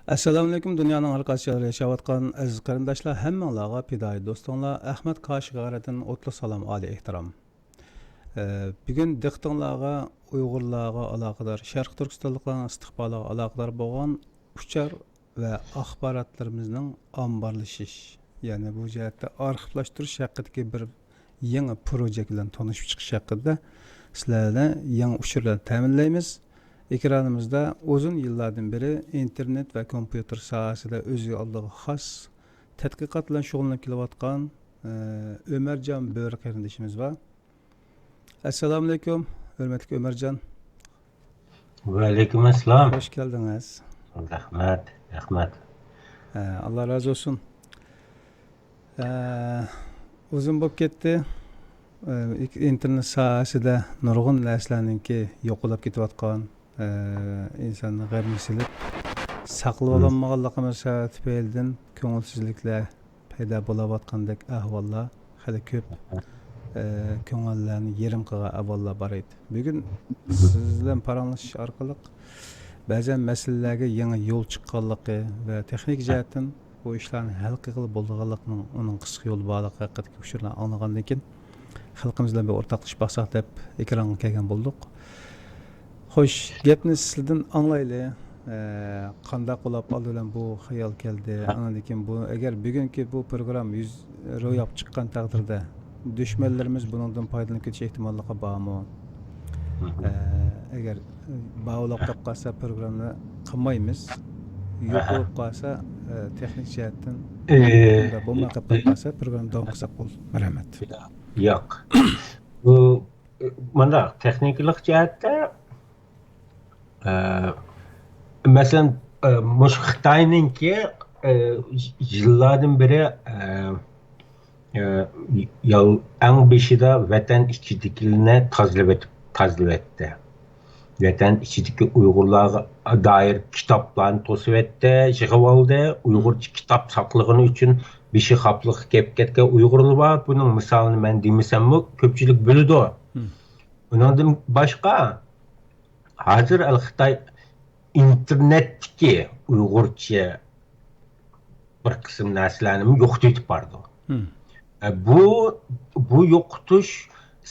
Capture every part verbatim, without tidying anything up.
ئەسسالامۇئەلەيكۇم، دۇنيانىڭ ھەر قايسى جايلىرىدا ياشاۋاتقان ئەزىز قېرىنداشلار، ھەممىڭلارغا پىدائىي دوستۇڭلار ئەخمەت كاشىغاردىن ئوتلۇق سالام، ئالىي ئېھتىرام. ئە، بۈگۈن دىققىتىڭلارغا ئۇيغۇرلارغا ئالاقىدار، شەرقىي تۈركىستانلىقلارنىڭ ئىستىقبالىغا ئالاقىدار بولغان ئۇچار ۋە ئاخباراتلىرىمىزنىڭ ئامبارلىشىش، يەنى بۇ جەھەتتە ئارخىپلاشتۇرۇش ھەققىدىكى بىر يېڭى پروژېكت بىلەن تونۇشۇپ چىقىش ھەققىدە سىلەرنى يېڭى ئۇچۇرلار تەمىنلەيمىز. ئېكرانىمىزدا ئۇزۇن يىللاردىن بېرى ئىنتېرنېت ۋە كومپيۇتېر ساھەسىدە ئۆزى ئالدىغا خاس تەتقىقات بىلەن شۇغۇللىنىپ كېلىۋاتقان، ئە، ئۆمەرجان بۆرە قېرىندىشىمىز بار. ئەسسالامۇئەلەيكۇم، ھۆرمەتلىك ئۆمەرجان. ۋەئەلەيكۇم ئەسسالام. خوش كەلدىڭىز. رەھمەت، رەھمەت. ئە، ئاللا رازى بولسۇن. ئە، ئۇزۇن بولۇپ كەتتى. ئە، ئىنتېرنېت ساھەسىدە نۇرغۇن نەرسىلەرنىڭكى يوقىلاپ كېتىۋاتقان، ئە، ئىنساننى غەمگە سېلىپ، ساقلىۋالالمىغانلىقىمىز سەۋەبى تۈپەيلىدىن كۆڭۈلسىزلىكلەر پەيدا بولاۋاتقاندەك ئەھۋاللار خېلى كۆپ، ئە، كۆڭۈللەرنى يېرىم قىلغان ئەھۋاللار بار ئىدى. بۈگۈن سىز بىلەن پاراڭلىشىش ئارقىلىق بەزەن مەسىلىلەرگە يېڭى يول چىققانلىقى ۋە تېخنىكا جەھەتتىن بۇ ئىشلارنى ھەل قىلغىلى بولىدىغانلىقىنىڭ، ئۇنىڭ قىسقا يولى بارلىقى ھەققىدىكى ئۇچۇرلارنى ئاڭلىغاندىن كېيىن، خەلقىمىز بىلەن بىر ئورتاقلىشىپ باقساق دەپ ئېكرانغا كەلگەن بولدۇق. خوش، گەپنى سىزدىن ئاڭلايلى. ئە، قانداق بولۇپ ئالدى بىلەن بۇ خىيال كەلدى؟ ھە. ئاندىن كېيىن بۇ، ئەگەر بۈگۈنكى بۇ پروگرامما يۈز روياپ چىققان تەقدىردە، دۈشمەنلىرىمىز بۇنىڭدىن پايدىلىنىپ كېتىش ئېھتىماللىقى بارمۇ؟ مھم. ئە، ئەگەر باۋلاپ قالىپ قالسا، پروگراممىنى قىلمايمىز. يوقىلىپ قالسا، ئە، تېخنىك جەھەتتىن ئە، بولماي قالىپ قالسا، پروگراممىنى داۋام قىلساق بولىدۇ. مەرھەمەت. ياق. بۇ، ئە، مۇنداق، تېخنىكىلىق جەھەتتە، ئە، مەسىلەن، ئە، مۇشۇ خىتاينىڭكى، ئە، يىللاردىن بېرى، ئە، ئە، يال-، ئەڭ بېشىدا ۋەتەن ئىچىدىكىلىرىنى تازىلىۋېتىپ، تازىلىۋەتتى. ۋەتەن ئىچىدىكى ئۇيغۇرلارغا دائىر كىتابلارنى توسۇۋەتتى، يىغىۋالدى. ئۇيغۇرچە كىتاب ساقلىغىنى ئۈچۈن بېشى خاپىلىققا كېلىپ كەتكەن ئۇيغۇرلار بار. بۇنىڭ مىسالىنى مەن دېمىسەممۇ كۆپچىلىك بىلىدۇ. مم. ئۇنىڭدىن باشقا، ھازىر خىتاي ئىنتېرنېتتىكى ئۇيغۇرچە بىر قىسىم نەرسىلەرنىمۇ يوقىتىۋېتىپ بارىدۇ. مم. ئە، بۇ، بۇ يوقىتىش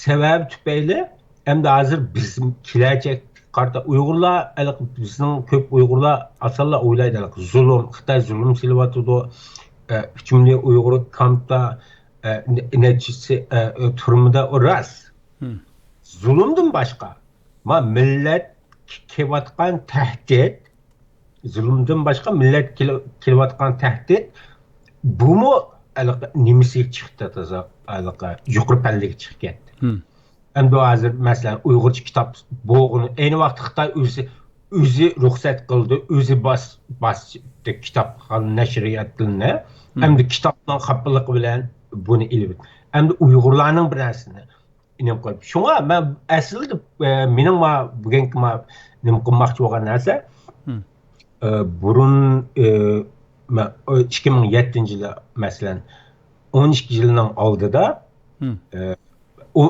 سەۋەبى تۈپەيلى ئەمدى ھازىر بىز كېلەچەككە قارىتا ئۇيغۇرلار، ھېلىقى بىزنىڭ كۆپ ئۇيغۇرلار ئاسانلا ئويلايدۇ، ھېلىقى زۇلۇم، خىتاي زۇلۇم سېلىۋاتىدۇ، ئە، ئۈچ مىليون ئۇيغۇر كامپتا، ئە، نە-، نەچچىسى، ئە، تۈرمىدە، ئۇ راست. مم. زۇلۇمدىن باشقا، ما مىللەت كېلىۋاتقان تەھدىت، زۇلۇمدىن باشقا مىللەت كېلىۋاتقان تەھدىت، بۇمۇ ھېلىقى نېمىسىگە چىقتى، تازا ھېلىقى يۇقىرى پەللىگە چىقىپ كەتتى. مم. ئەمدى ھازىر، مەسىلەن، ئۇيغۇرچە كىتاب بولغىنى، ئەينى ۋاقىتتا خىتاي ئۆزى، ئۆزى رۇخسەت قىلدى، ئۆزى باس-، باستى كىتابخانا نەشرىياتلىرىنى. مم. ئەمدى كىتابنىڭ خاپىلىقى بىلەن بۇنى ئېلىپ، ئەمدى ئۇيغۇرلارنىڭ بىر نەرسىنى نېمە قىلىپ. شۇڭا مەن ئەسلىدە، ئە، مېنىڭ ما-، بۈگۈنكى ما-، نېمە قىلماقچى بولغان نەرسە، مم. ئە، بۇرۇن، ئە، مە-، ئىككى مىڭ يەتتىنچى يىلى، مەسىلەن، ئون ئىككى يىلنىڭ ئالدىدا، مم. ئە، ئۇ،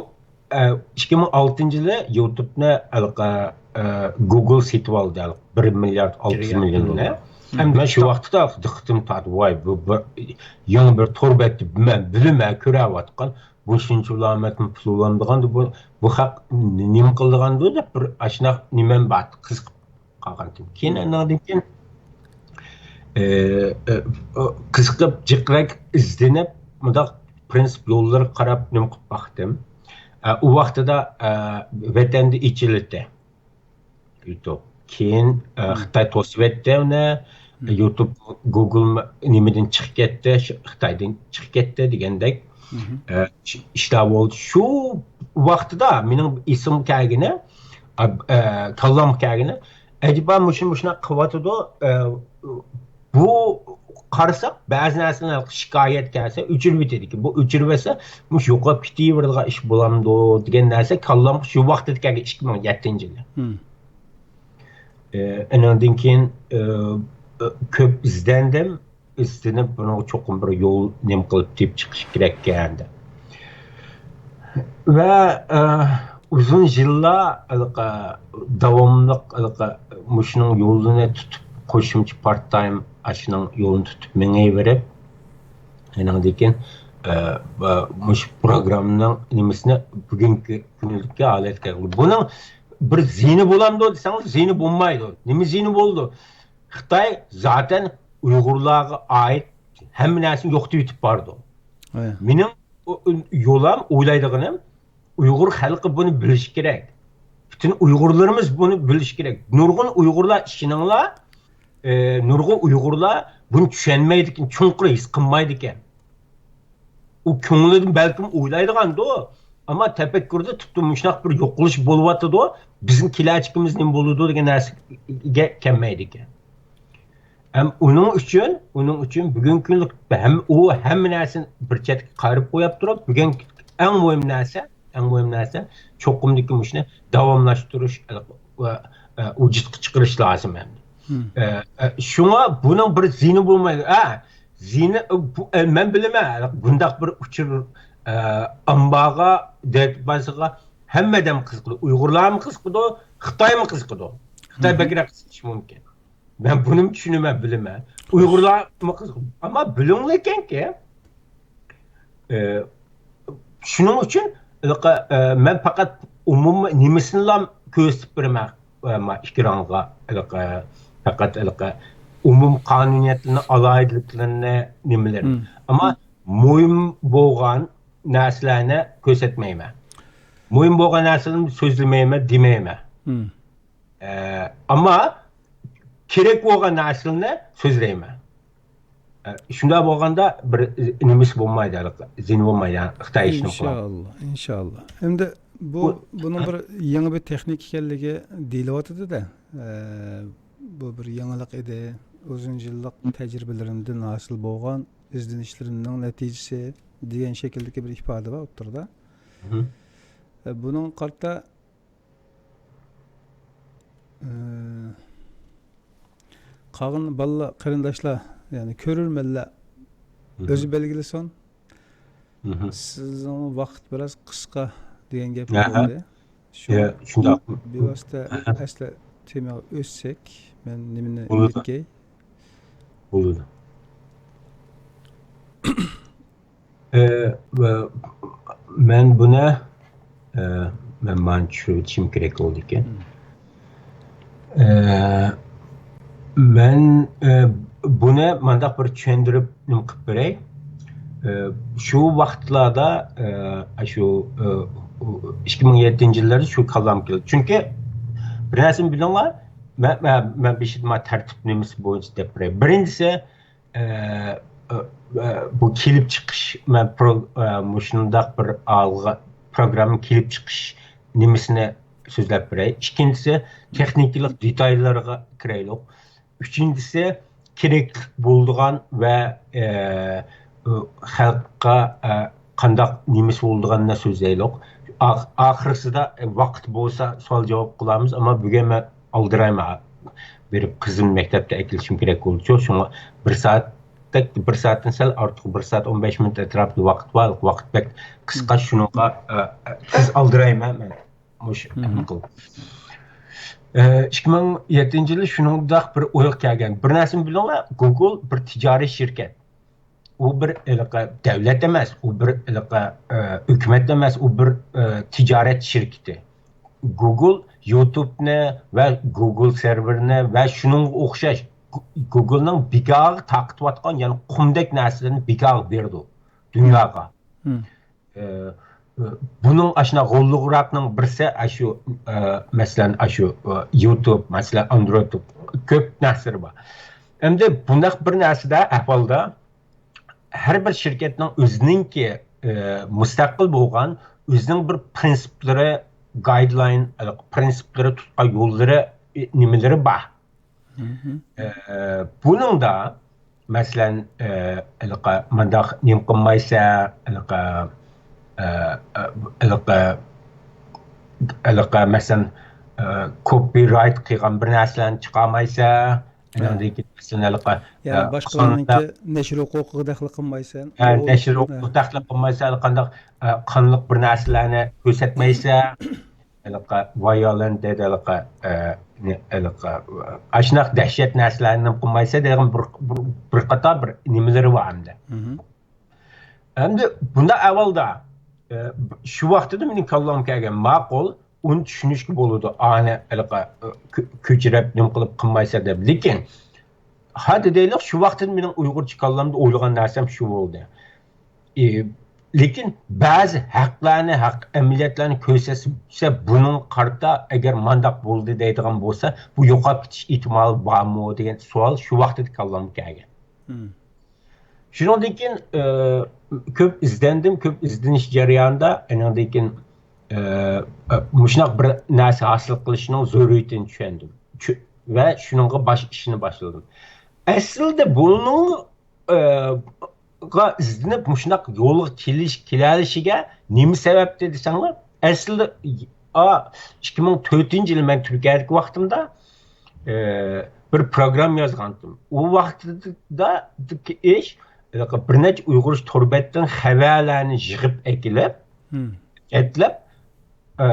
ئە، ئىككى مىڭ ئالتىنچى يىلى يۇتۇبنى ھېلىقى، ئە، گۇگل سېتىۋالدى، ھېلىقى بىر مىليارد ئالتە يۈز مىليون. مم. ھەم مەن شۇ ۋاقىتتا دىققىتىم تارتىپ، ۋاي، بۇ، بۇ يېڭى بىر تور بەتتە مەن بىلىمەن، كۆرۈۋاتقان، بۇ شۇنچە ئۇلامەتنى پۇل ئۇلامدىغاندۇ، بۇ، بۇ خەق نېمە قىلىدىغاندۇ دەپ بىر ئاشۇنداق نېمەم بار، قىزىقىپ قالغانتىم. كېيىن ئاندىن كېيىن، ئى، ئى، قىزىقىپ، جىقراق ئىزدىنىپ، مۇنداق پرىنسىپ يوللىرىغا قاراپ نېمە قىلىپ باقتىم. ئە، ئۇ ۋاقتىدا، ئە، ۋەتەندە ئېچىلدى. يۇتۇب. كېيىن، ئە، مم. خىتاي توسۇۋەتتى ئۇنى. مم. يۇتۇب، گۇگل نېمىدىن چىقىپ كەتتى، شۇ خىتايدىن چىقىپ كەتتى دېگەندەك، مم. ئە، ئىش-، ئىشلار بولدى. شۇ ۋاقتىدا مېنىڭ ئېسىمگە كەلگىنى، ئە، ئە، كاللامغا كەلگىنى، ئەجەبا مۇشۇ، مۇشۇنداق قىلىۋاتىدۇ، ئە، بۇ قارىساق، بەزى نەرسىلەر شىكايەت كەلسە، ئۆچۈرۈۋېتىدىكەن. بۇ ئۆچۈرۈۋەتسە، مۇشۇ يوقاپ كېتىۋېرىدىغان ئىش بولامدۇ دېگەن نەرسە كاللامغا شۇ ۋاقتىدا كەلگەن، ئىككى مىڭ يەتتىنچى يىلى. مم. ئى، ئېنىڭدىن كېيىن، ئى، ئى، كۆپ ئىزدەندىم. ئىزدىنىپ، بۇنىڭغا چوقۇم بىر يول نېمە قىلىپ تېپىپ چىقىش كېرەككەن دەپ. ۋە، ئى، ئۇزۇن يىللار ھېلىقى داۋاملىق ھېلىقى مۇشۇنىڭ يولىنى تۇتۇپ قوشۇمچە پارت تايم ئاشۇنىڭ يولىنى تۇتۇپ مېڭىۋېرىپ، ئېنىڭدىن كېيىن، ئە، بۇ، مۇشۇ پروگراممىنىڭ نېمىسىنى بۈگۈنكى كۈنلۈككە ھالەتكە كەلدى. بۇنىڭ بىر زىيىنى بولامدۇ دېسەڭىز، زىيىنى بولمايدۇ. نېمە زىيىنى بولىدۇ؟ خىتاي زاتەن ئۇيغۇرلارغا ئائىت ھەممە نەرسىنى يوقىتىۋېتىپ بارىدۇ. مېنىڭ ئو-، ئو-، يولام، ئويلايدىغىنىم، ئۇيغۇر خەلقى بۇنى بىلىشى كېرەك. پۈتۈن ئۇيغۇرلىرىمىز بۇنى بىلىشى كېرەك. نۇرغۇن ئۇيغۇرلار، ئىشىنىڭلار، ئە، نۇرغۇن ئۇيغۇرلار بۇنى چۈشەنمەيدىكەن، چوڭقۇر ھېس قىلمايدىكەن. ئۇ كۆڭلىدىن بەلكىم ئويلايدىغاندۇ، ئەمما تەپەككۇرىدە تۇپتۇ مۇشۇنداق بىر يوقىلىش بولۇۋاتىدۇ، بىزنىڭ كېلەچىكىمىز نېمە بولىدۇ دېگەن نەرسىگە كەلمەيدىكەن. ھەم ئۇنىڭ ئۈچۈن، ئۇنىڭ ئۈچۈن بۈگۈنكى كۈنلۈك ھەم، ئۇ ھەممە نەرسىنى بىر چەتكە قايرىپ قويۇپ تۇرۇپ، بۈگۈن ئەڭ مۇھىم نەرسە، ئەڭ مۇھىم نەرسە چوقۇمدىكى مۇشۇنى داۋاملاشتۇرۇش ۋە، ئە، ۋۇجۇدقا چىقىرىش لازىم ئەمدى. ئە، ئە، شۇڭا بۇنىڭ بىر زىيىنى بولمايدۇ. ئە، زىيىنى، ئە، بۇ، ئە، مەن بىلىمەن، بۇنداق بىر ئۇچۇر، ئە، ئامبارغا، دەربازىغا ھەممە ئادەم قىزىقىدۇ. ئۇيغۇرلارمۇ قىزىقىدۇ، خىتايمۇ قىزىقىدۇ. خىتاي بەكرەك قىزىقىشى مۇمكىن. مەن بۇنىمۇ چۈشىنىمەن، بىلىمەن. ئۇيغۇرلارمۇ قىزىقىدۇ. ئەمما بىلىڭلىكەنكى، ئە، شۇنىڭ ئۈچۈن، ھېلىقى، ئە، مەن پەقەت ئومۇمىي نېمىسىنىلا كۆرسىتىپ بېرىمەن، ئە، ما ئېكرانغا، ھېلىقى، پەقەت ھېلىقى ئومۇم قانۇنىيەتلىرىنى، ئالاھىدىلىكلىرىنى، نېمىلىرىنى. ئەمما مۇھىم بولغان نەرسىلەرنى كۆرسەتمەيمەن. مۇھىم بولغان نەرسىلەرنى سۆزلىمەيمەن، دېمەيمەن. ئە، ئەمما كېرەك بولغان نەرسىلەرنى سۆزلەيمەن. ئە، شۇنداق بولغاندا بىر، ئە، نېمىسى بولمايدۇ، زىيىنى بولمايدۇ، خىتاي ئىشىنى قىلغان. ئىنشاللا، ئىنشاللا. ئەمدى بۇ، بۇ، بۇنىڭ بىر يېڭى بىر تېخنىكا ئىكەنلىكى دېيىلىۋاتىدۇ-دە. ئە، بۇ بىر يېڭىلىق ئىدى. ئۇزۇن يىللىق تەجرىبىلىرىمدىن ھاسىل بولغان ئىزدىنىشلىرىمنىڭ نەتىجىسى دېگەن شەكىلدىكى بىر ئىپادە بار ئوتتۇرىدا. ئە، بۇنىڭغا قارىتا ئى، قالغان بالىلار، قېرىنداشلار، يەنى كۆرۈرمەنلەر ئۆزى بەلگىلىسۇن. سىزنىڭ ۋاقىت بىراز قىسقا دېگەن گەپ بولدى. شۇ، يا، شۇنداق. بىۋاسىتە ئەسلى تېمىغا ئۆتسەك، مەن نېمىنى ئېيتكەي؟ بولىدۇ. ئە، ۋە مەن بۇنى، ئە، مەن مانا چۈشۈرۈۋېتىشىم كېرەك بولىدىكەن. ئە، مەن، ئە، بۇنى مانداق بىر چۈشەندۈرۈپ نېمە قىلىپ بېرەي. ئە، شۇ ۋاقىتلاردا، ئە، شۇ، ئە، ئىككى مىڭ يەتتىنچى يىللاردا شۇ كاللام كەلدى. چۈنكى بىر نەرسىنى بىلىڭلار، مەن، مەن، مەن بېشىدا ما تەرتىپ نېمىسى بويىچە دەپ بېرەي. بىرىنچىسى، ئە، ئە، ئە، بۇ كېلىپ چىقىش، مەن پرو-، ئە، مۇشۇنداق بىر ئالغا پروگرامما كېلىپ چىقىش نېمىسىنى سۆزلەپ بېرەي. ئىككىنچىسى، تېخنىكىلىق دېتاللارغا كىرەيلۇق. ئۈچىنچىسى، كېرەكلىك بولىدىغان ۋە، ئە، ئۇ خەلققە، ئە، قانداق نېمىسى بولىدىغاننى سۆزلەيلۇق. ئاخ-، ئاخىرسىدا، ئە، ۋاقىت بولسا سوئال جاۋاب قىلارمىز، ئەمما بۈگۈن مەن ئالدىرايمەن. بېرىپ قىزىمنى مەكتەپكە ئەكېلىشىم كېرەك بولدىچۇ. شۇڭا بىر سائەتتەك، بىر سائەتتىن سەل ئارتۇق، بىر سائەت ئون بەش مىنۇت ئەتراپىدا ۋاقىت بار. ۋاقىت بەك قىسقا، شۇنىڭغا، ئە، ئە، تېز ئالدىرايمەن مەن مۇشۇ قىلىپ. ئە، ئىككى مىڭ يەتتىنچى يىلى شۇنىڭداق بىر ئويغا كەلگەن. بىر نەرسىنى بىلىڭلار، گۇگل بىر تىجارىي شىركەت. ئۇ بىر ھېلىقى دەۋلەت ئەمەس، ئۇ بىر ھېلىقى، ئە، ھۆكۈمەت ئەمەس، ئۇ بىر، ئە، تىجارەت شىركىتى. گۇگل يۇتۇبنى ۋە گۇگل سېرۋېرنى ۋە شۇنىڭغا ئوخشاش گۇ-، گۇگلنىڭ بىكارغا تارقىتىۋاتقان، يەنى قۇمدەك نەرسىلەرنى بىكارغا بېرىدۇ دۇنياغا. ئە، ئە، بۇنىڭ ئاشۇنداق غوللۇقراقنىڭ بىرسى ئاشۇ، ئە، مەسىلەن، ئاشۇ، ئە، يۇتۇب، مەسىلەن، ئاندرويد، كۆپ نەرسىلىرى بار. ئەمدى بۇنداق بىر نەرسىدە، ئەھۋالدا ھەر بىر شىركەتنىڭ ئۆزىنىڭكى، ئە، مۇستەقىل بولغان ئۆزىنىڭ بىر پرىنسىپلىرى، گايدلاين، پرىنسىپلىرى، تۇتقان يوللىرى، ئە، نېمىلىرى بار. ئە، بۇنىڭدا، مەسىلەن، ئە، ھېلىقى مانداق نېمە قىلمايسەن، ھېلىقى، ئە، ئە، ھېلىقى، ھېلىقى، مەسىلەن، ئە، كوپىرايت قىلغان بىر نەرسىلەرنى چىقارمايسەن. ئاندىن كېيىن، مەسىلەن، ھېلىقى، يەنى ئە، باشقىلارنىڭكى نەشر ھوقۇقىغا دەخلى قىلمايسەن. ئە، نەشر ھوقۇقىغا دەخلى قىلمايسەن، ھېلىقانداق، ئە، قانلىق بىر نەرسىلەرنى كۆرسەتمەيسەن. ھېلىقى ۋايولېنت دەيدۇ، ھېلىقى، ئە، نى-، ھېلىقى، ئاشۇنداق دەھشەت نەرسىلەرنى نېمە قىلمايسەن دېگەن بىر، بىر، بىر قاتار بىر نېمىلىرى بار ئەمدى. ئەمدى بۇنداق ئەھۋالدا، ئە، شۇ ۋاقتىدا مېنىڭ كاللامغا كەلگەن، ماقۇل، ئۇنى چۈشىنىشكە بولىدۇ، ئانى ھېلىقى، ئە، كۆ-، كۆچۈرۈپ نېمە قىلىپ قىلمايسەن دەپ. لېكىن، ھە دېدەيلىك، شۇ ۋاقتىدا مېنىڭ ئۇيغۇرچە كاللامدا ئويلىغان نەرسەم شۇ بولدى. ئى، لېكىن بەزى ھەقلەرنى، ھەق ئەمەلىيەتلەرنى كۆرسەتسە، بۇنىڭغا قارىتا ئەگەر مانداق بولدى دەيدىغان بولسا، بۇ يوقاپ كېتىش ئېھتىمالى بارمۇ دېگەن سوئال شۇ ۋاقتىدا كاللامغا كەلگەن. شۇنىڭدىن كېيىن، ئى، كۆپ ئىزدەندىم، كۆپ ئىزدىنىش جەريانىدا ئېنىڭدىن كېيىن، ئى، مۇشۇنداق بىر نەرسە ھاسىل قىلىشنىڭ زۆرۈرىيىتىنى چۈشەندىم. چۈ-، ۋە شۇنىڭغا باش ئىشنى باشلىدىم. ئەسلىدە بۇنىڭ ئى، غا ئىزدىنىپ مۇشۇنداق يولغا كېلىش، كېلەلىشىگە نېمە سەۋەبتى دېسەڭلار، ئەسلىدە، ئا، ئىككى مىڭ تۆتىنچى يىلى مەن تۈركىيەدىكى ۋاقتىمدا، ئى، بىر پروگرامما يازغانتىم. ئۇ ۋاقتىدىكى ئىش، بىر نەچچە ئۇيغۇرچە تور بەتتىن خەۋەرلەرنى يىغىپ ئەكېلىپ، ئەتلەپ، ئە،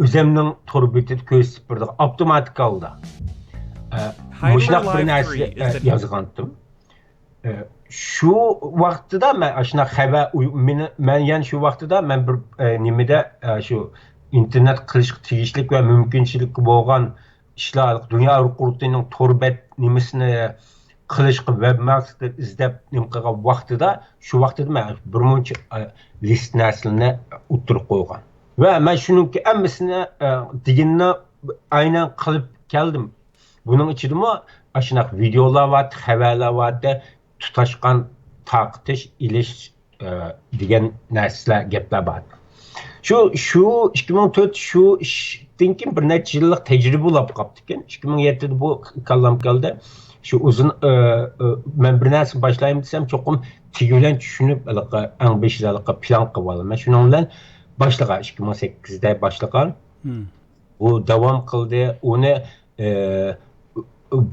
ئۆزەمنىڭ تور بېتىدە كۆرسىتىپ بېرىدىغان ئاپتوماتىك ھالدا، ئە، مۇشۇنداق بىر نەرسە، ئە، يازغانتىم. ئە، شۇ ۋاقتىدا مەن ئاشۇنداق خەۋەر، ئۇي-، مېنى، مەن يەنە شۇ ۋاقتىدا مەن بىر، ئە، نېمىدە، ئە، شۇ ئىنتېرنېت قىلىشقا تېگىشلىك ۋە مۇمكىنچىلىكى بولغان ئىشلار، دۇنيا ئۇيغۇر قۇرۇلتىيىنىڭ تور بەت نېمىسىنى قىلىشقا ۋېبماستېر ئىزدەپ نېمە قىلغان ۋاقتىدا، شۇ ۋاقتىدا مەن بىر مۇنچە، ئە، لىست نەرسىلەرنى ئوتتۇرىغا قويغان. ۋە مەن شۇنىڭكى ھەممىسىنى، ئە، دېگىنىنى ئەينەن قىلىپ كەلدىم. بۇنىڭ ئىچىدىمۇ ئاشۇنداق ۋىدېئولار بار، خەۋەرلەر بار، تۇتاشقان تارقىتىش، ئېلىش، ئە، دېگەن نەرسىلەر، گەپلەر بار. شۇ، شۇ ئىككى مىڭ تۆت شۇ ئىشتىن كېيىن بىر نەچچە يىللىق تەجرىبە بولاپ قاپتىكەن. ئىككى مىڭ يەتتىدە بۇ كاللام كەلدى. شۇ ئۇزۇن، ئە، ئە، مەن بىر نەرسە باشلايمەن دېسەم، چوقۇم تېگى بىلەن چۈشىنىپ، ھېلىقى ئەڭ بېشىدا ھېلىقى پىلان قىلىۋالىمەن. شۇنىڭ بىلەن باشلىغان، ئىككى مىڭ سەككىزدە باشلىغان. ئۇ داۋام قىلدى. ئۇنى، ئە،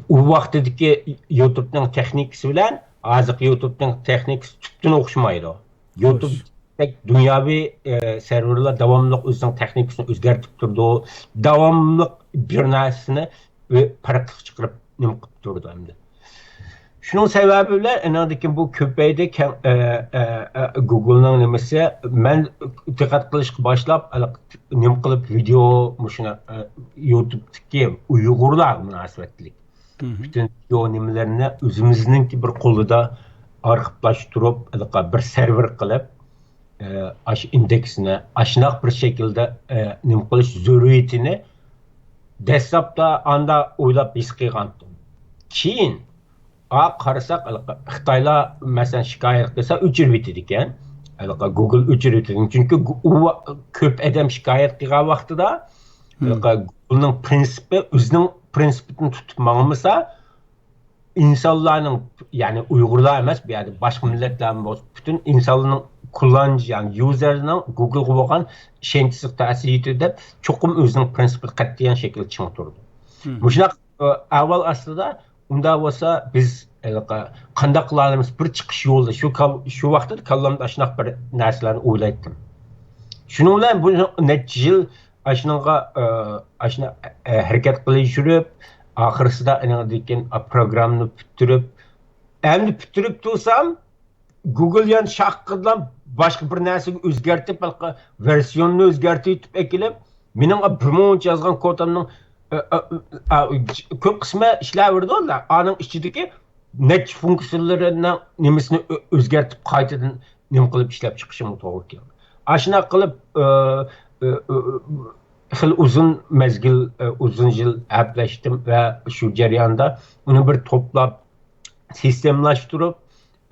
ئۇ ۋاقتىدىكى يۇتۇبنىڭ تېخنىكىسى بىلەن ھازىرقى يۇتۇبنىڭ تېخنىكىسى تۈپتىن ئوخشىمايدۇ. يۇتۇب تەك دۇنياۋى، ئە، سېرۋېرلار داۋاملىق ئۆزىنىڭ تېخنىكىسىنى ئۆزگەرتىپ تۇرىدۇ. داۋاملىق بىر نەرسىنى ئۆ-، پەرقلىق چىقىرىپ نېمە قىلىپ تۇرىدۇ ئەمدى. شۇنىڭ سەۋەبى بىلەن ئېنىڭدىن كېيىن بۇ كۆپەيدى، كەڭ-، ئە، ئە، ئە، گۇگلنىڭ نېمىسى، مەن دىققەت قىلىشقا باشلاپ، ھېلىقى نېمە قىلىپ ۋىدېئو مۇشۇنى، ئە، يۇتۇبتىكى ئۇيغۇرلارغا مۇناسىۋەتلىك پۈتۈن ۋىدېئو نېمىلىرىنى ئۆزىمىزنىڭكى بىر قولىدا ئارخىپلاشتۇرۇپ، ھېلىقى بىر سېرۋېر قىلىپ، ئە، ئاشۇ ئىندېكسنى ئاشۇنداق بىر شەكىلدە، ئە، نېمە قىلىش زۆرۈرىيىتىنى دەسلەپتە ئاندا ئويلاپ ھېس قىلغانتىم. كېيىن، ئا، قارىساق، خىتايلار، مەسىلەن، شىكايەت قىلسا، ئۆچۈرۈۋېتىدىكەن. ھېلىقى گۇگل ئۆچۈرۈۋېتىدىكەن. چۈنكى گۇ-، ئۇ ۋا-، كۆپ ئادەم شىكايەت قىلغان ۋاقتىدا، ھېلىقى گۇگلنىڭ پرىنسىپى، ئۆزىنىڭ پرىنسىپىنى تۇتۇپ ماڭمىسا، ئىنسانلارنىڭ، يەنى ئۇيغۇرلار ئەمەس، بۇ يەردە باشقا مىللەتلەرمۇ بولسا، پۈتۈن ئىنسانلارنىڭ قۇللانىش، يەنى يۇزەرنىڭ گۇگلغا بولغان ئىشەنچىسىگە تەسىر يېتىدۇ دەپ، چوقۇم ئۆزىنىڭ پرىنسىپىدا قەتئىيەن شەكىلدە چىڭ تۇرىدۇ. مۇشۇنداق، ئە، ئەھۋال ئاستىدا، ئۇنداق بولسا بىز، ئە، قانداق قىلالىمىز؟ بىر چىقىش يولى، شۇ كال-، شۇ ۋاقىتتا كاللامدا ئاشۇنداق بىر نەرسىلەرنى ئويلايتتىم. شۇنىڭ بىلەن بۇ نەچچە يىل ئاشۇنىڭغا، ئە، ئاشۇنى، ئە، ھەرىكەت قىلىش يۈرۈپ، ئاخىرسىدا ئېنىڭدىن كېيىن، ئە، پروگراممىنى پۈتتۈرۈپ، ئەمدى پۈتتۈرۈپ تۇرسام، گۇگل يەنە شاققىدىلا باشقا بىر نەرسىگە ئۆزگەرتىپ، ھېلىقى ۋېرسىيوننى ئۆزگەرتىۋېتىپ ئەكېلىپ، مېنىڭ بىر مۇنچە يازغان كودۇمنىڭ، ئە، ئە، ئە، كۆپ قىسمى ئىشلەۋېرىدۇ، ئانىڭ ئىچىدىكى نەچچە فۇنكسىيىلىرىنىڭ نېمىسىنى ئۆ-، ئۆزگەرتىپ، قايتىدىن نېمە قىلىپ ئىشلەپ چىقىشىمغا توغرا كەلدى. ئاشۇنداق قىلىپ، ئە، ئە، ئە، خېلى ئۇزۇن مەزگىل، ئە، ئۇزۇن يىل ئەپلەشتىم ۋە شۇ جەرياندا ئۇنى بىر توپلاپ، سىستېمىلاشتۇرۇپ،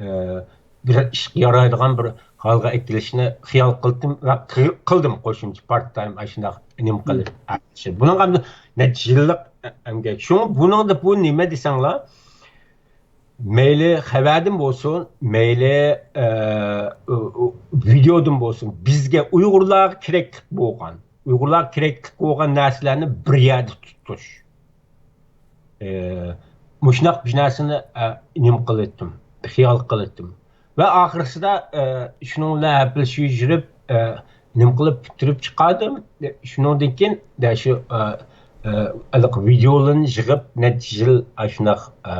ئە، بىر ئىشقا يارايدىغان بىر ھالغا ئەكېلىشنى خىيال قىلدىم ۋە قىل-، قىلدىم قوشۇمچە پارت تايم ئاشۇنداق نېمە قىلىپ ئەپلىشىپ. بۇنىڭغا نەچچە يىللىق ئەمگەك. شۇڭا بۇنىڭدا بۇ نېمە دېسەڭلار، مەيلى خەۋەردىن بولسۇن، مەيلى، ئە، ئۇ، ئۇ، ۋىدېودىن بولسۇن، بىزگە ئۇيغۇرلارغا كېرەكلىك بولغان، ئۇيغۇرلارغا كېرەكلىك بولغان نەرسىلەرنى بىر يەردە تۇتۇش. ئە، مۇشۇنداق بىر نەرسىنى، ئە، نېمە قىلىۋەتتىم، خىيال قىلىۋەتتىم. ۋە ئاخىرسىدا، ئە، شۇنىڭ بىلەن ھەپىلىشىپ يۈرۈپ، ئە، نېمە قىلىپ پۈتتۈرۈپ چىقاردىم. شۇنىڭدىن كېيىن دە شۇ، ئە، ئە، ھېلىقى ۋىدېئولارنى يىغىپ، نەچچە يىل ئاشۇنداق، ئە،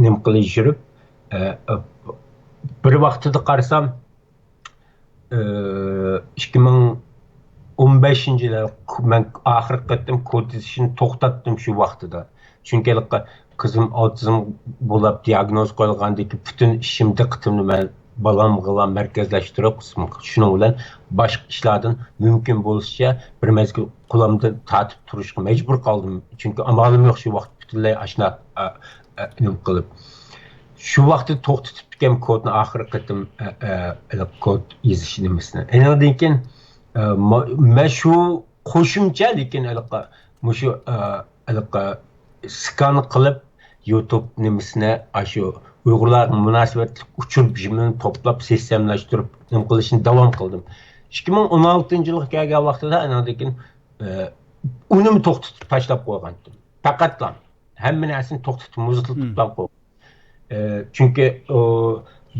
نېمە قىلىپ يۈرۈپ، ئە، ئە، بىر ۋاقتىدا قارىسام، ئە، ئىككى مىڭ ئون بەشىنچى يىلى مەن ئاخىرقى قېتىم كود يېزىشنى توختاتتىم شۇ ۋاقتىدا. چۈنكى ھېلىقى قىزىم ئاوتىزم بولۇپ دىئاگنوز قويۇلغاندىن كېيىن پۈتۈن ئىشىم، دىققىتىمنى مەن بالامغىلا مەركەزلەشتۈرۈپ، شۇنىڭ بىلەن باشقا ئىشلاردىن مۇمكىن بولۇشىچە بىر مەزگىل قولۇمدىن تارتىپ تۇرۇشقا مەجبۇر قالدىم. چۈنكى ئامالىم يوق شۇ ۋاقىت پۈتۈنلەي ئاشۇنداق، ئە، ئە، نېمە قىلىپ. شۇ ۋاقىتتا توختىتىپتىكەن كودنى ئاخىرقى قېتىم، ئە، ئە، كود يېزىش نېمىسىنى. ئېنىڭدىن كېيىن، ئە، ما-، مەن شۇ قوشۇمچە، لېكىن ھېلىقى مۇشۇ، ئە، ھېلىقى سكان قىلىپ، يۇتۇب نېمىسىنى، ئاشۇ ئۇيغۇرلارغا مۇناسىۋەتلىك ئۇچۇر بېجىمىنى توپلاپ، سىستېمىلاشتۇرۇپ، نېمە قىلىشنى داۋام قىلدىم. ئىككى مىڭ ئون ئالتىنچى يىلغا كەلگەن ۋاقتىدا ئانىڭدىن كېيىن، ئە، ئۇنىمۇ توختىتىپ تاشلاپ قويغانتىم. پەقەتلا ھەممە نەرسىنى توختىتىپ، مۇزلىتىپ قويغان. ئە، چۈنكى، ئۇ،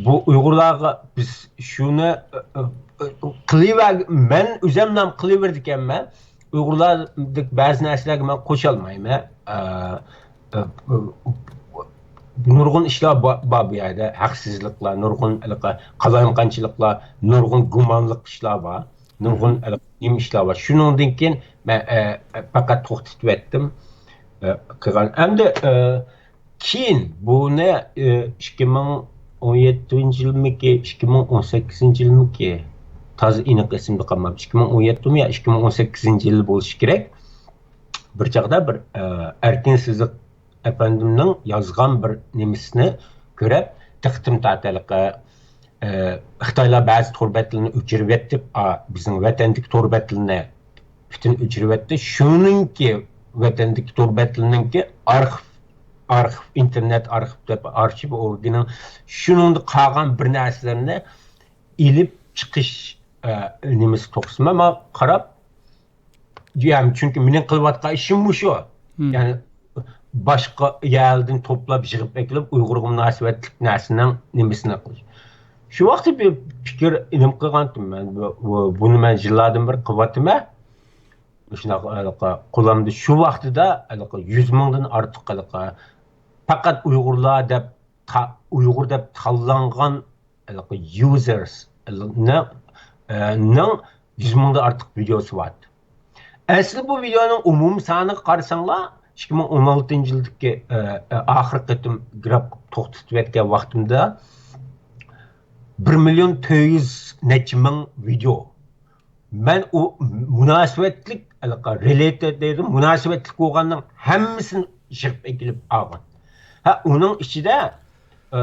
بۇ ئۇيغۇرلارغا بىز شۇنى، ئە، ئە، ئە، قىلىۋەر-، مەن ئۆزۈملا قىلىۋېرىدىكەنمەن. ئۇيغۇرلاردىكى بەزى نەرسىلەرگە مەن قوشالمايمەن. ئە، ئە، ئە، نۇرغۇن ئىشلار با-، بار بۇ يەردە. ھەقسىزلىقلار، نۇرغۇن ھېلىقى قالايمىقانچىلىقلار، نۇرغۇن گۇمانلىق ئىشلار بار. نۇرغۇن ھېلىقى نېمە ئىشلار بار. شۇنىڭدىن كېيىن مەن، ئە، ئە، پەقەت توختىتىۋەتتىم. ئە، قىلغان. ئەمدى، ئە، كېيىن بۇنى، ئى، ئىككى مىڭ ئون يەتتىنچى يىلمىكى، ئىككى مىڭ ئون سەككىزىنچى يىلمىكى، تازا ئېنىق ئېسىمدە قالماپتۇ. ئىككى مىڭ ئون يەتتىمۇ يا ئىككى مىڭ ئون سەككىزىنچى يىل بولۇشى كېرەك. بىر چاغدا بىر، ئە، ئەركىن سىزىق ئەپەندىمنىڭ يازغان بىر نېمىسىنى كۆرۈپ، دىققىتىم تارتىلىقى، ئە، خىتايلار بەزى تور بەتلىرىنى ئۆچۈرۈۋەتتى، ئا، بىزنىڭ ۋەتەندىكى تور بەتلىرىنى پۈتۈن ئۆچۈرۈۋەتتى. شۇنىڭكى ۋەتەندىكى تور بەتلىرىنىڭكى ئارخىپ، ئارخىپ، ئىنتېرنېت ئارخىپ دەپ ئارخىپ ئورگىنىنىڭ شۇنىڭدا قالغان بىر نەرسىلەرنى ئېلىپ چىقىش، ئە، نېمىسى توغرىسىدا ماڭا قاراپ، يەنى چۈنكى مېنىڭ قىلىۋاتقان ئىشىم مۇشۇ. يەنى باشقا يەردىن توپلاپ يىغىپ ئەكېلىپ ئۇيغۇرغا مۇناسىۋەتلىك نەرسىنىڭ نېمىسىنى قىلىش. شۇ ۋاقىتتا بىر پىكىر نېمە قىلغانتىم مەن، بۇ، بۇ، بۇنى مەن يىللاردىن بېرى قىلىۋاتىمەن. مۇشۇنداق ھېلىقى قولۇمدا شۇ ۋاقتىدا ھېلىقى يۈز مىڭدىن ئارتۇق ھېلىقى پەقەت ئۇيغۇرلار دەپ تا-، ئۇيغۇر دەپ تاللانغان ھېلىقى يۇزېرس نىڭ، ئە، نىڭ يۈز مىڭدىن ئارتۇق ۋىدېئوسى بار. ئەسلى بۇ ۋىدېئونىڭ ئومۇمىي سانىغا قارىساڭلار، ئىككى مىڭ ئون ئالتىنچى يىلدىكى، ئە، ئە، ئاخىرقى قېتىم گراف توختىتىۋەتكەن ۋاقتىمدا بىر مىليون تۆت يۈز نەچچە مىڭ ۋىدېئو. مەن ئۇ مۇناسىۋەتلىك، ھېلىقى رېلېتېد دەيدۇ، مۇناسىۋەتلىك بولغاننىڭ ھەممىسىنى يىغىپ ئەكېلىپ ئالغان. ھە، ئۇنىڭ ئىچىدە، ئە،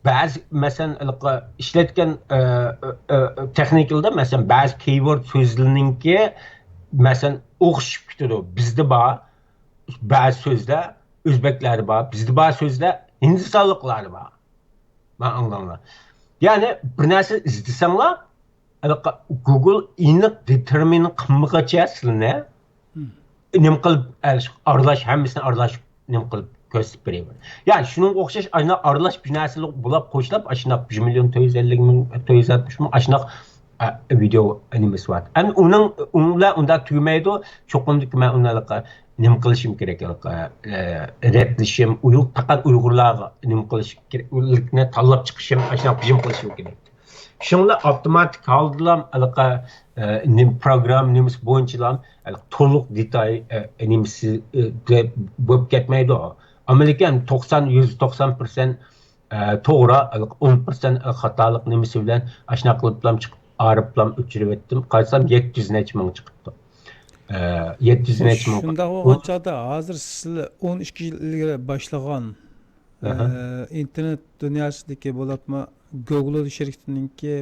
بەزى، مەسىلەن، ھېلىقى ئىشلەتكەن، ئە، ئە، ئە، تېخنىكىلدا، مەسىلەن، بەزى كېيۋورد سۆزلىرىنىڭكى، مەسىلەن، ئوخشىشىپ كېتىدۇ. بىزدە بار بەزى سۆزلەر، ئۆزبەكلەردە بار، بىزدە بار سۆزلەر ھىندىستانلىقلاردا بار. مانا ئاڭلاڭلار. يەنى بىر نەرسە ئىزدىسەڭلار، ھېلىقى گۇگل ئېنىق دېتېرمىن قىلمىغىچە سىلىنى نېمە قىلىپ ئارىلاش، ھەممىسىنى ئارىلاش نېمە قىلىپ كۆرسىتىپ بېرىۋېرىدۇ. يا شۇنىڭغا ئوخشاش ئاينا ئارىلاش بىر نەرسىلەر بۇلاپ قوشلاپ، ئاشۇنداق بىر مىليون تۆت يۈز ئەللىك مىڭ، تۆت يۈز ئاتمىش مىڭ ئاشۇنداق، ئە، ۋىدېئو نېمىسى بار. ئەمدى ئۇنىڭ، ئۇنىڭ بىلەن ئۇنداق تۈگىمەيدۇ. چوقۇمدىكى مەن ئۇنى ھېلىقى نېمە قىلىشىم كېرەك، ھېلىقى، ئە، رەتلىشىم، ئۇيغۇر، پەقەت ئۇيغۇرلارغا نېمە قىلىش كېرەكلىكنى تاللاپ چىقىشىم، ئاشۇنداق بىر نېمە قىلىشىم كېرەك. شۇڭلا ئاپتوماتىك ھالدىلا ھېلىقى، ئە، نېمە، پروگرامما نېمىسى بويىچىلا ھېلىقى تولۇق دېتاي، ئە، نېمىسى، ئە، دە-، بولۇپ كەتمەيدۇ. ئامېرىكا توقسان، يۈز توقسان پىرسەنت، ئە، توغرا، ھېلىقى ئون پىرسەنت خاتالىق نېمىسى بىلەن ئاشۇنداق قىلىپلام چىقىپ، ئارىپلام ئۆچۈرۈۋەتتىم. قارىسام، يەتتە يۈز نەچچە مىڭ چىقىپتۇ. ئە، يەتتە يۈز نەچچە مىڭ. شۇنداق بولغان چاغدا، ھازىر سىلەر ئون ئىككى يىل ئىلگىرى باشلىغان، ئاھا، ئە، ئىنتېرنېت دۇنياسىدىكى بولۇپمۇ گوگول شىركىتىنىڭكى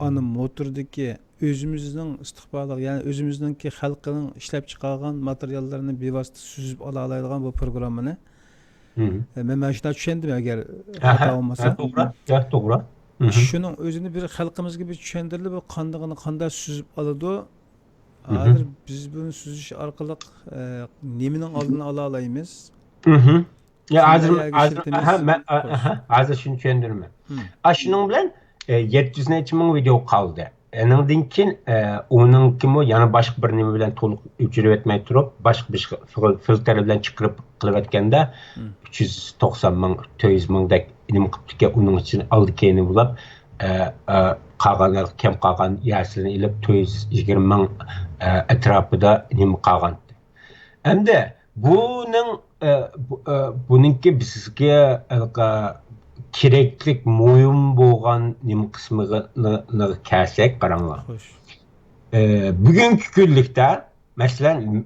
ئانا موتوردىكى ئۆزىمىزنىڭ ئىستىقبالىغا، يەنى ئۆزىمىزنىڭكى خەلقىنىڭ ئىشلەپ چىقارغان ماتېرىياللىرىنى بىۋاسىتە سۈزۈپ ئالالايدىغان بۇ پروگراممىنى، مم، ئە، مەن مانا شۇنداق چۈشەندىم، ئەگەر ئەھە، خاتا بولمىسا. ئە، توغرا، ئە، توغرا. مم. شۇنىڭ ئۆزىنى بىر خەلقىمىزگە بىر چۈشەندۈرۈلۈپ، بۇ قاندىقىنى قانداق سۈزۈپ ئالىدۇ؟ مم. ھازىر بىز بۇنى سۈزۈش ئارقىلىق، ئە، نېمىنىڭ ئالدىنى ئالالايمىز؟ مم. يا، ھازىر، ھازىر، ئاھا، مەن، ئاھا، ھازىر شۇنى چۈشەندۈرىمەن. مم. ئاشۇنىڭ بىلەن، ئە، يەتتە يۈز نەچچە مىڭ ۋىدېئو قالدى. ئېنىڭدىن كېيىن ئە، ئۇنىڭكىمۇ يەنە باشقا بىر نېمە بىلەن تولۇق ئۆچۈرۈۋەتمەي تۇرۇپ، باشقا بىر فىل- فىلتر بىلەن چىقىرىپ قىلىۋەتكەندە، ئۈچ يۈز توقسان مىڭ، تۆت يۈز مىڭدەك نېمە قىپتىكەن، ئۇنىڭ ئىچىدىن ئالدى كەينى بولاپ، ئە، ئە، قالغان، كەم قالغان يەرسىنى ئېلىپ، تۆت يۈز يىگىرمە مىڭ، ئە، ئەتراپىدا نېمە قالغان. ئەمدى بۇنىڭ، ئە، بۇ-، ئە، بۇنىڭكى بىزگە ھېلىقى كېرەكلىك، مۇھىم بولغان نېمە قىسمىغا كەلسەك، قاراڭلار. خوش. ئە، بۈگۈنكى كۈنلۈكتە، مەسىلەن،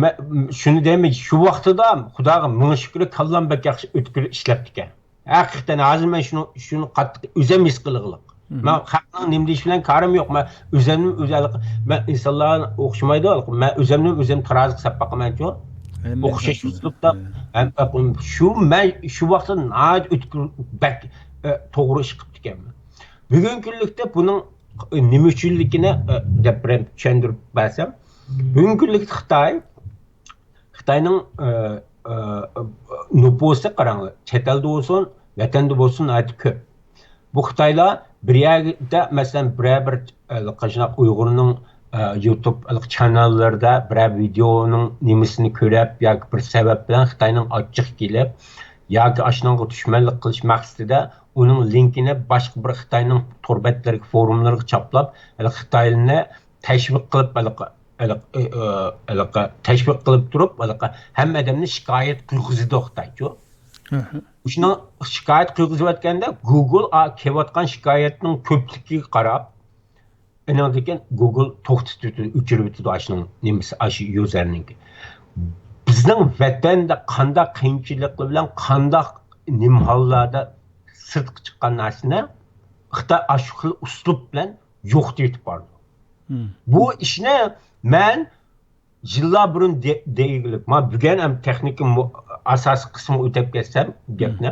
مە-، شۇنى دەيمەن، شۇ ۋاقتىدا، خۇداغا مىڭ شۈكرى، كاللام بەك ياخشى ئۆتكۈر ئىشلەپتىكەن. ھەقىقەتەن ھازىر مەن شۇنى، شۇنى قاتتىق ئۆزۈم ھېس قىلغىلىق. مەن خەقنىڭ نېمە دېيىشى بىلەن كارىم يوق. مەن ئۆزۈمنى ئۆزۈم، مەن ئىنسانلارغا ئوخشىمايدۇ. مەن ئۆزۈمنى ئۆزۈم تارازىغا سەپ باقىمەنچۇ. ئوخشاش ئۇسلۇبتا. شۇ مەن شۇ ۋاقىتتا ناھايىتى ئۆتكۈر، بەك، ئە، توغرا ئىش قىپتىكەنمەن. بۈگۈنكى كۈنلۈكتە بۇنىڭ نېمە ئۈچۈنلۈكىنى، ئە، دەپ بىر چۈشەندۈرۈپ بەرسەم، بۈگۈنكى كۈنلۈكتە خىتاي، خىتاينىڭ، ئە، ئە، نوپۇسى قاراڭلار، چەت ئەلدە بولسۇن، ۋەتەندە بولسۇن، ناھايىتى كۆپ. بۇ خىتايلار بىر يەردە، مەسىلەن، بىرەر بىر، ئە، قانداق ئۇيغۇرنىڭ، ئە، يۇتۇب چاناللىرىدا بىرەر ۋىدېئونىڭ نېمىسىنى كۆرۈپ ياكى بىر سەۋەب بىلەن خىتاينىڭ ئاچچىقى كېلىپ ياكى ئاشۇنىڭغا دۈشمەنلىك قىلىش مەقسىتىدە ئۇنىڭ لىنكىنى باشقا بىر خىتاينىڭ تور بەتلىرىگە، فورۇملىرىغا چاپلاپ، ھېلىقى خىتاينى تەشۋىق قىلىپ، ھېلىقى، ھېلىقى، ئى، ئى، ھېلىقى تەشۋىق قىلىپ تۇرۇپ، ھېلىقى ھەممە ئادەمنى شىكايەت قىلغۇزىدۇ خىتايچۇ. شۇنىڭ شىكايەت قىلغۇزۇۋەتكەندە، گۇگل، ئا، كېلىۋاتقان شىكايەتنىڭ كۆپلۈكىگە قاراپ، ئېنىڭدىن كېيىن گۇگل توختىتىۋېتىدۇ، ئۆچۈرۈۋېتىدۇ ئاشۇنىڭ نېمىسى، ئاشۇ يۇزەرنىڭكى. بىزنىڭ ۋەتەندە قانداق قىيىنچىلىقلار بىلەن، قانداق نېمە ھاللاردا سىرتقا چىققان نەرسىنى خىتاي ئاشۇ خىل ئۇسلۇب بىلەن يوقىتىۋېتىپ بارىدۇ. بۇ ئىشنى مەن يىللار بۇرۇن دە-، دېگۈلۈك، ما بۈگۈن ھەم تېخنىكا مۇ-، ئاساسىي قىسمىغا ئۆتۈپ كەتسەم گەپنى.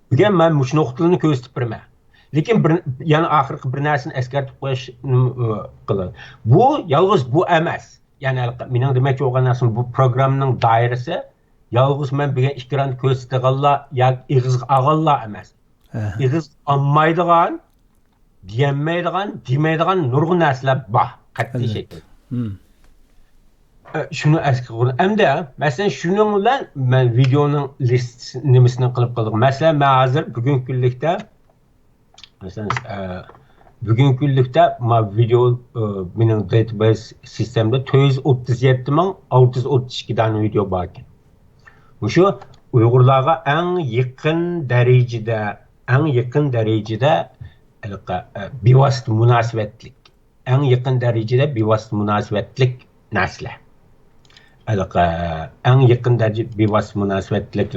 بۈگۈن مەن مۇشۇ نۇقتىلارنى كۆرسىتىپ بېرىمەن. لېكىن بىر، يەنە ئاخىرقى بىر نەرسىنى ئەسكەرتىپ قويۇش، م-، ئە، قىلىمەن. بۇ يالغۇز بۇ ئەمەس. يەنى مېنىڭ دېمەكچى بولغان نەرسەم، بۇ پروگراممىنىڭ دائىرىسى يالغۇز مەن بۈگۈن ئېكراندا كۆرسىتىدىغانلار ياكى ئېغىزغا ئالغانلار ئەمەس. ئېغىز ئالمايدىغان، دېيەلمەيدىغان، دېمەيدىغان نۇرغۇن نەرسىلەر بار، قەتئىي شەكىلدە. ئە، شۇنى ئەسكە قويۇڭ. ئەمدى، مەسىلەن، شۇنىڭ بىلەن مەن ۋىدېئونىڭ لىست نېمىسىنى قىلىپ قىلدىق. مەسىلەن، مەن ھازىر بۈگۈنكى كۈنلۈكتە، مەسىلەن، ئە، بۈگۈنكى كۈنلۈكتە ما ۋىدېئو، ئە، مېنىڭ داتابەيس سىستېمىدا تۆت يۈز ئوتتۇز يەتتە مىڭ ئالتە يۈز ئوتتۇز ئىككى دانە ۋىدېئو بار ئىكەن. مۇشۇ ئۇيغۇرلارغا ئەڭ يېقىن دەرىجىدە، ئەڭ يېقىن دەرىجىدە، ھېلىقى، ئە، بىۋاسىتە مۇناسىۋەتلىك، ئەڭ يېقىن دەرىجىدە بىۋاسىتە مۇناسىۋەتلىك نەرسىلەر. ھېلىقى، ئەڭ يېقىن دەرىجە بىۋاسىتە مۇناسىۋەتلىك.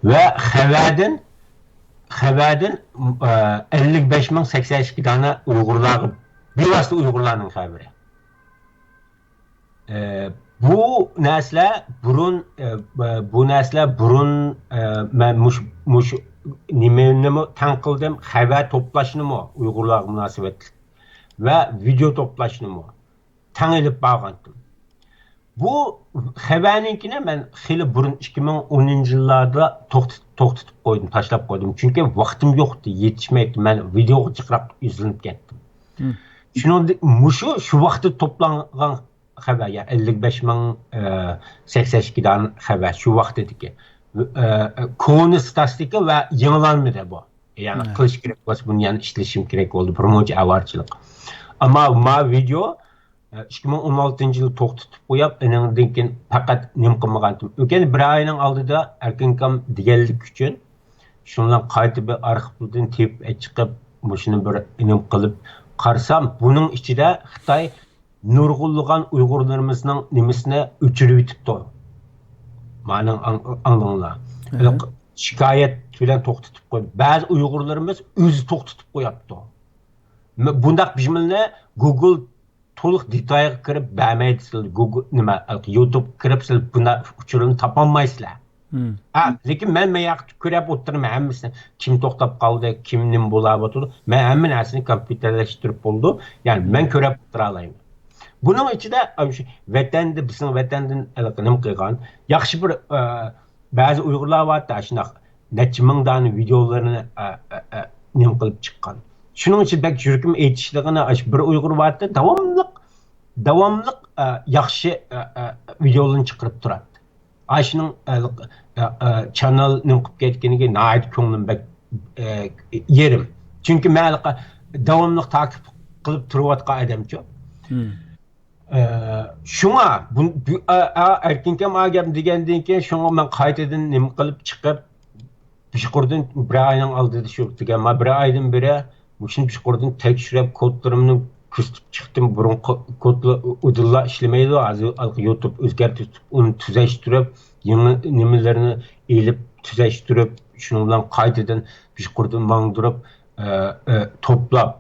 ۋە خەۋەردىن، خەۋەردىن، ئە، ئەللىك بەش مىڭ سەكسەن ئىككى دانە ئۇيغۇرلارغا، بىۋاسىتە ئۇيغۇرلارنىڭ خەۋىرى. ئە، بۇ نەرسىلەر بۇرۇن، ئە، بۇ نەرسىلەر بۇرۇن، ئە، مەن مۇش-، مۇشۇ نېمىنىمۇ تەڭ قىلدىم، خەۋەر توپلاشنىمۇ ئۇيغۇرلارغا مۇناسىۋەتلىك ۋە ۋىدېئو توپلاشنىمۇ تەڭ ئېلىپ بارغانتىم. بۇ خەۋەرنىڭكىنى مەن خېلى بۇرۇن، ئىككى مىڭ ئونىنچى يىللاردا توختىتىپ، توختىتىپ قويدۇم، تاشلاپ قويدۇم. چۈنكى ۋاقتىم يوقتى، يېتىشمەيتتى. مەن ۋىدېئوغا جىقراق يۈزلىنىپ كەتتىم. شۇنىڭدىن مۇشۇ، شۇ ۋاقىتتا توپلانغان خەۋەر، يەنى ئەللىك بەش مىڭ، ئە، سەكسەن ئىككى دانە خەۋەر شۇ ۋاقتىدىكى. ئە، كونا ستاتىستىكا ۋە يېڭىلانمىدى بۇ. يەنى قىلىش كېرەك بولسا، بۇنى يەنە ئىشلىشىم كېرەك بولدى، بىر مۇنچە ئاۋارىچىلىك. ئەمما ما ۋىدېئو، ئە، ئىككى مىڭ ئون ئالتىنچى يىلى توختىتىپ قويۇپ، ئېنىڭدىن كېيىن پەقەت نېمە قىلمىغانتىم. ئۆتكەن بىر ئاينىڭ ئالدىدا ئەركىن ئاكام دېگەنلىك ئۈچۈن، شۇنىڭ بىلەن قايتا بىر ئارخىپلىرىدىن تېپىپ ئەچىقىپ، مۇشۇنى بىر نېمە قىلىپ قارىسام، بۇنىڭ ئىچىدە خىتاي نۇرغۇنلىغان ئۇيغۇرلىرىمىزنىڭ نېمىسىنى ئۆچۈرۈۋېتىپتۇ. مانىڭ ئاڭ-، ئاڭلىڭلار. شىكايەت بىلەن توختىتىپ قويۇپ، بەزى ئۇيغۇرلىرىمىز ئۆزى توختىتىپ قويۇپتۇ. م-، بۇنداق بىمالنى گۇگل تولۇق دېتايغا كىرىپ بەرمەيدۇ سىلەر. گۇگل، نېمە، يۇتۇبقا كىرىپ سىلەر بۇنداق ئۇچۇرنى تاپالمايسىلەر. ھە، لېكىن مەن مەن ياقتا كۆرۈپ ئولتۇرىمەن ھەممىسىنى. كىم توختاپ قالدى، كىم نېمە بولاۋاتىدۇ. مەن ھەممە نەرسىنى كومپيۇتېرلەشتۈرۈپ بولدى. يەنى مەن كۆرۈپ ئولتۇرالايمەن. بۇنىڭ ئىچىدە ئاشۇ ۋەتەندە، بىزنىڭ ۋەتەندىن نېمە قىلغان ياخشى بىر، ئە، بەزى ئۇيغۇرلار بار، شۇنداق نەچچە مىڭ دانە ۋىدېئولىرىنى، ئە، ئە، ئە، نېمە قىلىپ چىققان. شۇنىڭ ئۈچۈن بەك يۈرىكىم ئېچىشلىقىنى، ئاشۇ بىر ئۇيغۇر بارتى، داۋاملىق، داۋاملىق، ئە، ياخشى، ئە، ئە، ۋىدېئولارنى چىقىرىپ تۇراتتى. ئاشۇنىڭ، ئە، ئە، ئە، چانال نېمە قىلىپ كەتكىنىگە ناھايىتى كۆڭلۈم بەك، ئە، يېرىم. چۈنكى مەن ھېلىقى داۋاملىق تاقىپ قىلىپ تۇرۇۋاتقان ئادەمچۇ. ئە، شۇڭا بۇ، بۇ، ئە، ئە، ئەركىنكەم ئا گەپنى دېگەندىن كېيىن، شۇڭا مەن قايتىدىن نېمە قىلىپ چىقىپ، بىشقۇردىن بىر ئاينىڭ ئالدىدا شۇ دېگەن، ما بىر ئايدىن بېرى مۇشۇنى بىشقۇردىن تەكشۈرۈپ، كودلىرىمنى كۆرسىتىپ چىقتىم. بۇرۇنقى كودلار ئۇدۇللا ئىشلىمەيدۇ. ھازىر يۇتۇب ئۆزگەرتىپ، ئۇنى تۈزەشتۈرۈپ، يېڭى نېمىلەرنى ئېلىپ، تۈزەشتۈرۈپ، شۇنىڭ بىلەن قايتىدىن بىشقۇردىن ماڭدۇرۇپ، ئە، ئە، توپلاپ،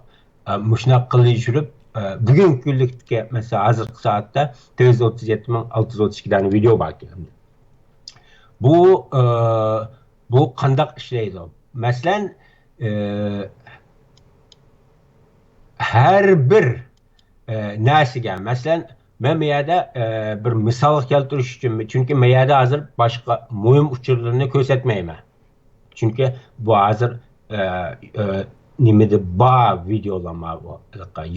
ئە، مۇشۇنداق قىلىپ يۈرۈپ، ئە، بۈگۈنكى كۈنلۈكتىكى، مەسىلەن، ھازىرقى سائەتتە تۆت يۈز ئوتتۇز يەتتە مىڭ ئالتە يۈز ئوتتۇز ئىككى دانە ۋىدېو باركەن. بۇ، ئە، بۇ قانداق ئىشلەيدۇ؟ مەسىلەن، ئە، ھەر بىر، ئە، نەرسىگە، مەسىلەن، مەن بۇ يەردە، ئە، بىر مىسالغا كەلتۈرۈش ئۈچۈن، چۈنكى مەن يەردە ھازىر باشقا مۇھىم ئۇچۇرلىرىنى كۆرسەتمەيمەن. چۈنكى بۇ ھازىر، ئە، ئە، نېمىدە بار ۋىدېئولار، ما بۇ،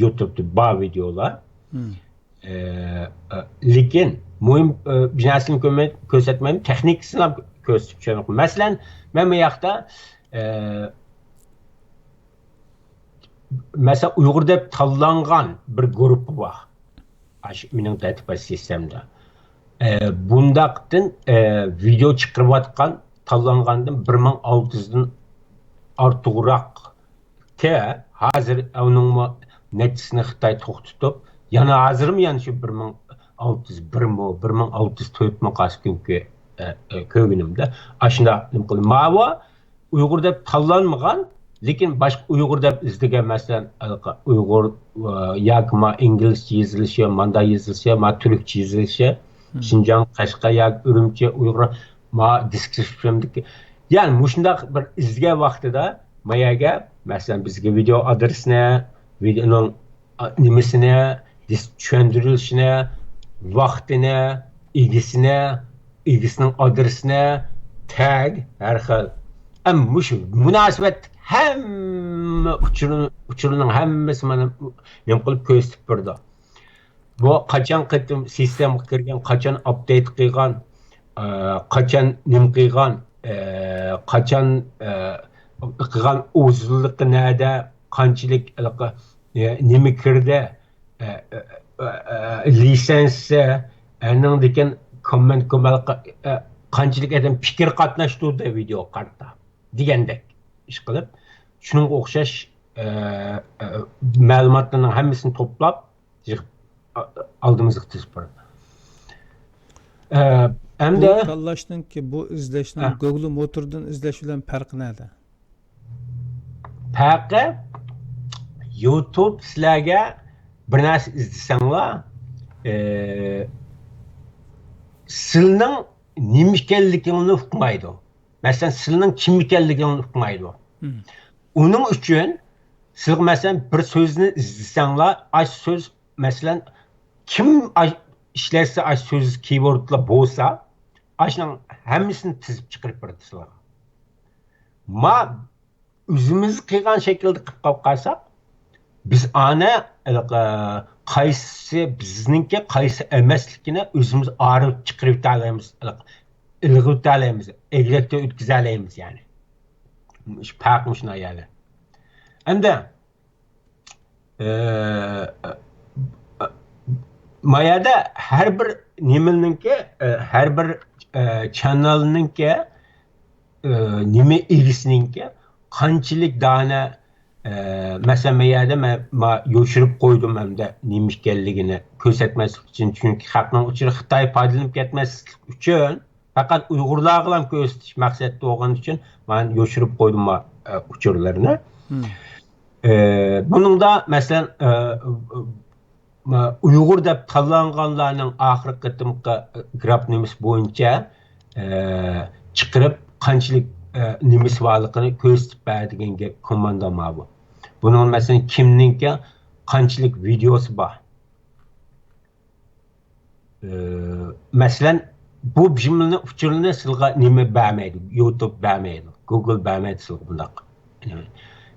يۇتۇبتا بار ۋىدېئولار. ئە، ئە، لېكىن مۇھىم، ئە، بىر نەرسىنى كۆرمەي-، كۆرسەتمەيمەن، تېخنىكىسىنى ھەم كۆرسىتىپ چۈشەندۈرۈپ. مەسىلەن، مەن بۇ ياقتا، ئە، مەسىلەن، ئۇيغۇر دەپ تاللانغان بىر گۇرۇپپا بار. ئاشۇ مېنىڭ داتاباز سىستېمىمدا. ئە، بۇنداقتىن، ئە، ۋىدېئو چىقىرىۋاتقان تاللانغاندىن بىر مىڭ ئالتە يۈزدىن ئارتۇقراق. تە، ھازىر ئۇنىڭمۇ نەچچىسىنى خىتاي توختىتىپ، يەنە ھازىرمۇ يەنە شۇ بىر مىڭ ئالتە يۈز بىرمۇ، بىر مىڭ ئالتە يۈز تۆتمۇ قايسى كۈنكى، ئە، ئە، كۆرگىنىمدە، ئاشۇنداق نېمە قىلدى. ماۋۇ ئۇيغۇر دەپ تاللانمىغان، لېكىن باشقا ئۇيغۇر دەپ ئىزدىگەن، مەسىلەن، ھېلىقى ئۇيغۇر، ئە، ياكى ما ئىنگلىزچە يېزىلىشى، ماندا يېزىلىشى، ما تۈركچە يېزىلىشى، شىنجاڭ، قەشقەر ياكى ئۈرۈمچى ئۇيغۇر، ما دېسكرىپسىيەمدىكى، يەنى مۇشۇنداق بىر ئىزدىگەن ۋاقتىدا ما يەرگە، مەسىلەن، بىزگە ۋىدېئو ئادرېسىنى، ۋىدېئونىڭ، ئا، نېمىسىنى، دىس-، چۈشەندۈرۈلۈشىنى، ۋاقتىنى، ئىگىسىنى، ئىگىسىنىڭ ئادرېسىنى، تەگ، ھەر خىل. ئەم، مۇشۇ مۇناسىۋەتلىك ھەممە ئۇچۇر-، ئۇچۇرنىڭ ھەممىسى مانا نېمە قىلىپ كۆرسىتىپ بېرىدۇ. بۇ قاچان قېتىم سىستېمىغا كىرگەن، قاچان ئاپدېيت قىلغان، ئە، قاچان نېمە قىلغان، ئە، قاچان، ئە، قىلغان ئۇزۇنلۇقى نەدە، قانچىلىك، ئە، نېمە كىردى، ئە، ئە، ئە، ئە، لىسەنسى، ئەنىڭدىكىن كوممېنت، كوممېنت، ئە، قانچىلىك ئادەم پىكىر قاتناشتۇردى ۋىدېو قارتا دېگەندەك ئىش قىلىپ، شۇنىڭغا ئوخشاش، ئە، ئە، مەلۇماتلارنىڭ ھەممىسىنى توپلاپ، يىغىپ، ئا-، ئالدىمىزغا تىزىپ بارىدۇ. ئە، ئەمدى بۇ تاللاشنىڭكى، بۇ ئىزدەشنىڭ ھە. گوگل موتوردىن ئىزدەش بىلەن پەرقى نەدە؟ پەرقى، يۇتۇب سىلەرگە بىر نەرسە ئىزدىسەڭلار، ئە، سىلنىڭ نېمە ئىكەنلىكىڭنى ئۇقمايدۇ. مەسىلەن، سىلنىڭ كىم ئىكەنلىكىڭنى ئۇقمايدۇ. ئۇنىڭ ئۈچۈن سىلەر، مەسىلەن، بىر سۆزنى ئىزدىسەڭلار، ئاشۇ سۆز، مەسىلەن، كىم ئاش-، ئىشلەتسە، ئاشۇ سۆز كىبوردلا بولسا، ئاشۇنىڭ ھەممىسىنى تىزىپ چىقىرىپ بېرىدۇ سىلەرگە. ما ئۆزىمىز قىلغان شەكىلدە قىلىپ قالىپ قالساق، بىز ئانى، ھېلىقى، قايسىسى بىزنىڭكى، قايسى ئەمەسلىكىنى ئۆزىمىز ئايرىپ چىقىرىۋېتەلەيمىز، ھېلىقى، ئىلغىۋېتەلەيمىز، ئەگلەكتىن ئۆتكۈزەلەيمىز، يەنى. شۇ پەرق مۇشۇ يەردە. ئەمدى، ئە، ما يەردە ھەر بىر نېمىنىڭكى، ئە، ھەر بىر، ئە، چانالنىڭكى، ئە، نېمە ئىگىسىنىڭكى قانچىلىك دانە، ئە، مەسىلەن، ما يەردە مەن، ما، يوشۇرۇپ قويدۇم ھەمدە نېمە ئىكەنلىكىنى كۆرسەتمەسلىك ئۈچۈن، چۈنكى خەقنىڭ ئۇچۇرى خىتاي پايدىلىنىپ كەتمەسلىك ئۈچۈن، پەقەت ئۇيغۇرلارغىلا كۆرسىتىش مەقسەتتە بولغىنى ئۈچۈن مەن يوشۇرۇپ قويدۇم، ما، ئە، ئۇچۇرلىرىنى. ئە، بۇنىڭدا، مەسىلەن، ئە، ئۇيغۇر دەپ تاللانغانلارنىڭ ئاخىرقى قېتىمقى گراف نېمىسى بويىچە، ئە، چىقىرىپ، قانچىلىك، ئە، نېمىسى بارلىقىنى كۆرسىتىپ بەر دېگەن گەپ، كوماندا ماۋۇ. بۇنىڭ، مەسىلەن، كىمنىڭكى قانچىلىك ۋىدېئوسى بار. ئە، مەسىلەن، بۇ بىمنى ئۇچۇرنى سىلغا نېمە بەرمەيدۇ، يۇتۇب بەرمەيدۇ، گۇگل بەرمەيدۇ سىلغا بۇنداق.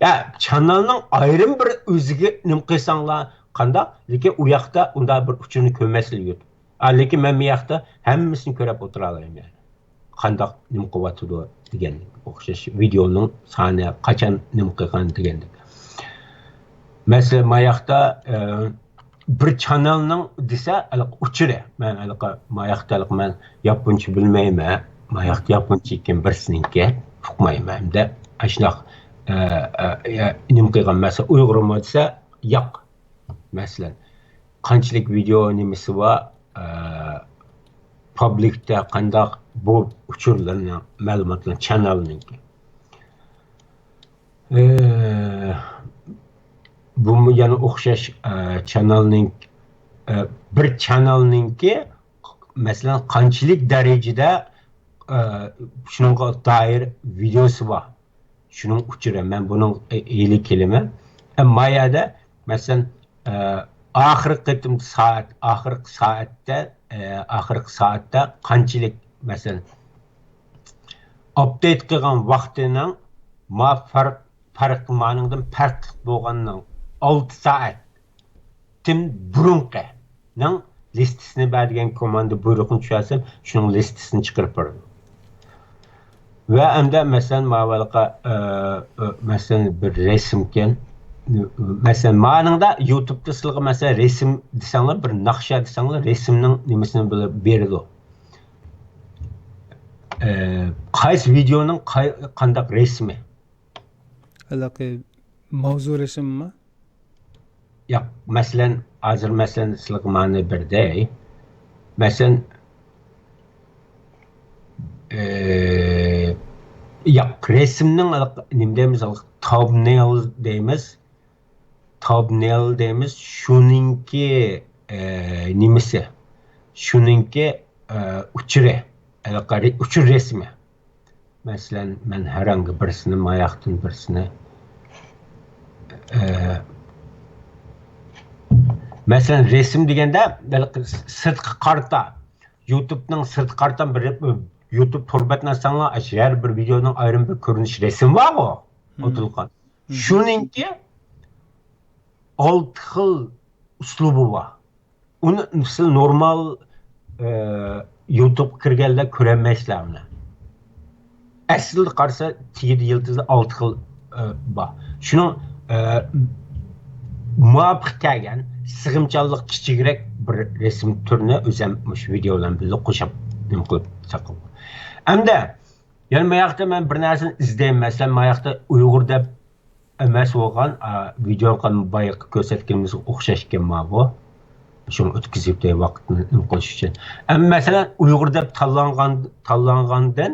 يا، چانالنىڭ ئايرىم بىر ئۆزىگە نېمە قىلساڭلار قانداق، لېكىن ئۇ ياقتا ئۇنداق بىر ئۇچۇرنى كۆرمەسلىك يۇتۇب. ئا، لېكىن مەن بۇ ياقتا ھەممىسىنى كۆرەپ ئولتۇرالايمەن. قانداق نېمە قىلىۋاتىدۇ دېگەندەك ئوخشاش، ۋىدېئونىڭ سانى، قاچان نېمە قىلغان دېگەندەك. مەسىلەن، ماياقتا، ئە، بىر چانالنىڭ دېسە، ھېلىقى ئۇچۇرى. مەن ھېلىقى ماياقتا ھېلىقى مەن ياپونچە بىلمەيمەن. ماياقتا ياپونچە ئىكەن بىرسىنىڭكى، ئۇقمايمەن. ھەمدە ئاشۇنداق، ئە، ئە، ئە، نېمە قىلغان، مەسىلەن، ئۇيغۇرمۇ دېسە، ياق. مەسىلەن، قانچىلىك ۋىدېئو نېمىسى بار، ئە، پابلىكتا قانداق بۇ ئۇچۇرلارنىڭ، مەلۇماتلارنىڭ، چانالنىڭكى. ئە، بۇمۇ يەنە ئوخشاش، ئە، چانالنىڭ، ئە، بىر چانالنىڭكى، مەسىلەن، قانچىلىك دەرىجىدە، ئە، شۇنىڭغا دائىر ۋىدېئوسى بار. شۇنىڭ ئۇچۇرى، مەن بۇنىڭ ئىلى كېلىمەن. ئەمما ما يەردە، مەسىلەن، ئە، ئاخىرقى قېتىم سائەت، ئاخىرقى سائەتتە، ئە، ئاخىرقى سائەتتە قانچىلىك، مەسىلەن، ئاپدېيت قىلغان ۋاقتىنىڭ ما پەرق، پەرق، مانىڭدىن پەرقلىق بولغاننىڭ ئالتە سائەت تىن بۇرۇنقىنىڭ لىستىسىنى بەر دېگەن كوماندا بۇيرۇقنى چۈشۈرسەم، شۇنىڭ لىستىسىنى چىقىرىپ بېرىدۇ. ۋە ئەمدى مەسىلەن، ماۋۇ ھېلىقى، ئە، ئە، مەسىلەن، بىر رەسىمكەن. مەسىلەن، مانىڭدا يۇتۇبتا سىلىغا، مەسىلەن، رەسىم دېسەڭلار، بىر ناخشا دېسەڭلار، رەسىمنىڭ نېمىسىنى بىلىپ بېرىدۇ. ئە، قايسى ۋىدېئونىڭ قاي-، قانداق رەسىمى؟ ھېلىقى ماۋزۇ رەسىممۇ؟ ياق، مەسىلەن، ھازىر، مەسىلەن، سىلىگە مانا بىردەي. مەسىلەن، ئى، ياق، رەسىمنىڭ، نېمە دەيمىز، تامنېيل دەيمىز. تامنېيل دەيمىز. شۇنىڭكى، ئى، نېمىسى؟ شۇنىڭكى، ئى، ئۇچۇرى. ھېلىقى ئۇچۇر رەسىمى. مەسىلەن، مەن ھەرەڭگە بىرسىنى، ماياقتىن بىرسىنى، ئە، مەسىلەن، رەسىم دېگەندە، بەلكى سىرتقا قارىتا، يۇتۇبنىڭ سىرتقا قارىتا بىر، يۇتۇب تور بەتنى ئاچساڭلار، ئاشۇ ھەر بىر ۋىدېئونىڭ ئايرىم بىر كۆرۈنۈش رەسىمى بارغۇ، ئوتۇلغان. شۇنىڭكى ئالتە خىل ئۇسلۇبى بار. ئۇنى سىز نورمال، ئە، يۇتۇبقا كىرگەندە كۆرەلمەيسىلەر ئۇنى. ئەسلىدە قارىسا، تېگىدە يىلتىزدا ئالتە خىل، ئە، بار. شۇنىڭ، ئە، مۇۋاپىق كەلگەن، سىغىمچانلىق كىچىكرەك بىر رەسىم تۈرىنى ئۆزۈم مۇشۇ ۋىدېئو بىلەن بىللە قوشۇپ نېمە قىلىپ ساقلاپ. ئەمدى يەنە ماياقتا مەن بىر نەرسىنى ئىزدەيمەن. مەسىلەن، ماياقتا ئۇيغۇر دەپ ئەمەس بولغان، ئا، ۋىدېو قىلىپ بايىقى كۆرسەتكىنىمىزگە ئوخشاش ئىكەن ماۋۇ. شۇڭا ئۆتكۈزۈپ ۋاقىتنى نېمە قىلىش ئۈچۈن. ئەمما مەسىلەن، ئۇيغۇر دەپ تاللانغان، تاللانغاندىن،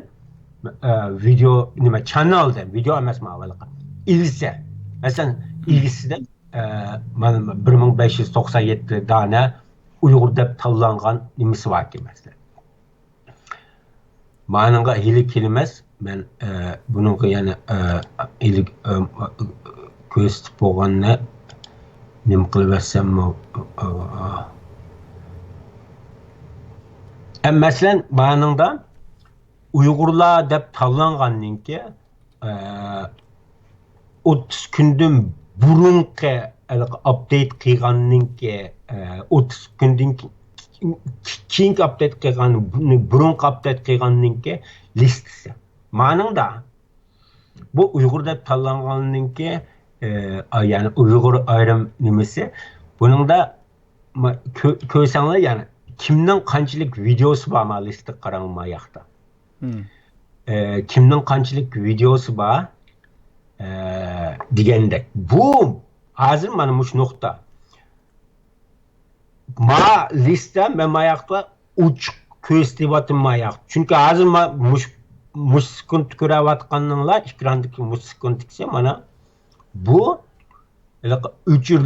ئا، ۋىدېو، نېمە، چانال دەپ، ۋىدېو ئەمەس ماۋۇ ھېلىقى. ئىگىسى. مەسىلەن، ئىگىسىدە، ئا، مانا بىر مىڭ بەش يۈز توقسان يەتتە دانە ئۇيغۇر دەپ تاللانغان نېمىسى باركەن مەسىلەن. مانىڭغا ھېلى كېلىمەس. مەن، ئە، بۇنىڭغا يەنە، ئە، ھېلى، ئە، كۆرسىتىپ بولغاننى نېمە قىلىۋەتسەممۇ، ئە، ئە، مەسىلەن، مانىڭدا ئۇيغۇرلار دەپ تاللانغاننىڭكى، ئە، ئوتتۇز كۈندىن بۇرۇنقى، ھېلىقى ئاپدېيت قىلغاننىڭكى، ئە، ئوتتۇز كۈندىن كېيىن، كېيىنكى ئاپدېيت قىلغان، بۇرۇنقى ئاپدېيت قىلغاننىڭكى لىستىسى. مانىڭدا بۇ ئۇيغۇر دەپ تاللانغاننىڭكى، ئە، يەنى ئۇيغۇر ئايرىم نېمىسى. بۇنىڭدا ما-، كۆ-، كۆرسەڭلار، يەنى كىمنىڭ قانچىلىك ۋىدېئوسى بار، ما لىستىگە قاراڭ، ما ياقتا. ئە، كىمنىڭ قانچىلىك ۋىدېئوسى بار، ئە، دېگەندەك. بۇ ھازىر مانا مۇشۇ نۇقتا. ما لىستە مەن ماياقتا ئوچۇق كۆرسىتىۋاتىمەن ماياق. چۈنكى ھازىر ما-، مۇش-، مۇشۇ سېكۇنتتا كۆرۈۋاتقانلار، ئېكراندىكى مۇشۇ سېكۇنتتىكىسى مانا بۇ ھېلىقى ئۆچۈر،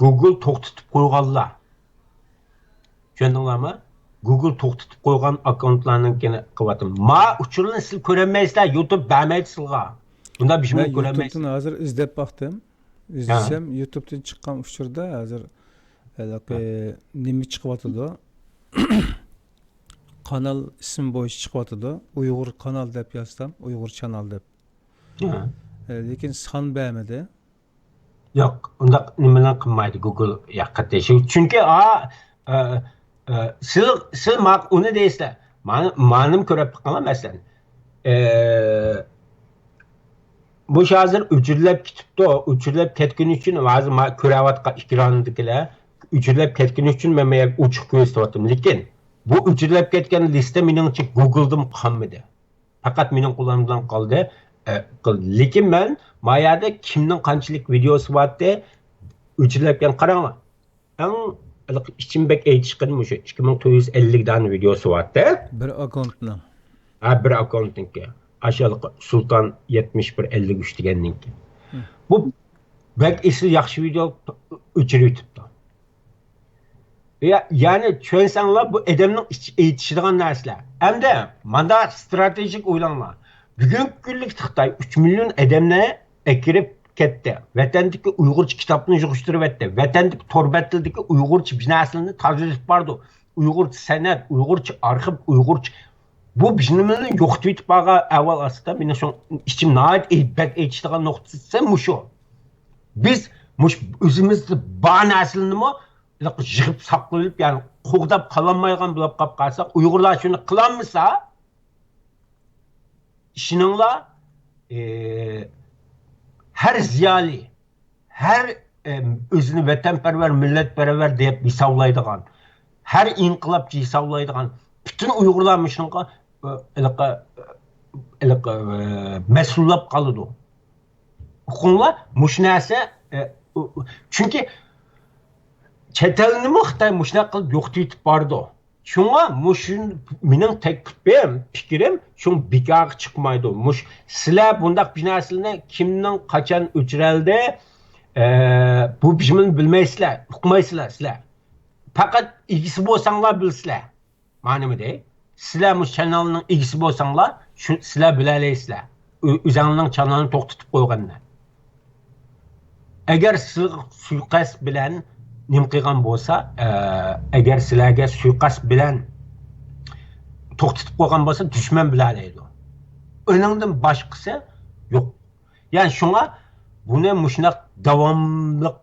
گۇگل توختىتىپ قويغانلار. چۈشەندىڭلارمۇ؟ گۇگل توختىتىپ قويغان ئاككاونتلارنىڭكىنى قىلىۋاتىمەن. ما ئۇچۇرنى سىز كۆرەلمەيسىلەر، يۇتۇب بەرمەيدۇ سىلغا. بۇنداق بىر شۇنى مەن كۆرەلمەيسىز. يۇتۇبتىن ھازىر ئىزدەپ باقتىم. ھە. ئىزدىسەم، يۇتۇبتىن چىققان ئۇچۇردا ھازىر ھېلىقى ھە. نېمە چىقىۋاتىدۇ؟ قانال ئىسمى بويىچە چىقىۋاتىدۇ. ئۇيغۇر قانال دەپ يازسام، ئۇيغۇر چانال دەپ. ھە. ئە، لېكىن سان بەرمىدى. ياق، ئۇنداق نېمىلەر قىلمايدۇ گوگل ياققا تېشى. چۈنكى ئا، ئە، ئە، سىل، سىل ماق ئۇنى دەيسىلەر. مانا، مانىم كۆرۈپ بېقىڭلار مەسىلەن. ئە، بۇ ھازىر ئۆچۈرلەپ كېتىپتۇ. ئۆچۈرلەپ كەتكىنى ئۈچۈن ھازىر ما كۆرەۋاتقان ئېكراندىكىلەر ئۆچۈرلەپ كەتكىنى ئۈچۈن مەن مايا ئوچۇق كۆرسىتىۋاتىمەن. لېكىن بۇ ئۆچۈرلەپ كەتكەن لىستا مېنىڭچە گوگلدىمۇ قالمىدى. پەقەت مېنىڭ قولۇم بىلەن قالدى. ئە، قىل-، لېكىن مەن ما يەردە كىمنىڭ قانچىلىك ۋىدېئوسى بارتى، ئۆچۈرلەپ كەتكەن قاراڭلار. ئەڭ ھېلىقى ئىچىم بەك ئېچىشقىنى مۇشۇ ئىككى مىڭ تۆت يۈز ئەللىك دانە ۋىدېئوسى بارتى. بىر ئاككونتنىڭ. ھە، بىر ئاككونتنىڭكى. ئاشۇ ھېلىقى سۇلتان يەتمىش بىر ئەللىك ئۈچ دېگەننىڭكى. ھە. بۇ بەك ئېسىل ياخشى ۋىدېئو ئۆچۈرۈۋېتىپتۇ. يا-، يەنى چۈشەنسەڭلار، بۇ ئادەمنىڭ ئىچ-، ئېيتىشىدىغان نەرسىلەر. ئەمدى مانداق ستراتېژىك ئويلاڭلار. بۈگۈنكى كۈنلۈكتە خىتاي ئۈچ مىليون ئادەمنى ئەكىرىپ كەتتى. ۋەتەندىكى ئۇيغۇرچە كىتابنى يىغىشتۇرۇۋەتتى. ۋەتەندىكى تور بەتلىرىدىكى ئۇيغۇرچە بىر نەرسىلەرنى تازىلىتىپ بارىدۇ. ئۇيغۇرچە سەنئەت، ئۇيغۇرچە ئارخىپ، ئۇيغۇرچە. بۇ بىزنى يوقىتىۋېتىپ بارغان ئەھۋال ئاستىدا، مېنىڭ شۇ ئىچىم ناھايىتى ئېيت-، بەك ئېچىشىدىغان نۇقتىسى مۇشۇ. بىز مۇش ئۆزىمىزدە بار نەرسىلەرنىمۇ يىغىپ ساقلىۋېلىپ، يەنى قوغداپ قالالمايدىغان بولۇپ قاپ قالساق، ئۇيغۇرلار شۇنى قىلالمىسا، ئىشىنىڭلار، ئى، ھەر زىيالىي، ھەر، ئى، ئۆزىنى ۋەتەنپەرۋەر، مىللەتپەرۋەر دەپ ھېسابلايدىغان، ھەر ئىنقىلابچى ھېسابلايدىغان پۈتۈن ئۇيغۇرلار مۇشۇنىڭغا، ئى، ھېلىقى، ھېلىقى، ئى، مەسئۇللاپ قالىدۇ. ئۇقۇڭلار، مۇشۇ نەرسە، ئى، ئۇ-، ئۇ-، چۈنكى چەت ئەلنىمۇ خىتاي مۇشۇنداق قىلىپ يوقىتىۋېتىپ بارىدۇ. شۇڭا مۇشۇ مېنىڭ تەكلىپىم، پىكرىم، شۇ بىكارغا چىقمايدۇ. مۇش-، سىلەر بۇنداق بىر نەرسىلەرنى كىمنىڭ قاچان ئۆچۈرەلدى، ئە، بۇ بىزمۇ بىلمەيسىلەر، ئۇقمايسىلەر سىلەر. پەقەت ئىگىسى بولساڭلار بىلىسىلەر. مانا نېمە دەي؟ سىلەر مۇشۇ چانالنىڭ ئىگىسى بولساڭلار، شۇ، سىلەر بىلەلەيسىلەر. ئۆ-، ئۆزەڭنىڭ چانالنى توختىتىپ قويغىنىنى. ئەگەر سىلەرگە سۇيىقەست بىلەن نېمە قىلغان بولسا، ئە، ئەگەر سىلەرگە سۇيىقەست بىلەن توختىتىپ قويغان بولسا، دۈشمەن بىلەلەيدۇ. ئۇنىڭدىن باشقىسى يوق. يەنى شۇڭا بۇنى مۇشۇنداق داۋاملىق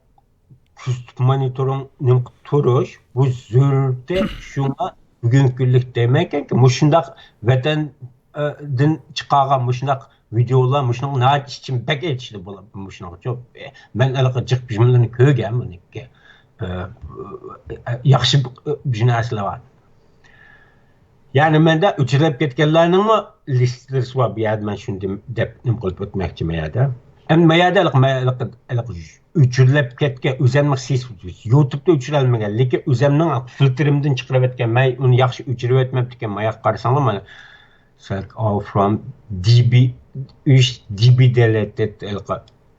كۆزىتىپ مونىتورىنگ قىلىپ تۇرۇش، بۇ زۆرۈرىيىتى. شۇڭا بۈگۈنكى كۈنلۈك دەيمەنكەنكى، مۇشۇنداق ۋەتەن، ئە، دىن چىقارغان مۇشۇنداق ۋىدېئولار، مۇشۇنىڭ ناھايىتى ئىچىم بەك ئېچىشتى بۇ-، مۇشۇنىڭغا. مەن ھېلىقى جىق بىژمىلىرىنى كۆرگەن بۇنىڭكى. ئە، ئە، ياخشى بىر، بىر نەرسىلەر بار. يەنى مەندە ئۆچۈرلەپ كەتكەنلەرنىڭمۇ لىستىسى بار بۇ يەردە، مەن شۇنى دېم-، دەپ نېمە قىلىپ ئۆتمەكچى ما يەردە. ئەمدى ما يەردە ھېلىقى، مەن ھېلىقى، ھېلىقى ئۆچۈرلەپ كەتكەن، ئۆزەمنىڭ سېس-، يۇتۇبتا ئۆچۈرەلمىگەن، لېكىن ئۆزەمنىڭ فىلتىرىمدىن چىقىرىۋەتكەن، مەن ئۇنى ياخشى ئۆچۈرۈۋەتمەپتىكەن. ماياققا قارىساڭلار، مانا، سەك ئاۋ فرام دىبى، ئۈچ دىبى دېلېتېد، ھېلىقى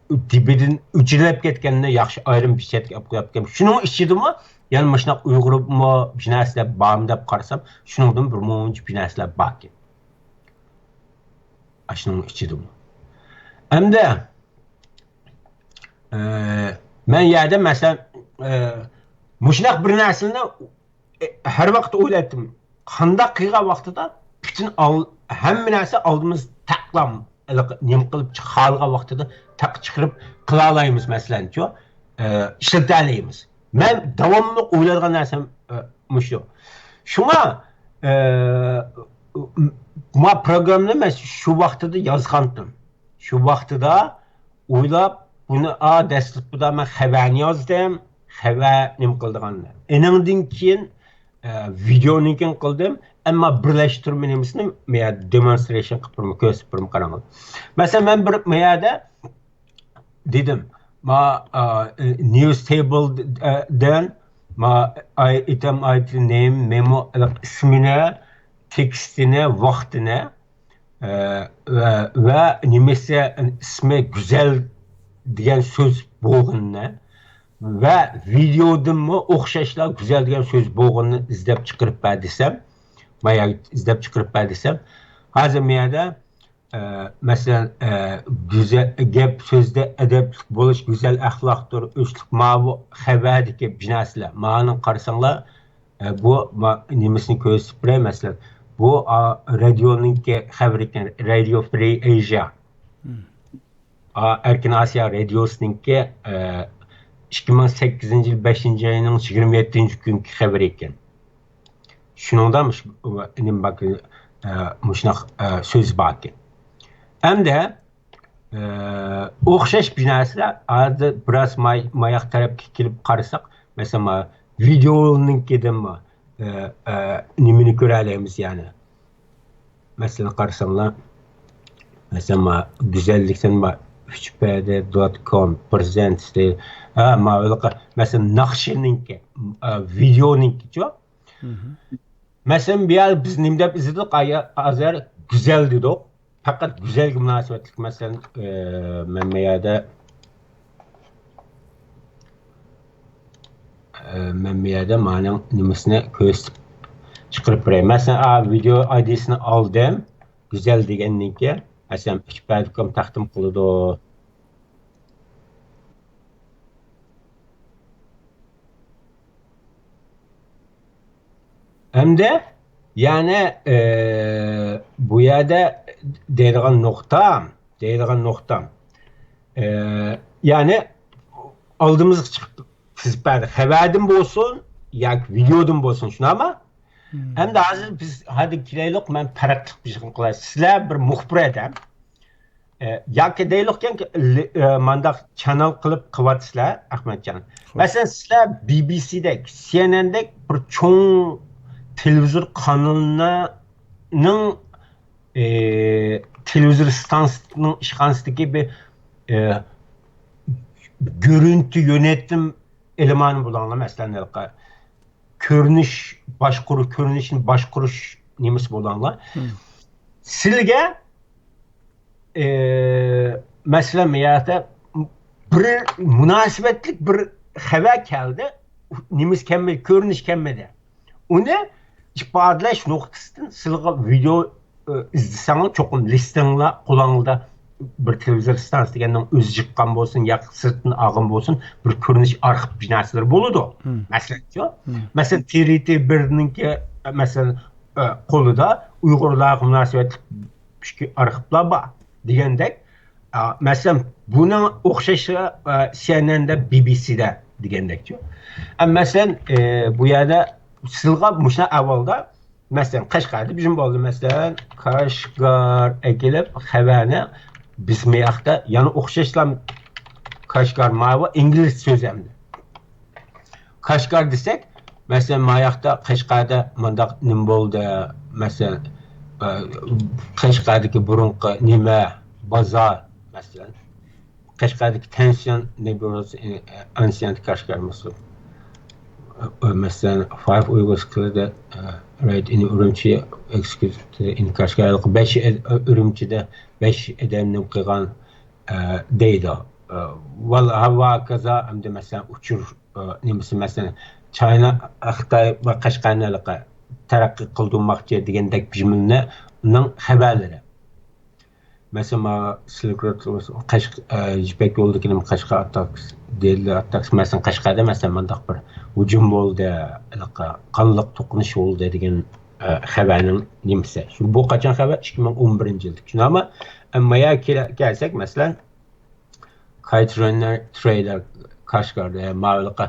دىبىدىن ئۆچۈرۈلۈپ كەتكەننى ياخشى ئايرىم بىر چەتكە ئېلىپ قويۇپتىكەن. شۇنىڭ ئىچىدىمۇ يەنە مۇشۇنداق ئۇيغۇرمۇ بىر نەرسىلەر بارمۇ دەپ قارىسام، شۇنىڭدىن بىر مۇنچە بىر نەرسىلەر باركەن. ئاشۇنىڭ ئىچىدىمۇ. ئەمدى، ئە، مەن يەردە مەسىلەن، ئە، مۇشۇنداق بىر نەرسىنى، ئە، ھەر ۋاقىت ئويلايتتىم. قانداق قىلغان ۋاقتىدا پۈتۈن ئال-، ھەممە نەرسە ئالدىمىزدا تەقلام، ھېلىقى نېمە قىلىپ چىق-، خالىغان ۋاقتىدا تەق چىقىرىپ قىلالايمىز، مەسىلەنچۇ، ئە، ئىشلىتەلەيمىز. مەن داۋاملىق ئويلايدىغان نەرسەم، ئە، مۇشۇ. شۇڭا، ئە، ما پروگراممىنى مەن شۇ ۋاقتىدا يازغانتىم. شۇ ۋاقتىدا ئويلاپ، بۇنى، ئا، دەسلىپىدە مەن خەۋەرنى يازدىم. خەۋەر نېمە قىلىدىغان. ئېنىڭدىن كېيىن، ئە، ۋىدېونىڭكىنى قىلدىم. ئەمما بىرلەشتۈرمە نېمىسىنى مەن دېمونسترېيشن قىلىپ تۇرمۇ، كۆرسىتىپ تۇرمۇ، قاراڭلار. مەسىلەن، مەن بىر ما يەردە دېدىم، ما، ئا، نيۇز تېبىلدىن، ما، ئاي، ئېتەم ئايتى نېم، مېمو ئىسمىنى، تېكىستىنى، ۋاقتىنى، ئە، ۋە، ۋە نېمىسى ئىسمى گۈزەل دېگەن سۆز بولغىنىنى ۋە ۋىدېودىنمۇ ئوخشاشلا گۈزەل دېگەن سۆز بولغىنىنى ئىزدەپ چىقىرىپ بەر دېسەم، ما يەردە ئىزدەپ چىقىرىپ بەر دېسەم، ھازىر ما يەردە، ئە، مەسىلەن، ئە، گۈزەل، گەپ سۆزدە ئەدەپلىك بولۇش، گۈزەل ئەخلاقتۇر، ئۆچلۈك ماۋۇ خەۋەردىكى بىر نەرسىلەر. مانى قارىساڭلار، ئە، بۇ ما-، نېمىسىنى كۆرسىتىپ بېرەي، مەسىلەن، بۇ، ئا، رادىيونىڭكى خەۋىرى ئىكەن، رادىيو فرى ئېيژىيا. ئا، ئەركىن ئاسىيا رادىيوسىنىڭكى، ئە، ئىككى مىڭ سەككىزىنچى يىل بەشىنچى ئاينىڭ يىگىرمە يەتتىنچى كۈنكى خەۋىرى ئىكەن. شۇنىڭدا مۇش-، نېمە بار، ئە، مۇشۇنداق، ئە، سۆز باركەن. ئەمدى ئە، ئوخشاش بىر نەرسىلەر ھازىر بىراز ماي-، ماياق تەرەپكە كېلىپ قارىساق، مەسىلەن، ما-، ۋىدېئونىڭكىدىنمۇ، ئە، ئە، نېمىنى كۆرەلەيمىز يەنى؟ مەسىلەن، قارىساڭلار، مەسىلەن، ما-، گۈزەللىكتىن ما-، ئۈچ پەدە دوت كوم پرېزېنتسى، ھە، ما-، مەسىلەن، ناخشىنىڭكى، ئە، ۋىدېئونىڭكىچۇ؟ مەسىلەن، بۇ يەردە بىز نېمە دەپ ئىزدىدۇق؟ ئايا-، ھازىر گۈزەل دېدۇق. پەقەت گۈزەلگە مۇناسىۋەتلىك، مەسىلەن، ئى، مەن بۇ يەردە، ئى، مەن بۇ يەردە مانىڭ نېمىسىنى كۆرسىتىپ چىقىرىپ بېرەي. مەسىلەن، ئا، ۋىدېئو ئايدىسىنى ئالدىم. گۈزەل دېگەننىڭكى، مەسىلەن، ئۈچ پەدە كوم تەقدىم قىلىدۇ. ئەمدى، يەنى، ئى، بۇ يەردە دەيدىغان نۇقتام، دەيدىغان نۇقتام، ئى، يەنى ئالدىمىزغا چىقىپ تىزىپ بەردى. خەۋەردىن بولسۇن ياكى ۋىدېودىن بولسۇن، شۇنداقمۇ؟ ئەمدى ھازىر بىز ھەدە كېلەيلۇق، مەن پەرقلىق بىر ئىشنى قىلاي. سىلەر بىر مۇخبىر ئادەم، ئە، ياكى دەيلۇقكەنكى، ئە، مانداق چانال قىلىپ قىلىۋاتىسىلەر، ئەخمەتجان. مەسىلەن، سىلەر بى بى سىدەك، سى ئېن ئېندەك بىر چوڭ تېلېۋىزور قانىلىنىڭ، ئە، تېلېۋىزور ئىستانسىسىنىڭ ئىشخانىسىدىكى بىر، ئە، گۆرۈنتى يۆنەتىم ئېلېمانى بولۇڭلار، مەسىلەن، ھېلىقى كۆرۈنۈش باشقۇرۇش، كۆرۈنۈشنى باشقۇرۇش نېمىسى بولۇڭلار. سىلگە، ئى، مەسىلەن، مۇ يەردە بىر مۇناسىۋەتلىك بىر خەۋەر كەلدى. نېمىسى كەلمىدى، كۆرۈنۈش كەلمىدى. ئۇنى ئىپادىلەش نۇقتىسىدىن سىلىغا ۋىدېئو، ئى، ئىزدىسەڭلار، چوقۇم لىستىڭلار قولۇڭلاردا بىر تېلېۋىزور ئىستانسىسى دېگەننىڭ ئۆزى چىققان بولسۇن ياكى سىرتتىن ئالغان بولسۇن، بىر كۆرۈنۈش ئارخىپ بىر نەرسىلەر بولىدۇ. مەسىلەنچۇ؟ مەسىلەن، تې رې تې بىرنىڭكى، مەسىلەن، ئە، قولىدا ئۇيغۇرلارغا مۇناسىۋەتلىك ئىچكى ئارخىپلار بار دېگەندەك، ئا، مەسىلەن، بۇنىڭ ئوخشاش، ئە، سى ئېن ئېن دە، بى بى سى دە دېگەندەكچۇ. ئە، مەسىلەن، ئە، بۇ يەردە سىلغا مۇشۇ ئەھۋالدا، مەسىلەن، قەشقەردە بىزمۇ بولدى، مەسىلەن، قەشقەر ئەكېلىپ خەۋەرنى بىز مۇياقتا يەنە ئوخشاشلا قەشقەر، ماۋۇ ئىنگلىز سۆزى ئەمدى. قەشقەر دېسەك، مەسىلەن، ماياقتا قەشقەردە مۇنداق نېمە بولدى، مەسىلەن، ئە، قەشقەردىكى بۇرۇنقى نېمە، بازار، مەسىلەن، قەشقەردىكى تەنسىيان نېگروس ئانسىيان قەشقەر مۇسۇ. مەسىلەن، فايف ئۇيغۇرس كىلدە رەيد ئىن ئۈرۈمچى، ئېكسكيۇز ئىن قەشقەر، بەش ئە-، ئۈرۈمچىدە بەش ئادەم نېمە قىلغان، ئە، دەيدۇ. ئە، ۋال-، ھاۋاكازا ئەمدى، مەسىلەن، ئۇچۇر، ئە، نېمىسى، مەسىلەن، چاينا، خىتاي ۋە قەشقەرنى ھېلىقى تەرەققىي قىلدۇرماقچى دېگەندەك بىر جۈملىنىڭ خەۋەرلىرى. مەسىلەن، مانا سىلك رود، قەشق-، ئە، يىپەك يولىدىكى نېمە، قەشقەر ئاتاكس، دېلى ئاتاكس، مەسىلەن، قەشقەردە، مەسىلەن، مانداق بىر ھۇجۇم بولدى، ھېلىقى قانلىق توقۇنۇش بولدى دېگەن، ئە، خەۋەرنىڭ نېمىسى. شۇ، بۇ قاچان خەۋەر؟ ئىككى مىڭ ئون بىرىنچى يىلدىكى. شۇنداقمۇ؟ ئەمما يا كېلە-، كەلسەك، مەسىلەن، كايت راننېر ترېيلەر قەشقەردە، ماۋۇلۇقى،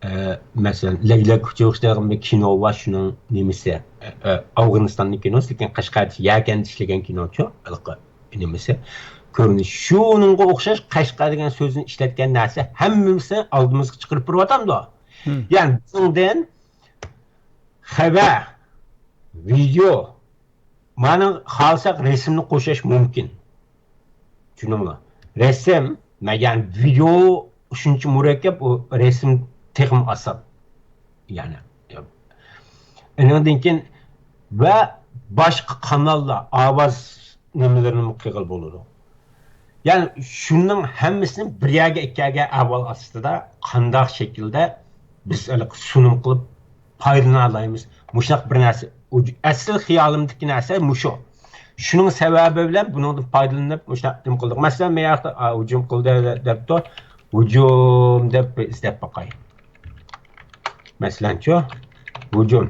ئە، مەسىلەن، لەگلەك ئۇچۇرۇش دېگەن بىر كىنو بار، شۇنىڭ نېمىسى، ئە، ئە، ئافغانىستاننىڭ كىنوسى، لېكىن قەشقەردە يەكەندە ئىشلىگەن كىنوچۇ، ھېلىقى نېمىسى. كۆرۈنۈش. شۇنىڭغا ئوخشاش قەشقەر دېگەن سۆزنى ئىشلەتكەن نەرسە ھەممىسىنى ئالدىمىزغا چىقىرىپ بېرىۋاتامدۇ؟ يەنى بۇنىڭدىن خەۋەر، ۋىدېئو، مانا خالىساق رەسىمنى قوشاش مۇمكىن. چۈشىنىڭلار. رەسىم، مە-، يەنى ۋىدېئو شۇنچە مۇرەككەپ، ئۇ رەسىم تېخىمۇ ئاسان. يەنى، ئېنىڭدىن كېيىن ۋە باشقا قاناللار، ئاۋاز نېمىلىرىنىمۇ قىلغىلى بولىدۇ. يەنى شۇنىڭ ھەممىسىنى بىر يەرگە، ئىككى يەرگە ئەھۋال ئاستىدا قانداق شەكىلدە بىز ھېلىقى سۇنۇم قىلىپ پايدىلىنالايمىز. مۇشۇنداق بىر نەرسە، ئەسلى خىيالىمدىكى نەرسە مۇشۇ. شۇنىڭ سەۋەبى بىلەن بۇنىڭدىن پايدىلىنىپ مۇشۇنداق نېمە قىلدۇق. مەسىلەن، مەن ياقتا، ئا، ھۇجۇم قىلدى دەپتۇ. ھۇجۇم دەپ بىر ئىزدەپ باقاي. مەسىلەنچۇ؟ ھۇجۇم.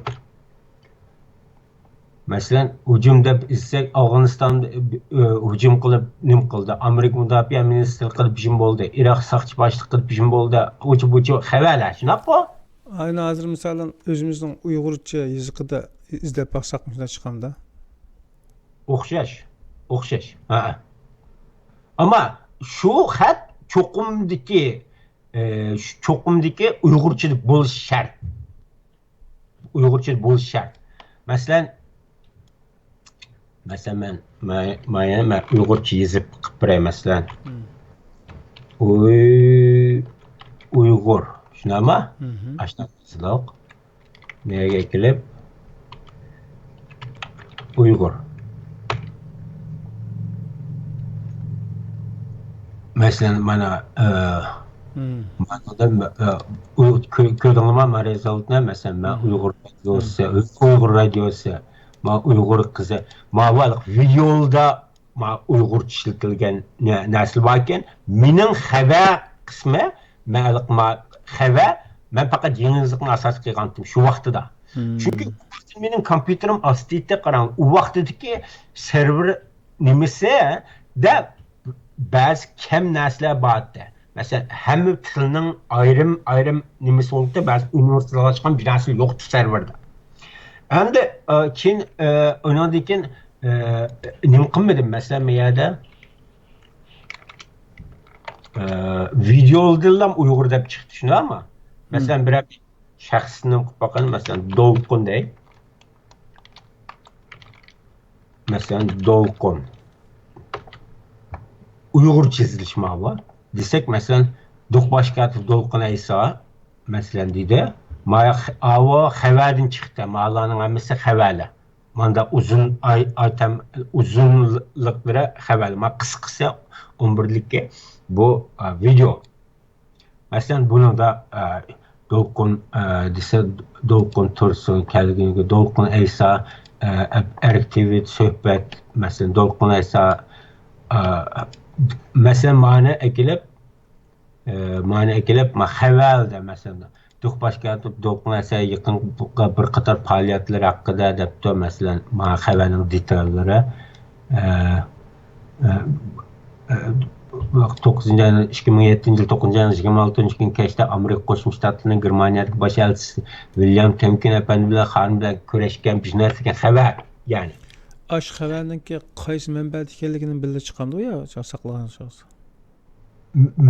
مەسىلەن، ھۇجۇم دەپ ئېيتساق، ئافغانىستاندا، ئى، ھۇجۇم قىلىپ، نېمە قىلدى؟ ئامېرىكا مۇداپىئە مىنىستىرلىقىدا ھۇجۇم بولدى. ئىراق ساقچى باشلىقىدا ھۇجۇم بولدى. ئۇچۇ-بۇچۇ خەۋەرلەر، شۇنداققۇ؟ ئاينا ھازىر، مىسالەن، ئۆزىمىزنىڭ ئۇيغۇرچە يېزىقىدا ئىزدەپ باقساق، مۇشۇنداق چىقامدا؟ ئوخشاش. ئوخشاش. ھە. ئەمما شۇ خەت چوقۇمدىكى، ئى، شۇ چوقۇمدىكى ئۇيغۇرچە بولۇشى شەرت. ئۇيغۇرچە بولۇشى شەرت. مەسىلەن، مەسىلەن، مەن، مەن، مەن، مەن ئۇيغۇرچە يېزىپ قىلىپ بېرەي، مەسىلەن. مم. ئۇي-، ئۇيغۇر. شۇنداقمۇ؟ مم. ئاشۇنداق يېزىلدۇق. نېرىگە كېلىپ، ئۇيغۇر. مەسىلەن، مانا، ئە، مم. مانا، ئە، ئۇ-، كۆ-، كۆردۈڭلارمۇ، مانا رېزالتنى، مەسىلەن، مەن مم. ئۇيغۇر رادىيوسى، مم. ئۇيغۇر رادىيوسى، مانا ئۇيغۇر قىزى، مانا بۇ ۋىدىيودا مانا ئۇيغۇرچە ئىشلىتىلگەن نە-، نەرسىلەر باركەن. مېنىڭ خەۋەر قىسمى، مەن ھېلىقى ما-، خەۋەر، مەن پەقەت يېڭى يېزىقنى ئاساس قىلغانتىم شۇ ۋاقتىدا. مم. چۈنكى مېنىڭ كومپيۇتېرىم ئاستىدا، قاراڭ، ئۇ ۋاقتىدىكى سېرۋېر نېمىسىدە بەزى كەم نەرسىلەر بار ئىدى. مەسىلەن، ھەممە تىلنىڭ ئايرىم-ئايرىم نېمىسى بولۇپتۇ، بەزى ئۇنىۋېرسىتېتلار ئاچقان بىر نەرسە يوقتۇ سېرۋېردا. ئەمدى، ئە، كېيىن، ئە، ئۇنىڭدىن كېيىن، ئە، نېمە قىلمىدىم؟ مەسىلەن، بۇ يەردە، ئە، ۋىدىيودىنلا ئۇيغۇر دەپ چىقتى، شۇنداقمۇ؟ مەسىلەن، بىرەر شەخسنى قىلىپ باقايلى، مەسىلەن، دولقۇن دەي. مەسىلەن، دولقۇن. ئۇيغۇرچە يېزىلىشى ماۋۇ. دېسەك، مەسىلەن، دوقباشكاتىپ دولقۇن ئەيسا، مەسىلەن، دېدى. مايا خ-، ئاۋۇ خەۋەردىن چىقتى. مالارنىڭ ھەممىسى خەۋەرلەر. ماندا ئۇزۇن ئاي-، ئايتەم، ئۇزۇنلۇقلىرى خەۋەرلەر. ما قىسقىسى ئون بىرلىككە بۇ، ئا، ۋىدىيو. مەسىلەن، بۇنىڭدا، ئە، دولقۇن، ئە، دېسە، دولقۇن تۇرسۇن، كەلگۈنكى دولقۇن ئەيسا، ئە، ئەرك تىۋى سۆھبەت، مەسىلەن، دولقۇن ئەيسا، ئە، مەسىلەن، مانى ئەكېلىپ، ئە، مانى ئەكېلىپ، ما-، خەۋەردە، مەسىلەن، دوقباشكاتىپ دولقۇن ئەيسا يېقىنقى بىر قاتار پائالىيەتلىرى ھەققىدە دەپتۇ، مەسىلەن، ما خەۋەرنىڭ دېتاللىرى. ئە، ئە، ئە، توققۇزىنچى ئاينىڭ، ئىككى مىڭ يەتتىنچى يىل توققۇزىنچى ئاينىڭ يىگىرمە ئالتىنچى كۈنى كەچتە ئامېرىكا قوشما شتاتلىرىنىڭ گېرمانىيەدىكى باش ئەلچىسى ۋىليام تېمكىن ئەپەندى بىلەن خانىمى بىلەن كۆرۈشكەن بىزنەس دېگەن خەۋەر، يەنى. ئاشۇ خەۋەرنىڭكى قايسى مەنبەدە ئىكەنلىكىنى بىللە چىقامدۇ يا ساقلىغان شۇ؟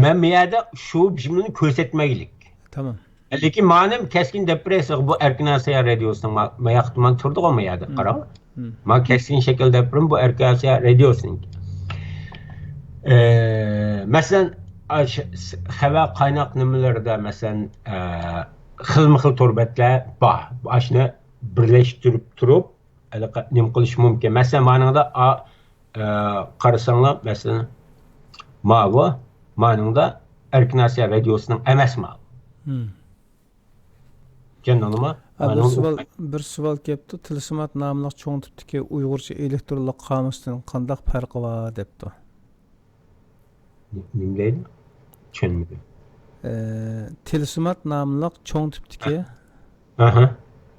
مەن بۇ يەردە شۇ جۈملىنى كۆرسەتمەيلىك. تامام. لېكىن مانىم كەسكىن دەپ بېرەي سىزگە، بۇ ئەركىن ئاسىيا رادىيوسىنىڭ ما-، ماياقتا مانا تۇرىدىغۇ ما يەردە، مم. قاراڭ. مم. ما كەسكىن شەكىلدە دەپ بېرىمەن، بۇ ئەركىن ئاسىيا رادىيوسىنىڭكى. ئە، مەسىلەن، ئا، ش-، س-، خەۋەر قايناق نېمىلىرىدە، مەسىلەن، ئە، خىلمۇ خىل تور بەتلەر بار. ئاشۇنى بىرلەشتۈرۈپ تۇرۇپ، ھېلىقى نېمە قىلىش مۇمكىن. مەسىلەن، مانىڭدا، ئا-، ئە، قارىساڭلار، مەسىلەن، ماۋۇ، مانىڭدا ئەركىن ئاسىيا رادىيوسىنىڭ ئەمەس ماۋۇ. مم. چۈشەندىڭلارمۇ؟ ھە، بىر مانىڭ سوئال، بىر سوئال كەپتۇ. تىلسىمات ناملىق چوڭ تىپتىكى ئۇيغۇرچە ئېلېكترونلۇق قامۇستىن قانداق پەرقى بار دەپتۇ. نېمە دەيدۇ؟ چۈشەنمىدىم. ئە، تىلسىمات ناملىق چوڭ تىپتىكى ئاھا.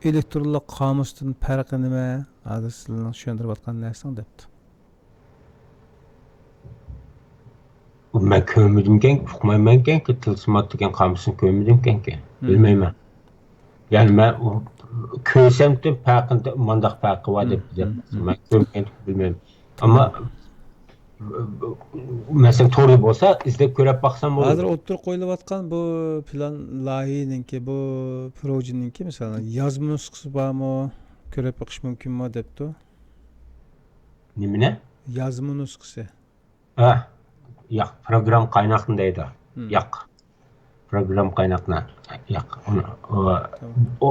ئېلېكترونلۇق قامۇستىن پەرقى نېمە؟ ھازىر سىلەرنىڭ چۈشەندۈرۈۋاتقان نەرسىڭ دەپتۇ. مەن كۆرمىدىمكەن، ئۇقمايمەنكەنكى، تىلسىمات دېگەن قامۇسنى كۆرمىدىمكەنكى، مم. بىلمەيمەن. يەنى مەن ئۇ، كۆرسەمتى پەرقىنى، مانداق پەرقى بار دەپ، مم، دەپ، مم، مم. مەن كۆرمىگەن، بىلمەيمەن. ئەمما، مەسىلەن، توردا بولسا، ئىزدەپ كۆرۈپ باقسام بولىدۇ. ھازىر ئوتتۇرىغا قويۇلۇۋاتقان بۇ پىلان لايىھىنىڭكى، بۇ پروژىنىڭكى، مىسالەن، يازما نۇسخىسى بارمۇ؟ كۆرۈپ بېقىش مۇمكىنمۇ؟ دەپتۇ. نېمىنى؟ يازما نۇسخىسى. ھە، ياق، پروگرامما قايناقنى دەيدۇ. مم. ياق. پروگرامما قايناقنى. ياق. ئۇنى، ئۇ، تامام. ئۇ،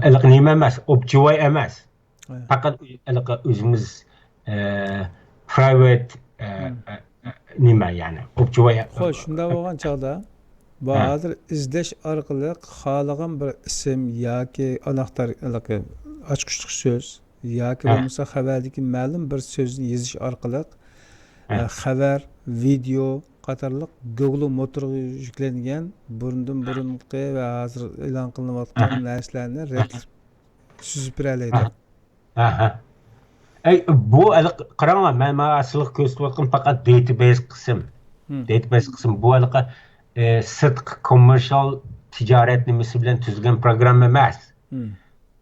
ھېلىقى نېمە ئەمەس، ئوبچىۋاي ئەمەس. ھە. پەقەت ھېلىقى ئۆزىمىز، ئە، پرايۋېت، ئە، مم. ئە، ئە، نېمە يەنى، ئوبچىۋاي. خوش، شۇنداق بولغان چاغدا، بۇ ھە. ھازىر ئىزدەش ئارقىلىق خالىغان بىر ئىسىم ياكى ئالاقىدار ھېلىقى ئاچقۇچلۇق سۆز ياكى ھە. بولمىسا خەۋەردىكى مەلۇم بىر سۆزنى يېزىش ئارقىلىق، ھە. ئە، خەۋەر، ۋىدېئو، قاتارلىق گوگل موتورغا يۈكلەنگەن بۇرۇندىن بۇرۇنقى ۋە ھازىر ئېلان قىلىنىۋاتقان نەرسىلەرنى رەتلىك سۈزۈپ بېرەلەيدۇ. ئەھە. ئەي، بۇ ھېلىقى، قاراڭلار، مەن مانا سىلەرگە كۆرسىتىۋاتقان پەقەت داتابەيس قىسىم. داتابەيس قىسىم. بۇ ھېلىقى، ئە، سىرتقى كوممېرشىيال تىجارەت نېمىسى بىلەن تۈزۈلگەن پروگرامما ئەمەس.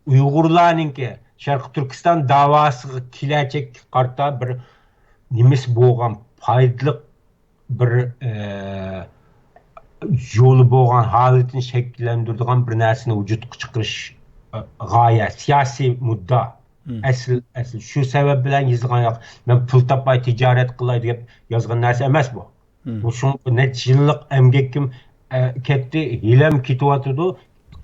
ئۇيغۇرلارنىڭكى شەرقىي تۈركىستان داۋاسىغا كېلەچەككە قارىتا بىر نېمىسى بولغان، پايدىلىق بىر، ئە، يولى بولغان، ھالىتىنى شەكىللەندۈرىدىغان بىر نەرسىنى ۋۇجۇدقا چىقىرىش، ئە، غايە، سىياسىي مۇددا. ئەسلى، ئەسلى شۇ سەۋەب بىلەن يېزىلغان ياق. مەن پۇل تاپاي، تىجارەت قىلاي دەپ يازغان نەرسە ئەمەس بۇ. بۇ شۇ نەچچە يىللىق ئەمگىكىم، ئە، كەتتى، ھېلىھەم كېتىۋاتىدۇ.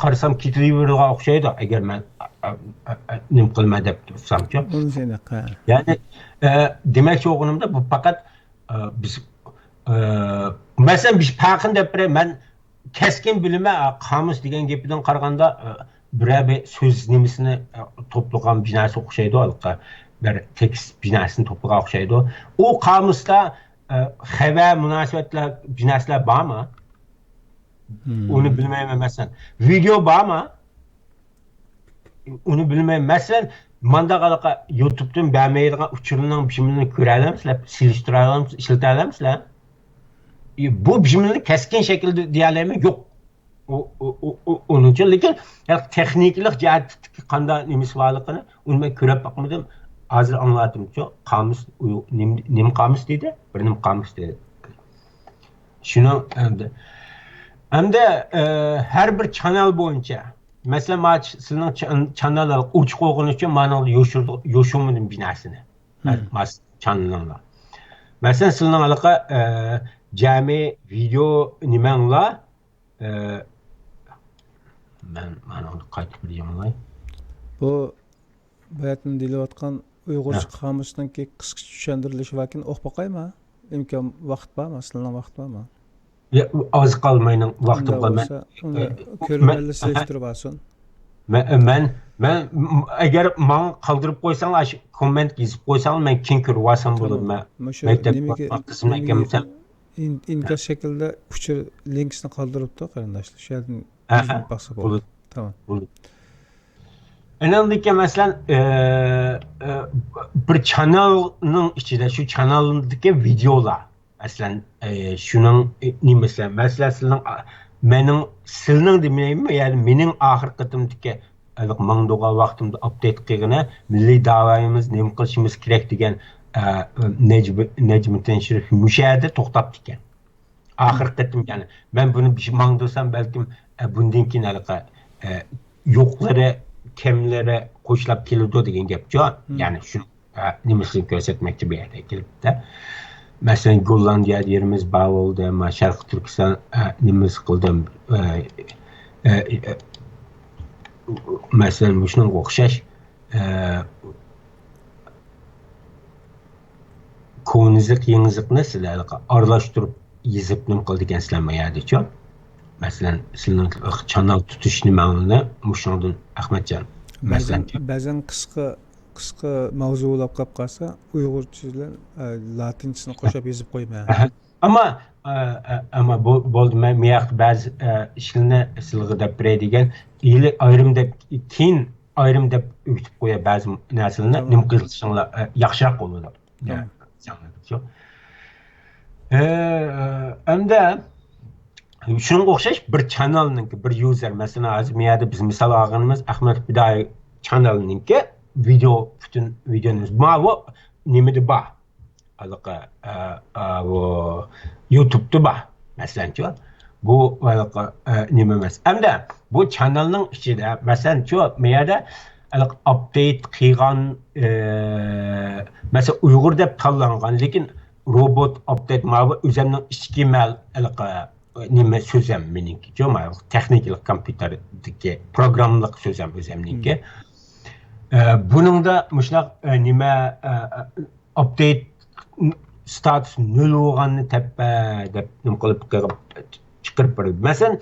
قارىسام كېتىۋېرىدىغان ئوخشايدۇ، ئەگەر مەن، ئە، ئە، ئە، ئە، نېمە قىلىمەن دەپ تۇرسامچۇ. ئۇنى سېنىق، ھە. يەنى، ئە، دېمەكچى بولغىنىمدا، بۇ پەقەت، ئە، بىز، ئە، مەسىلەن، بىر پەرقىنى دەپ بېرەي، مەن كەسكىن بىلىمەن، ئە، قامۇس دېگەن گېپىدىن قارىغاندا، ئە، بىرەر بىر سۆز نېمىسىنى، ئە، توپلىغان بىناسى ئوخشايدۇ، ھېلىقى بىر تېكىست بىناسىنى توپلىغان ئوخشايدۇ. ئۇ قامۇستا، ئە، خەۋەر، مۇناسىۋەتلەر، بىناسىلەر بارمۇ؟ ئۇنى بىلمەيمەن، مەسىلەن. ۋىدېئو بارمۇ؟ ئۇنى بىلمەيمەن. مەسىلەن، مانداق ھېلىقى يۇتۇبتىن بەرمەيدىغان ئۇچۇرنىڭ بىمىنى كۆرەلەمسىلەر، سېلىشتۇرالامسىلەر، ئىشلىتەلەمسىلەر؟ ئى، بۇ بىمىنى كەسكىن شەكىلدە دېيەلەيمەن، يوق. ئۇ، ئۇ، ئۇ، ئۇ، ئۇنىڭ ئۈچۈن، لېكىن، ھېلىقى تېخنىكىلىق جەھەتتىكى قانداق نېمىسى بارلىقىنى ئۇنى مەن كۆرۈپ باقمىدىم. ھازىر ئاڭلاتتىمچۇ، قامۇس، ئۇ، نېمە، نېمە قامۇس دېدى؟ بىر نېمە قامۇس دېدى. شۇنىڭ ئەمدى، ئەمدى، ئە، ھەر بىر چانال بويىچە، مەسىلەن، ما چ-، سىلىنىڭ چان-، چاناللار ئوچۇق بولغىنى ئۈچۈن مانىڭ يوشۇر-، يوشۇرمىدىم بىناسىنى. مە-، ماس-، چانىلىڭلار. مەسىلەن، سىلىنىڭ ھېلىقى، ئە، جەمئىي ۋىدېئو نېمەڭلار، ئە، مەن مانا قايتىپ بىر يېڭىلاي. بۇ بۇ يەردىن دېيىلىۋاتقان ئۇيغۇرچە قامۇسنىڭكى قىسقىچە چۈشەندۈرۈلۈشى باركەن، ئوقۇپ باقايمۇ؟ ئىمكان، ۋاقىت بارمۇ؟ سىلەرنىڭ ۋاقىت بارمۇ؟ يا، ئاز قالماينىڭ ۋاقتىم بار. مەن، ئە، كۆرۈرمەنلەر سېلىشتۇرۇپ ئالسۇن. مەن، مەن، مەن، ئەگەر ماڭا قالدۇرۇپ قويساڭلار، ئاشۇ كوممېنت يېزىپ قويساڭلار، مەن كېيىن كۆرۈپ ئالسام بولىدۇ. مەن مەكتەپ قىسمىغا كەلمىسەم. ئىنكاس شەكلىدە ئۇچۇر لىنكىسىنى قالدۇرۇپتۇ قېرىنداشلار. شۇ يەردىن ئەھە، بولىدۇ. تامام. بولىدۇ. ئاندىن كېيىن، مەسىلەن، ئە، ئە، بىر چانالنىڭ ئىچىدە، شۇ چانالدىكى ۋىدېئولار، مەسىلەن، ئە، شۇنىڭ، ئە، نېمىسى، مەسىلەن، سىلىنىڭ، ئا، مېنىڭ، سىلىنىڭ دېمەيمەن، يەنى مېنىڭ ئاخىرقى قېتىمدىكى، ھېلىقى ماڭىدىغان ۋاقتىمدا ئاپدېيت قىلغىنى، مىللىي داۋايىمىز نېمە قىلىشىمىز كېرەك دېگەن، ئە، نەجمى-، نەجمىدىن شېرىپ مۇشۇ يەردە توختاپتىكەن. ئاخىرقى قېتىم، يەنى، مەن بۇنى بىر ماڭدۇرسام، بەلكىم، ئە، بۇندىن كېيىن ھېلىقى، ئە، يوقلىرى، كەملىرى قوشۇلاپ كېلىدۇ دېگەن گەپچۇ. يەنى شۇ، ئە، نېمىسىنى كۆرسەتمەكچى بۇ يەردە كېلىپتە. مەسىلەن، گوللاندىيە يېرىمىز بار بولدى، ما شەرقىي تۈركىستان، ئە، نېمىسى قىلدىم، ئە، ئە، ئە، مەسىلەن، مۇشۇنىڭغا ئوخشاش، ئە، كونا يېزىق، يېڭى يېزىقنى سىلەر ئارىلاشتۇرۇپ يېزىپ نېمە قىلىدىكەنسىلەر ما يەردىچۇ؟ مەسىلەن، سىلەرنىڭ چانال تۇتۇش نېمەڭلارنى مۇشۇنىڭدىن ئەخمەتجان. مەسىلەن، بەزەن قىسقا، قىسقا ماۋزۇ بولاپ قاپ قالسا، ئۇيغۇرچە بىلەن، ئە، لاتىنچىسىنى قوشاپ يېزىپ قويىمەن. ئەمما، ئە، ئە، ئەمما بۇ، بولدى، مەن مۇياقتا بەزى، ئە، ئىشلىرىنى سىلىغا دەپ بېرەي دېگەن، ھېلى ئايرىم دەپ، كېيىن ئايرىم دەپ ئۆگىتىپ قويا بەزى نەرسىلەرنى، نېمە قىلساڭلار، ئە، ياخشىراق بولىدۇ. ئەمدى شۇنىڭغا ئوخشاش بىر چانالنىڭكى، بىر يۇزېر، مەسىلەن، ھازىر بۇ يەردە بىز مىسال ئالغىنىمىز ئەخمەت پىدائىي چانالنىڭكى ۋىدېئو، پۈتۈن ۋىدېئونى، ماۋۇ نېمىدە بار. ھېلىقى، ئە، ئە، بۇ يۇتۇبتا بار، مەسىلەنچۇ. بۇ ھېلىقى، ئە، نېمە ئەمەس. ئەمدى بۇ چانالنىڭ ئىچىدە، مەسىلەنچۇ، بۇ يەردە ھېلىقى ئاپدېيت قىلغان، ئە، مەسىلەن، ئۇيغۇر دەپ تاللانغان، لېكىن روبوت ئاپدېيت ماۋۇ ئۆزەمنىڭ ئىچكى مەل-، ھېلىقى، نېمە سۆزەم مېنىڭكىچۇ، ماۋۇ تېخنىكىلىق كومپيۇتېردىكى پروگراممىلىق سۆزەم ئۆزەمنىڭكى. ئە، بۇنىڭدا مۇشۇنداق، ئە، نېمە، ئە، ئە، ئاپدېيت ستاتۇس نۆل بولغاننى تەپپە دەپ نېمە قىلىپ چىقىرىپ بېرىدۇ. مەسىلەن،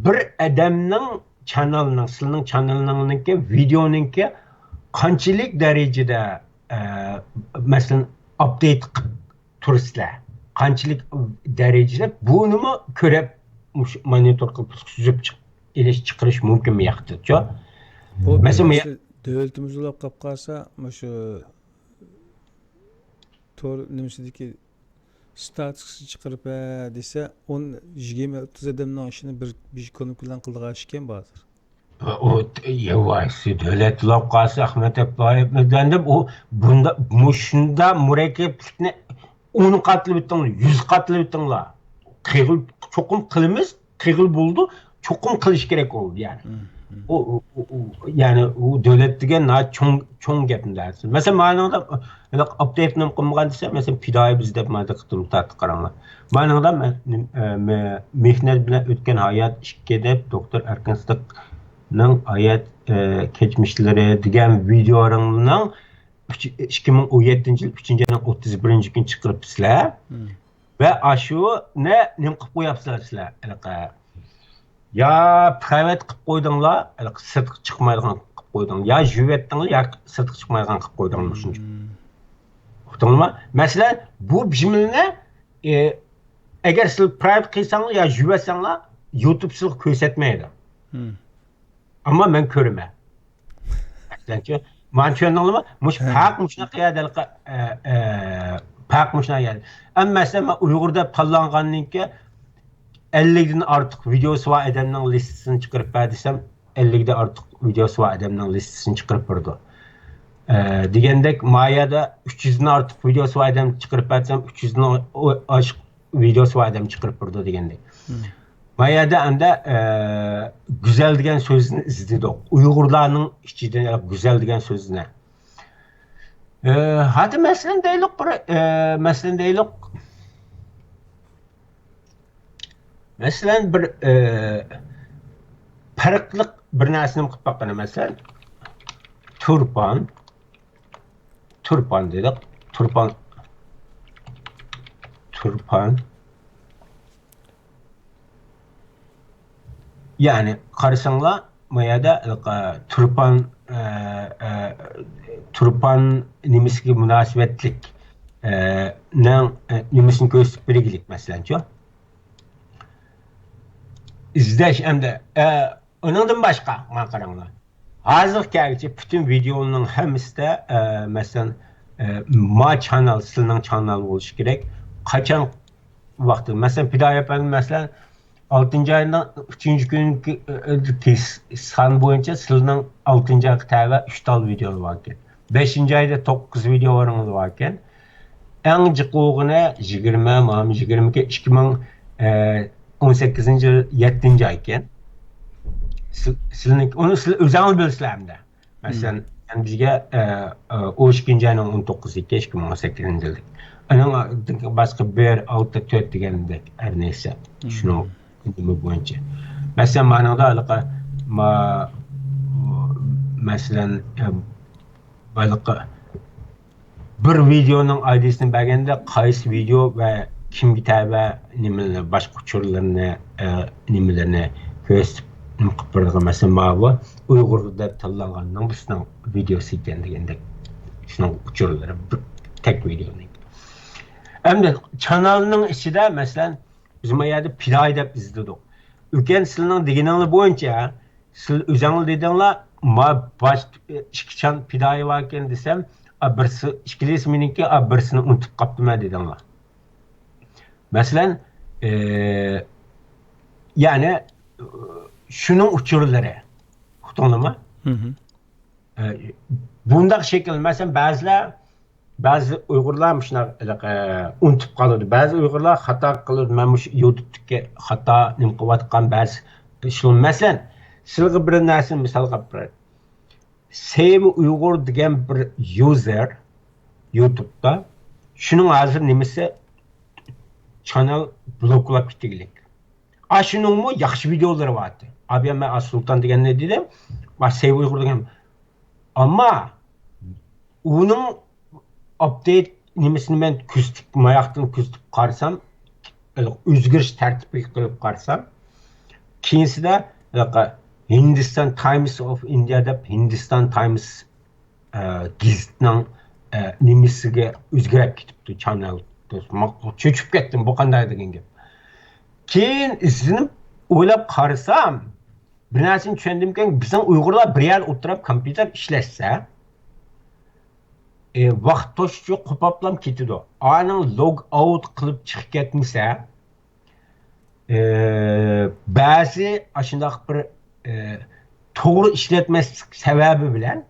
بىر ئادەمنىڭ چانالنىڭ، سىلىنىڭ چانالىڭنىڭكى، ۋىدېئونىڭكى قانچىلىك دەرىجىدە، ئە، مەسىلەن، ئاپدېيت قىلىپ تۇرىسىلەر. قانچىلىك دەرىجىدە، بۇنىمۇ كۆرۈپ، مۇشۇ مونىتور قىلىپ سۈزۈپ چىق-، ئېلىش، چىقىرىش مۇمكىن بۇ ياقتىچۇ. بۇ مەسىلەن، بۇ بىرىنچى دۆلىتىمىز ئۇلاپ قاپ قالسا، مۇشۇ تور نېمىسىدىكى ستاتىستىكىسى چىقىرىپ، ھە، دېسە، ئون، يىگىرمە، ئوتتۇز ئادەمنىڭ ئىشىنى بىر، بىر كونۇپ بىلەن قىلىدىغان ئىش ئىكەن بۇ ھازىر. ئۇ، ياۋايسى دۆلەت ئۇلاپ قالسا، ئەخمەت ئەپپايېۋ دېدىم، ئۇ بۇندا، مۇشۇندا مۇرەككەپلىكنى ئون قاتلىۋېتىڭلار، يۈز قاتلىۋېتىڭلار. قىغىل، چوقۇم قىلىمىز، قىغىل بولدى، چوقۇم قىلىش كېرەك بولدى، يەنى. ئۇ، ئۇ، ئۇ، ئۇ، يەنى ئۇ دۆلەت دېگەن ناھايىتى چوڭ، چوڭ گەپنى دەرسى. مەسىلەن، مانىڭدا، ئاپدېيت نېمە قىلمىغان دېسە، مەسىلەن، پىدائىي بىز دەپ مانا قىتىم تارتىپ قاراڭلار. مانىڭدا مەن، ئە، مە-، مېھنەت بىلەن ئۆتكەن ھايات ئىككى دەپ دوكتور ئەركىن سىدىقنىڭ ھايات، ئە، كەچمىشلىرى دېگەن ۋىدېئولىرىڭنىڭ ئۈچ-، ئىككى مىڭ ئون يەتتىنچى يىل ئۈچىنچى ئاينىڭ ئوتتۇز بىرىنچى كۈنى چىقىرىپسىلەر. ۋە ئاشۇنى نېمە قىلىپ قوياپسىلەر سىلەر؟ ھېلىقى يا پرايۋەت قىلىپ قويدۇڭلار، ھېلىقى سىرتقا چىقمايدىغان قىلىپ قويدۇڭلار. يا يۇيۇۋەتتىڭلار، يا سىرتقا چىقمايدىغان قىلىپ قويدۇڭلار شۇنچە. ئۇقتۇڭلارمۇ؟ مەسىلەن، بۇ بىملنى، ئە، ئەگەر سىلەر پرايۋەت قىلساڭلار يا يۇيۇۋەتسەڭلار، يۇتۇب سىلەرگە كۆرسەتمەيدۇ. ئەمما مەن كۆرىمەن. مەسىلەنچۇ، مانا چۈشەندىڭلارمۇ؟ مۇشۇ پەرق مۇشۇناق يەردە، ئە، ئە، پەرق مۇشۇناق يەردە. ئەمما مەسىلەن، مەن ئۇيغۇر دەپ تاللانغاندىن كېيىن، ئەللىكتىن ئارتۇق ۋىدېئوسى بار ئادەمنىڭ لىستىسىنى چىقىرىپ بەر دېسەم، ئەللىكتىن ئارتۇق ۋىدېئوسى بار ئادەمنىڭ لىستىسىنى چىقىرىپ بېرىدۇ. ئە، دېگەندەك، ما يەردە ئۈچ يۈزدىن ئارتۇق ۋىدېئوسى بار ئادەم چىقىرىپ بەر دېسەم، ئۈچ يۈزدىن ئاشۇق ۋىدېئوسى بار ئادەم چىقىرىپ بېرىدۇ دېگەندەك. ما يەردە ئەمدى، ئە، گۈزەل دېگەن سۆزنى ئىزدىدۇق. ئۇيغۇرلارنىڭ ئىچىدىن گۈزەل دېگەن سۆزنى. ئە، ھەتتا مەسىلەن دەيلۇق بىر، ئە، مەسىلەن دەيلۇق، مەسىلەن بىر، ئە، پەرقلىق بىر نەرسىنى قىلىپ باققىنا، مەسىلەن، تۇرپان، تۇرپان دېدۇق. تۇرپان. تۇرپان. يەنى قارىساڭلار، ما يەردە، ئە، تۇرپان، ئە، ئە، تۇرپان نېمىسىگە مۇناسىۋەتلىك، ئە، نىڭ، ئە، نېمىسىنى كۆرسىتىپ بېرىگلىك، مەسىلەنچۇ. ئىزدەش ئەمدى، ئە، ئۇنىڭدىن باشقا، ماڭا قاراڭلار. ھازىرغا كەلگۈچە پۈتۈن ۋىدېئونىڭ ھەممىسىدە، ئە، مەسىلەن، ئە، ما چانال، سىلىنىڭ چانال بولۇشى كېرەك. قاچان ۋاقتى، مەسىلەن، پىدائىي ئەپەندى، مەسىلەن، ئالتىنچى ئاينىڭ ئۈچىنچى كۈنى، ئە، سان بويىچە سىلىنىڭ ئالتىنچى ئايغا تەۋە ئۈچ تال ۋىدېئو باركەن. بەشىنچى ئايدا توققۇز ۋىدېئو ئورنىڭىز باركەن. ئەڭ جىق بولغىنى يىگىرمە، مانا يىگىرمە ئىككى، ئىككى مىڭ ئون سەككىزىنچى يىل يەتتىنچى ئايكەن. سىل-، سىلىنىڭكى، ئۇنى سىلەر ئۆزۈڭلار بىلىسىلەر ئەمدى. مەسىلەن، مەن بىزگە، ئە، ئە، ئون ئىككىنچى ئاينىڭ ئون توققۇزى ئىكەن، ئىككى مىڭ ئون سەككىزىنچى يىلدىكى. ئۇنىڭ باشقا بىر، ئالتە، تۆت دېگەندەك ھەر نەرسە. شۇنىڭ ئۈنۈمى بويىچە. مەسىلەن، مانىڭدا ھېلىقى ما-، مەسىلەن، ئە، ھېلىقى بىر ۋىدېئونىڭ ئايدىسىنى بەرگەندە، قايسى ۋىدېئو ۋە كىمگە تەۋە نېمىلەرنى، باشقا ئۇچۇرلىرىنى، ئە، نېمىلەرنى كۆرسىتىپ، نېمە قىلىپ بېرىدىغان، مەسىلەن، ماۋۇ ئۇيغۇر دەپ تاللانغاننىڭ بىزنىڭ ۋىدېئوسى ئىكەن دېگەندەك. شۇنىڭ ئۇچۇرلىرى بىر تەك ۋىدېئونىڭ. ئەمدى چانالنىڭ ئىچىدە، مەسىلەن، بىز ما يەردە پىدائىي دەپ ئىزدىدۇق. ئۆكەن سىلىنىڭ دېگىنىڭلار بويىچە، سىلەر ئۆزەڭلار دېدىڭلار، ما باش ئىككى چان پىدائىي باركەن دېسەم، ئا، بىرسى، ئىككىلىسى مېنىڭكى، ئا، بىرسىنى ئۇنتۇپ قاپتىمەن دېدىڭلار. مەسىلەن، ئى، يەنى، ئى، شۇنىڭ ئۇچۇرلىرى. ئۇقتۇڭلارمۇ؟ ئى، بۇنداق شەكىل، مەسىلەن، بەزىلەر بەزى ئۇيغۇرلار مۇشۇنداق، ھېلىقى، ئۇنتۇپ قالىدۇ. بەزى ئۇيغۇرلار خاتا قىلىدۇ. مەن مۇشۇ يۇتۇبتىكى خاتا نېمە قىلىۋاتقان بەزى ئىشلار. مەسىلەن، سىلىگە بىر نەرسىنى مىسالغا ئېلىپ بېرەي. سېيىم ئۇيغۇر دېگەن بىر يۇزېر يۇتۇبتا، شۇنىڭ ھازىر نېمىسى، چانال بلوكلاپ كېتىگلىك. ئاشۇنىڭمۇ ياخشى ۋىدېئولىرى بارتى. ئابىيان مەن ئاش سۇلتان دېگەننى دېدىم. ئاش سېيىم ئۇيغۇر دېگەن. ئەمما ئۇنىڭ ئاپدېيت نېمىسىنى مەن كۆزىتىپ، ماياقتىن كۆزىتىپ قارىسام، ئۆزگىرىش تەرتىپىگە قىلىپ قارىسام، كېيىنسىدە، ھېلىقى ھىندىستان تايمس ئوف ئىندىيا دەپ، ھىندىستان تايمس، ئە، گېزىتنىڭ، ئە، نېمىسىگە ئۆزگىرىپ كېتىپتۇ، چانال دوست، ما-، چۆچۈپ كەتتىم، بۇ قانداق دېگەن گەپ. كېيىن ئىزدىنىپ ئويلاپ قارىسام، بىر نەرسىنى چۈشەندىمكى، بىزنىڭ ئۇيغۇرلار بىر يەردە ئولتۇرۇپ كومپيۇتېر ئىشلەتسە، ئى، ۋاقىت توشۇشى قوپاپلام كېتىدۇ. ئانىڭ لوگ ئاۋت قىلىپ چىقىپ كەتمىسە، ئى، بەزى ئاشۇنداق بىر، ئى، توغرا ئىشلەتمەسلىك سەۋەبى بىلەن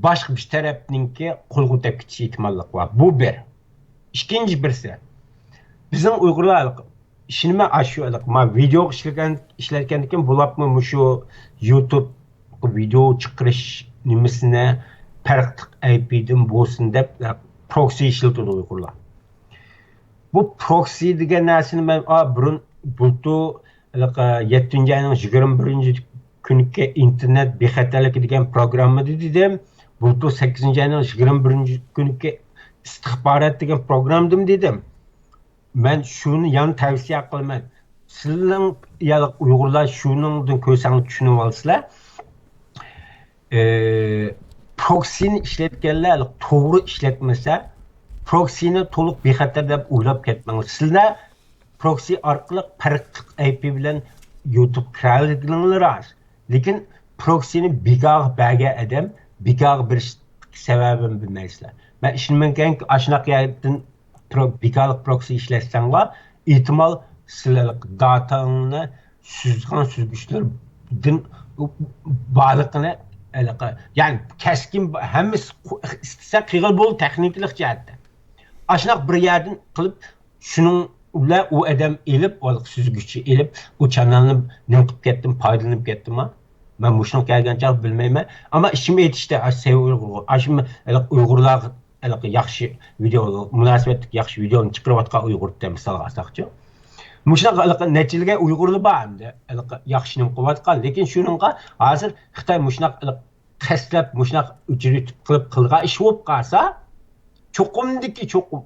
باشقا بىر تەرەپنىڭكى قولغا تەپ كېتىش ئېھتىماللىقى بار. بۇ بىر. ئىككىنچى بىرسى، بىزنىڭ ئۇيغۇرلار، ئىشىنىمەن، ئاشۇ، ما ۋىدېو ئىشلىگەن، ئىشلەتكەندىكىن بولۇپمۇ مۇشۇ يۇتۇب ۋىدېو چىقىرىش نېمىسىنى پەرقلىق ئايپىدىن بولسۇن دەپ پروكسى ئىشلىتىدۇ ئۇيغۇرلار. بۇ پروكسى دېگەن نەرسىنى مەن، ئا، بۇرۇن، بۇلتۇر، ھېلىقى يەتتىنچى ئاينىڭ يىگىرمە بىرىنچى كۈنىكى ئىنتېرنېت بىخەتەرلىكى دېگەن پروگراممىدا دېدىم. بۇلتۇر سەككىزىنچى ئاينىڭ يىگىرمە بىرىنچى كۈنىكى ئىستىخبارات دېگەن پروگرامدىمۇ دېدىم. مەن شۇنى يەنە تەۋسىيە قىلىمەن. سىلەرنىڭ، يا، ئۇيغۇرلار شۇنىڭدىن كۆرسەڭلار چۈشىنىۋالىسىلەر. ئى، پروكسىنى ئىشلەتكەنلەر توغرا ئىشلەتمىسە، پروكسىنى تولۇق بىخەتەر دەپ ئويلاپ كەتمەڭلار. سىلەر پروكسى ئارقىلىق پەرقلىق ئايپى بىلەن يۇتۇپ كىرەلىگىنىڭلار راست. لېكىن پروكسىنى بىكارغا بەرگەن ئادەم بىكارغا بېرىش سەۋەبىنى بىلمەيسىلەر. مەن ئىشىنىمەنكى، ئاشۇنداق يەردىن پرو-، بىكارلىق پروكسى ئىشلەتسەڭلار، ئېھتىمال سىلەر داتاڭنى سۈزگەن سۈزگۈچلەردىن بارلىقىنى، ھېلىقى، يەنى كەسكىن ھەممىسى قو-، ئىستىسە قىلغىلى بولىدۇ تېخنىكىلىق جەھەتتە. ئاشۇنداق بىر يەردىن قىلىپ، شۇنىڭ بىلەن ئۇ ئادەم ئېلىپ، ئۇ سۈزگۈچى ئېلىپ، ئۇ چانالنى نېمە قىلىپ كەتتىم، پايدىلىنىپ كەتتىمما؟ مەن مۇشۇنىڭ كەلگەن چاغ بىلمەيمەن. ئەمما ئىچىم ئېيتىشتە، ئاشۇ سەۋىيە ئۇيغۇر، ئاشۇ ھېلىقى ئۇيغۇرلارغا ھېلىقى ياخشى ۋىدېو، مۇناسىۋەتلىك ياخشى ۋىدېونى چىقىرىۋاتقان ئۇيغۇر دەپ مىسالغا ئالساقچۇ. مۇشۇنداق ھېلىقى نەچچىلىگەن ئۇيغۇرلار بار ئەمدى، ھېلىقى ياخشى نېمە قىلىۋاتقان. لېكىن شۇنىڭغا ھازىر خىتاي مۇشۇنداق ھېلىقى قەستلەپ مۇشۇنداق ئۆچۈرۈتۈپ قىلىپ قىلغان ئىش بولۇپ قالسا، چوقۇمدىكى چوقۇم.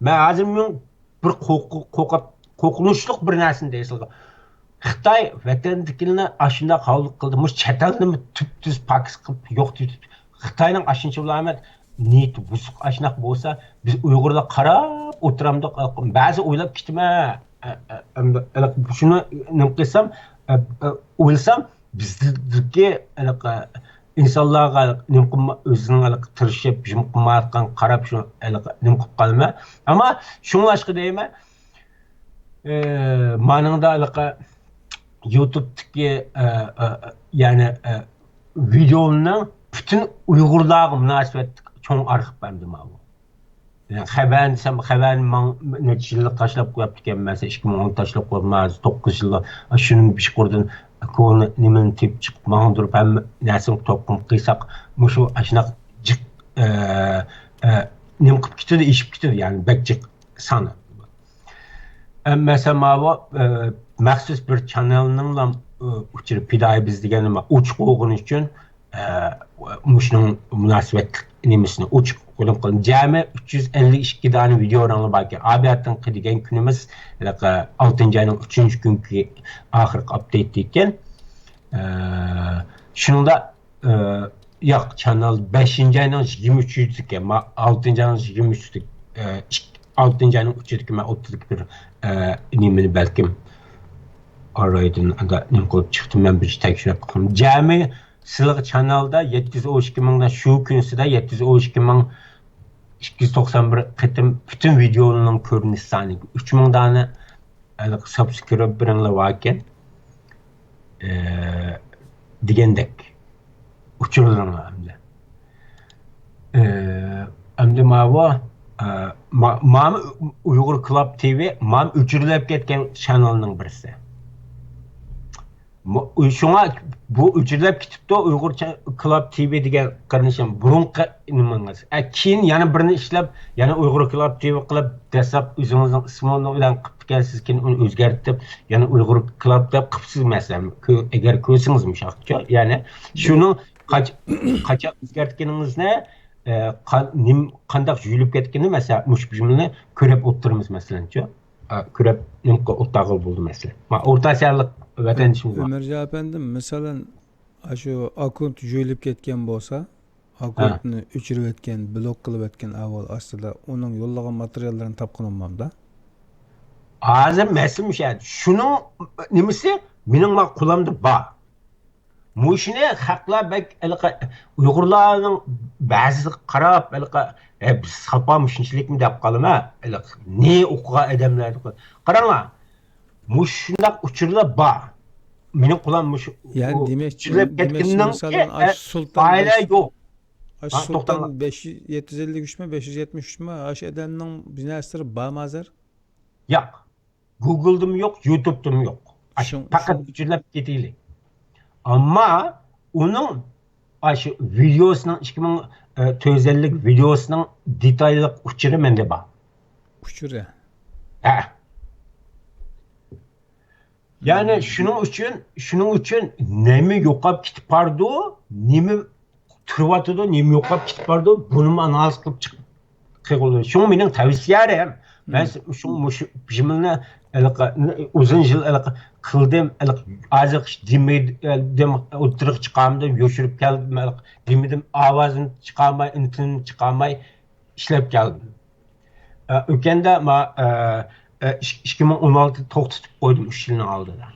مەن ھازىر مېنىڭ بىر قورقۇ-، قورقۇپ، قورقۇنچلۇق بىر نەرسىنى دەيسىلغا. خىتاي ۋەتەندىكىلەرنى ئاشۇنداق ھاۋلىق قىلدى. مۇشۇ چەت ئەلنىمۇ تۈپتۈز پاكىز قىلىپ يوق تۇتۇپ. خىتاينىڭ ئاشۇنچە ئۇلامەت نىيىتى بۇزۇق ئاشۇنداق بولسا، بىز ئۇيغۇرلار قاراپ ئولتۇرامدۇق. بەزى ئويلاپ كېتىمەن. ئە، ئە، ئەمدى، ئە، شۇنى نېمە قىلسام، ئە، ئە، ئويلىسام، بىزدىكى ھېلىقى ئىنسانلارغا نېمە قىلما-، ئۆزىنىڭ ھېلىقى تىرىشىپ، نېمە قىلمايۋاتقانغا قاراپ، شۇ ھېلىقى نېمە قىلىپ قالىمەن. ئەمما شۇڭلاشقا دەيمەن، ئى، مانىڭدا ھېلىقى يۇتۇبتىكى، ئى، ئى، يەنى، ئى، ۋىدېونىڭ پۈتۈن ئۇيغۇرلارغا مۇناسىۋەتلىك چوڭ ئارخىپ ئەمدى ماۋۇ. يەنى خەۋەرنى دېسەم، خەۋەرنى ماڭ-، نەچچە يىللىق تاشلاپ قويۇپتىكەن، مەسىلەن، ئىككى مىڭ ئون تاشلاپ قويۇپتۇ، ھازىر توققۇز يىللىق. شۇنىڭ بىر قۇرىدىن كونا نېمىنى تېپىپ چىقىپ ماڭدۇرۇپ، ھەممە نەرسىنى توقۇم قىلساق، مۇشۇ ئاشۇنداق جىق، ئە، ئە، نېمە قىلىپ كېتىدۇ، ئېشىپ كېتىدۇ، يەنى بەك جىق سان. ئە، مەسىلەن، ماۋۇ، ئە، مەخسۇس بىر چانالنىڭلا، ئە، ئۇچۇرى پىدائىي بىز دېگەن نېمە ئوچۇق بولغىنى ئۈچۈن، ئە، مۇشۇنىڭ مۇناسىۋەتلىك نېمىسىنى ئوچۇق ئۇقۇم قىلدىم. جەمئىي ئۈچ يۈز ئەللىك ئىككى دانە ۋىدېو رەڭلى باركەن. ئابىياتىنقى دېگەن كۈنىمىز، ھېلىقى ئالتىنچى ئاينىڭ ئۈچىنچى كۈنكى ئاخىرقى ئاپدېيت ئىكەن. ئە، شۇنىڭدا، ئە، ياق، چانال بەشىنچى ئاينىڭ يىگىرمە ئۈچىدىكى، ما-، ئالتىنچى ئاينىڭ يىگىرمە ئۈچىدىكى، ئە، ئىك-، ئالتىنچى ئاينىڭ ئۈچىدىكى مەن ئوتتۇرىدىكى بىر، ئە، نېمىنى بەلكىم ئارايدىن ئاندا نېمە قىلىپ چىقتىم، مەن بىر تەكشۈرۈپ باقاي. جەمئىي سىلىغا چانالدا يەتتە يۈز ئون ئىككى مىڭدا، شۇ كۈنسىدە يەتتە يۈز ئون ئىككى مىڭ ئىككى يۈز توقسان بىر قېتىم پۈتۈن ۋىدېونىڭ كۆرۈنۈش سانى، ئۈچ مىڭ دانە ھېلىقى سابسكرايبېرىڭلار باركەن، ئە، دېگەندەك ئۇچۇرلىرىڭلار ئەمدى. ئە، ئەمدى ماۋۇ، ئە، ما-، ماما ئۇيغۇر كلاب تىۋى، مام ئۆچۈرۈلۈپ كەتكەن چانالنىڭ بىرسى. مۇ-، شۇڭا بۇ ئۆچۈرۈلۈپ كېتىپتۇ، ئۇيغۇرچە كلاب تىۋى دېگەن قېرىندىشىم، بۇرۇنقى نېمىڭىز. ئە، كېيىن يەنە بىرنى ئىشلەپ، يەنە ئۇيغۇر كلاب تىۋى قىلىپ، دەسلەپ ئۆزىڭىزنىڭ ئىسمىنى بىلەن قىپتىكەنسىز، كېيىن ئۇنى ئۆزگەرتىپ، يەنە ئۇيغۇر كلاب دەپ قىپسىز، مەسىلەن، كۆ-، ئەگەر كۆرسىڭىز مۇشۇ ھەقتە. يەنى شۇنىڭ قاچ-، قاچان ئۆزگەرتكىنىڭىزنى، ئە، قان-، نېم-، قانداق يۇيۇلۇپ كەتكىنىنى، مەسىلەن، مۇشۇ بىر جۈملىنى كۆرۈپ ئولتۇرىمىز، مەسىلەنچۇ. ئا، كۆرۈپ، نېمە قىلىپ ئولتۇرغىلى بولىدۇ، مەسىلەن. ما-، ئورتا ئاسىيالىق ۋەتەندىشىمىز بار. ئۆمەرجان ئەپەندىم، مىسالەن، ئاشۇ ئاككونت يۇيۇلۇپ كەتكەن بولسا، ئاككاونتنى ئۆچۈرۈۋەتكەن، بلوك قىلىۋەتكەن ئەھۋال ئاستىدا ئۇنىڭ يوللىغان ماتېرىياللىرىنى تاپقىنىم باردا. ھازىر مەسىلە مۇشۇ يەردە. شۇنىڭ نېمىسى، مېنىڭ ما قولۇمدا بار. مۇشۇنى خەقلەر بەك ھېلىقى ئۇيغۇرلارنىڭ بەزىسىگە قاراپ ھېلىقى، ئە، بىز ساپا مۇشۇنچىلىكمۇ دەپ قالىمەن. ھېلىقى نى ئوقۇغان ئادەملەر. قاراڭلار، مۇشۇنداق ئۇچۇرلار بار. مېنىڭ قولۇم مۇشۇ. يەنى دېمەكچى، دېمەكچى مىسالەن، ئاشۇ سۇلتان بەش، يوق. ئاشۇ سۇلتان بەش يۈز، يەتتە يۈز ئەللىك ئۈچمۇ، بەش يۈز يەتمىش ئۈچمۇ، ئاشۇ ئادەمنىڭ بىناسىلىرى بارمۇ ھازىر؟ ياق. گوگلدىمۇ يوق، يۇتۇبتىمۇ يوق. پەقەت ئۇچۇرلاپ كېتەيلى. ئەمما ئۇنىڭ ئاشۇ ۋىدېئوسىنىڭ، ئىككى مىڭ تۆت يۈز ئەللىك ۋىدېئوسىنىڭ دېتاللىق ئۇچۇرى مەندە بار. ئۇچۇرى؟ ھە. يەنى شۇنىڭ ئۈچۈن، شۇنىڭ ئۈچۈن نېمە يوقاپ كېتىپ بارىدۇ، نېمە تۇرۇۋاتىدۇ، نېمە يوقاپ كېتىپ بارىدۇ، بۇنىمۇ ئانالىز قىلىپ چىققىلى. شۇڭا مېنىڭ تەۋسىيەم، مەن شۇ مۇشۇ بىملنى ئۇزۇن يىل قىلدىم، ھازىر دېمىدىم، ئوتتۇرىغا چىقارمىدىم، يوشۇرۇپ كەلدىم، دېمىدىم، ئاۋازىنى چىقارماي، ئىنتىنىمنى چىقارماي ئىشلەپ كەلدىم. ئۆكەندە ما ئىككى مىڭ ئون ئالتىدە توختىتىپ قويدۇم، ئۈچ يىلنىڭ ئالدىدا.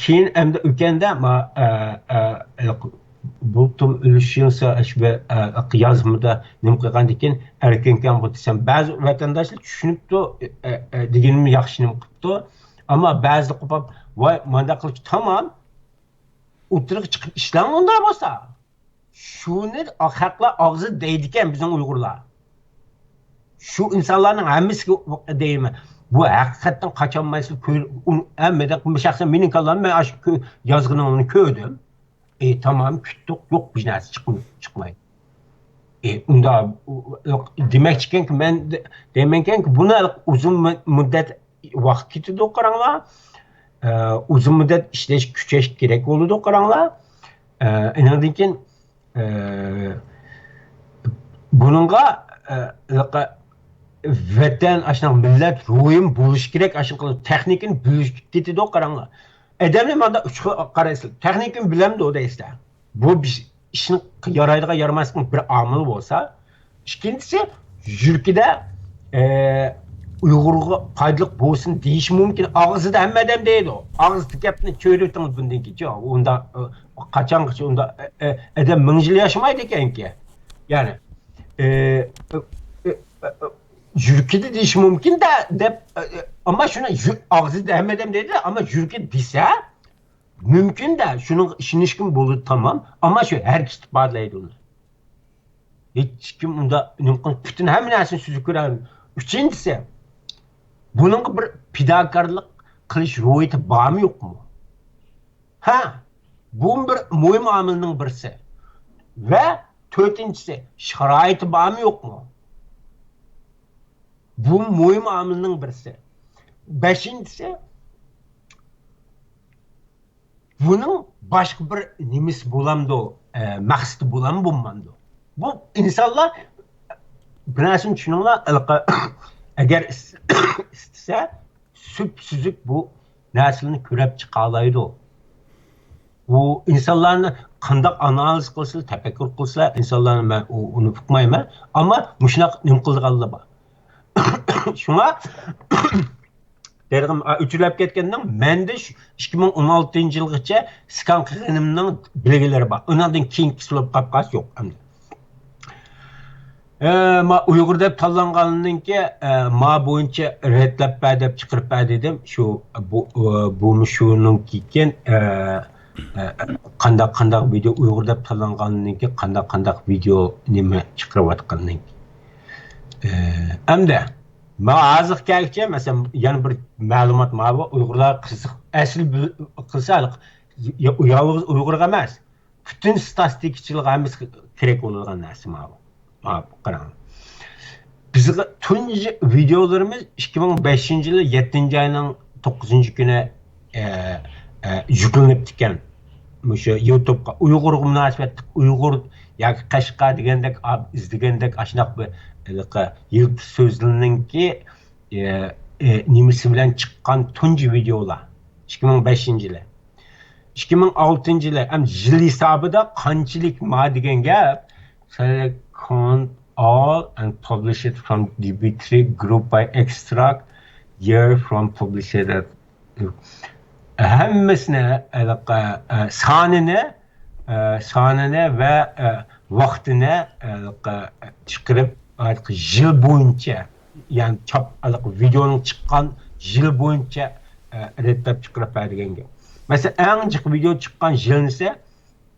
كېيىن ئەمدى ئۆكەندە ما بۇلتۇم ئۈلۈشۈنسە شۇ يازمىدا نېمە قىلغاندىن كېيىن ئەركىنكەن بۇ دېسەم، بەزى ۋەتەنداشلار چۈشىنىپتۇ، دېگىنىمنى ياخشى نېمە قىپتۇ. ئەمما بەزىدە قوپاپ، ۋاي مانداق قىلىش تامام، ئوتتۇرىغا چىقىپ ئىشلەڭ ئۇنداق بولسا. شۇنى خەقلەر ئاغزىدا دەيدىكەن بىزنىڭ ئۇيغۇرلار. شۇ ئىنسانلارنىڭ ھەممىسىگە دەيمەن. بۇ ھەقىقەتتىن قاچالمايسىز. ھەممىدە شەخسەن مېنىڭ كاللام، مەن ئاشۇ يازغىنىڭنى كۆردۈم. ئى تامام، كۈتتۇق، يوق بىر نەرسە چىقمايدۇ. ئى ئۇندا دېمەكچىكەنكى، مەن دەيمەنكەنكى، بۇنى ئۇزۇن مۇددەت ۋاقىت كېتىدۇ، قاراڭلار. ئۇزۇن مۇددەت ئىشلەش، كۈچەش كېرەك بولىدۇ، قاراڭلار. ئېنىڭدىن كېيىن بۇنىڭغا ۋەتەن، ئاشۇنداق مىللەت روھىمۇ بولۇشى كېرەك. ئاشۇنداق تېخنىكىنى بىلىش كېتىدۇ، قاراڭلار. ئادەمنى ماندا ئۈچ خىل قارايسىلەر. تېخنىكىنى بىلەمدۇ دەيسىلەر. بۇ بىز ئىشنى يارايدىغان يارىماسلىقنىڭ بىر ئامىلى بولسا، ئىككىنچىسى، يۈرىكىدە ئۇيغۇرغا پايدىلىق بولسۇن دېيىشى مۇمكىن. ئاغزىدا ھەممە ئادەم دەيدۇ. ئاغزىدا گەپنى چۆرۈۋېتىڭ بۇندىن كېيىنچە. ئۇندا قاچانغىچە ئۇندا ئادەم مىڭ يىل ياشىمايدىكەنكى. يەنى يۈرىكىدە دېيىشى مۇمكىن-دە دەپ، ئەمما شۇنى ئاغزىدا ھەممە ئادەم دەيدۇ، ئەمما يۈرىكىدە دېسە، مۇمكىن-دە، شۇنىڭغا ئىشىنىشكىمۇ بولىدۇ، تامام. ئەمما شۇ ھەرىكەت ئىپادىلەيدۇ ئۇنى. ھېچكىم ئۇنداق نېمە قىلىپ، پۈتۈن ھەممە نەرسىنى سۈزۈپ كۆرەلمەيدۇ. ئۈچىنچىسى، بۇنىڭغا بىر پىداكارلىق قىلىش روھىيىتى بارمۇ، يوقمۇ؟ ھە، بۇمۇ بىر مۇھىم ئامىلنىڭ بىرسى. ۋە تۆتىنچىسى، شارائىتى بارمۇ، يوقمۇ؟ بۇمۇ مۇھىم ئامىلنىڭ بىرسى. بەشىنچىسى، بۇنىڭ باشقا بىر نېمىسى بولامدۇ، ئە، مەقسىتى بولامدۇ، بولمامدۇ؟ بۇ ئىنسانلار بىر نەرسىنى چۈشىنىڭلار، ئەگەر ئىس-، ئىستىسە، سۈپسۈزۈك بۇ نەرسىلەرنى كۆرەپ چىقالايدۇ. ئۇ ئىنسانلارنى قانداق ئانالىز قىلسىلا، تەپەككۇر قىلسىلا، ئىنسانلارنى مەن ئۇ-، ئۇنى ئۇقمايمەن. ئەمما مۇشۇنداق نېمە قىلىدىغانلار بار. شۇڭا دەيدىغىنىم، ئا، ئۆچۈرلەپ كەتكەندىن مەندە شۇ ئىككى مىڭ ئون ئالتىنچى يىلغىچە سىكان قىلغىنىمنىڭ بەلگىلىرى بار. ئۇنىڭدىن كېيىنكىسى بولۇپ قالغان يوق ئەمدى. ئە، ما ئۇيغۇر دەپ تاللانغانلىقىنىڭكى، ئە، ما بويىچە رەتلەپ بەر دەپ چىقىرىپ بەر دېدىم. شۇ، بۇ، ئە، بۇمۇ شۇنىڭكى ئىكەن، ئە، ئە، قانداق، قانداق ۋىدېئو ئۇيغۇر دەپ تاللانغانلىقىنىڭكى، قانداق، قانداق ۋىدېئو نېمە چىقىرىۋاتقانلىقىنىڭكى. ئە، ئەمدى، ما ھازىرغا كەلگۈچە، مەسىلەن، يەنە بىر مەلۇمات، ما بۇ ئۇيغۇرلار قىزىق، ئەسلى بىل-، قىلسا، يا-، يالغۇز ئۇيغۇرغا ئەمەس، پۈتۈن ستاتىستىكىچىلىق ھەممىسىگە كېرەك بولىدىغان نەرسە ماۋۇ. ماۋۇ قاراڭ. بىزگە تۇنجى ۋىدېئولىرىمىز ئىككى مىڭ بەشىنچى يىلى يەتتىنچى ئاينىڭ توققۇزىنچى كۈنى، ئە، ئە، يۈكلىنىپتىكەن. مۇشۇ يۇتۇبقا ئۇيغۇرغا مۇناسىۋەتلىك، ئۇيغۇر ياكى قەشقەر دېگەندەك، ئا-، ئىز دېگەندەك ئاشۇنداق بىر، ھېلىقى يىلپىز سۆزلىرىنىڭكى، ئە، ئە، نېمىسى بىلەن چىققان تۇنجى ۋىدېئولار. ئىككى مىڭ بەشىنچى يىلى. ئىككى مىڭ ئالتىنچى يىلى، ئەمدى يىل ھېسابىدا قانچىلىك ما دېگەن گەپ، Select count all and publish it from D B three group by extract year from publisher. ھەممىسىنى ھېلىقى، ئە، سانىنى، ئە، سانىنى ۋە، ئە، ۋاقتىنى ھېلىقى چىقىرىپ، ھېلىقى يىل بويىچە، يەنى چاپ، ھېلىقى ۋىدېئونىڭ چىققان يىل بويىچە، ئە، رەتلەپ چىقىرىپ بەرگەن گەپ. مەسىلەن، ئەڭ جىق ۋىدېئو چىققان يىلنىسى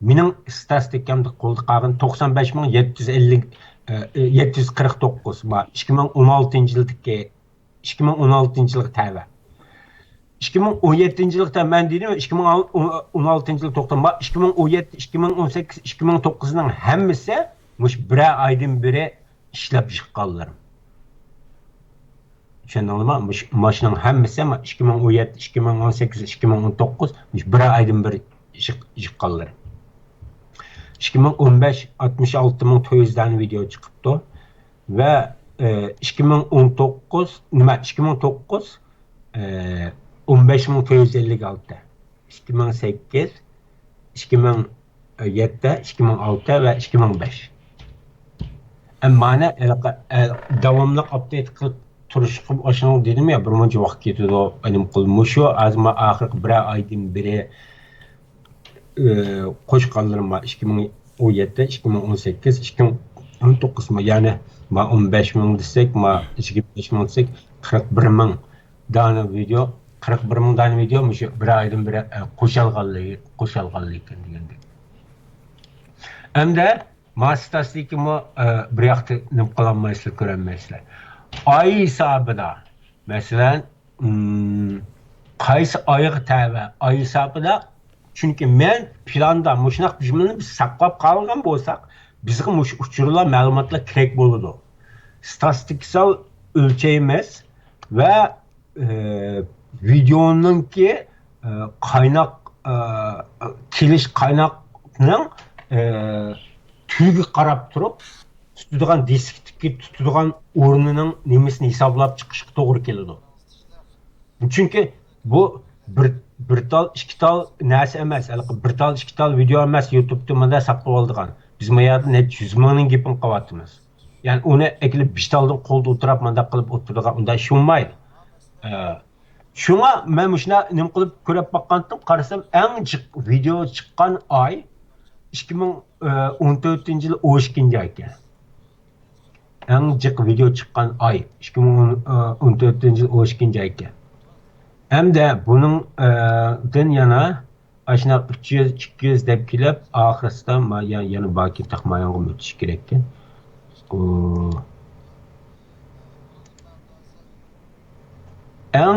مېنىڭ ئىستاتىستىكامدا قولدا قالغان توقسان بەش مىڭ يەتتە يۈز ئەللىك، ئە، يەتتە يۈز قىرىق توققۇز، ما، ئىككى مىڭ ئون ئالتىنچى يىلدىكى، ئىككى مىڭ ئون ئالتىنچى يىلغا تەۋە. ئىككى مىڭ ئون يەتتىنچى يىلغا تەۋە، مەن دېدىم، ئىككى مىڭ ئون ئالتىنچى يىل توختام، ما، ئىككى مىڭ ئون يەتتە، ئىككى مىڭ ئون سەككىز، ئىككى مىڭ توققۇزنىڭ ھەممىسى مۇشۇ بىرەر ئايدىن بېرى ئىشلەپ يىغقانلىرىم. چۈشەندىڭىزما؟ مۇش-، ماشۇنىڭ ھەممىسى، ما، ئىككى مىڭ ئون يەتتە، ئىككى مىڭ ئون سەككىز، ئىككى مىڭ ئون توققۇز، مۇشۇ بىر ئايدىن بىر يىغ-، يىغقانلىرى. ئىككى مىڭ ئون بەش، ئاتمىش ئالتە مىڭ تۆت يۈز دانە ۋىدېئو چىقىپتۇ. ۋە، ئە، ئىككى مىڭ ئون توققۇز، نېمە، ئىككى مىڭ توققۇز، ئە، ئون بەش مىڭ تۆت يۈز ئەللىك ئالتە. ئىككى مىڭ سەككىز، ئىككى مىڭ يەتتە، ئىككى مىڭ ئالتە ۋە ئىككى مىڭ بەش. ئەمما مانا، ئە، داۋاملىق ئاپدېيت قىلىپ تۇرۇشقا ئاشۇنىڭ دېدىم يا، بىر مۇنچە ۋاقىت كېتىدۇ، ئەنىم قىل. مۇشۇ ھازىر ما ئاخىرقى بىرەر ئايدىن بېرى، ئى، قوشقانلىرىم بار. ئىككى مىڭ ئون يەتتە، ئىككى مىڭ ئون سەككىز، ئىككى مىڭ ئون توققۇز ما، يەنى ما ئون بەش مىڭ دېسەك، ما يىگىرمە بەش مىڭ دېسەك، قىرىق بىر مىڭ دانە ۋىدېئو، قىرىق بىر مىڭ دانە ۋىدېئو مۇشۇ بىر ئايدىن بىر، ئە، قوشالغانلىقى، قوشالغانلىقى دېگەندەك. ئەمدى ما ستاتىستىكىمۇ، ئە، بىر ياقتا نېمە قىلالمايسىلەر، كۆرەلمەيسىلەر. ئاي ھېسابىدا، مەسىلەن، ئىم، قايسى ئايغا تەۋە ئاي ھېسابىدا؟ چۈنكى مەن پىلاندا مۇشۇنداق جۈملىنى بىز ساقلاپ قالغان بولساق، بىزگە مۇشۇ ئۇچۇرلار، مەلۇماتلار كېرەك بولىدۇ. ستاتىستىكىسال ئۆلچەيمىز ۋە، ئە، ۋىدېئونىڭكى، ئە، قايناق، ئە، كېلىش قايناقنىڭ، ئە، تۈرىگە قاراپ تۇرۇپ، تۇتىدىغان دىسكتىكى تۇتىدىغان ئورنىنىڭ نېمىسىنى ھېسابلاپ چىقىشقا توغرا كېلىدۇ. چۈنكى بۇ بىر، بىر تال، ئىككى تال نەرسە ئەمەس، ھېلىقى بىر تال، ئىككى تال ۋىدېئو ئەمەس، يۇتۇبتا مۇنداق ساقلىۋالىدىغان. بىز ما يەردە نەچچە يۈز مىڭنىڭ گېپىنى قىلىۋاتىمىز. يەنى ئۇنى ئەكېلىپ بىر تالدىن قولدا ئولتۇرۇپ مۇنداق قىلىپ ئولتۇرىدىغان ئۇنداق ئىش بولمايدۇ. ئە، شۇڭا مەن مۇشۇنداق نېمە قىلىپ كۆرۈپ باققانتىم، قارىسام ئەڭ جىق ۋىدېئو چىققان ئاي ئىككى مىڭ ئون تۆتىنچى يىل ئون ئىككىنچى ئاي ئىكەن. ئەڭ جىق ۋىدېئو چىققان ئاي، ئىككى مىڭ ئون تۆتىنچى يىل ئون ئىككىنچى ئاي ئىكەن. ھەمدە بۇنىڭ، ئە، دىن يەنە ئاشۇنداق ئۈچ يۈز، ئىككى يۈز دەپ كېلىپ، ئاخىرسىدا ما-، يا-، يەنە باركى تاقمايانغا ئۆتۈش كېرەككەن. ئۇ، ئەڭ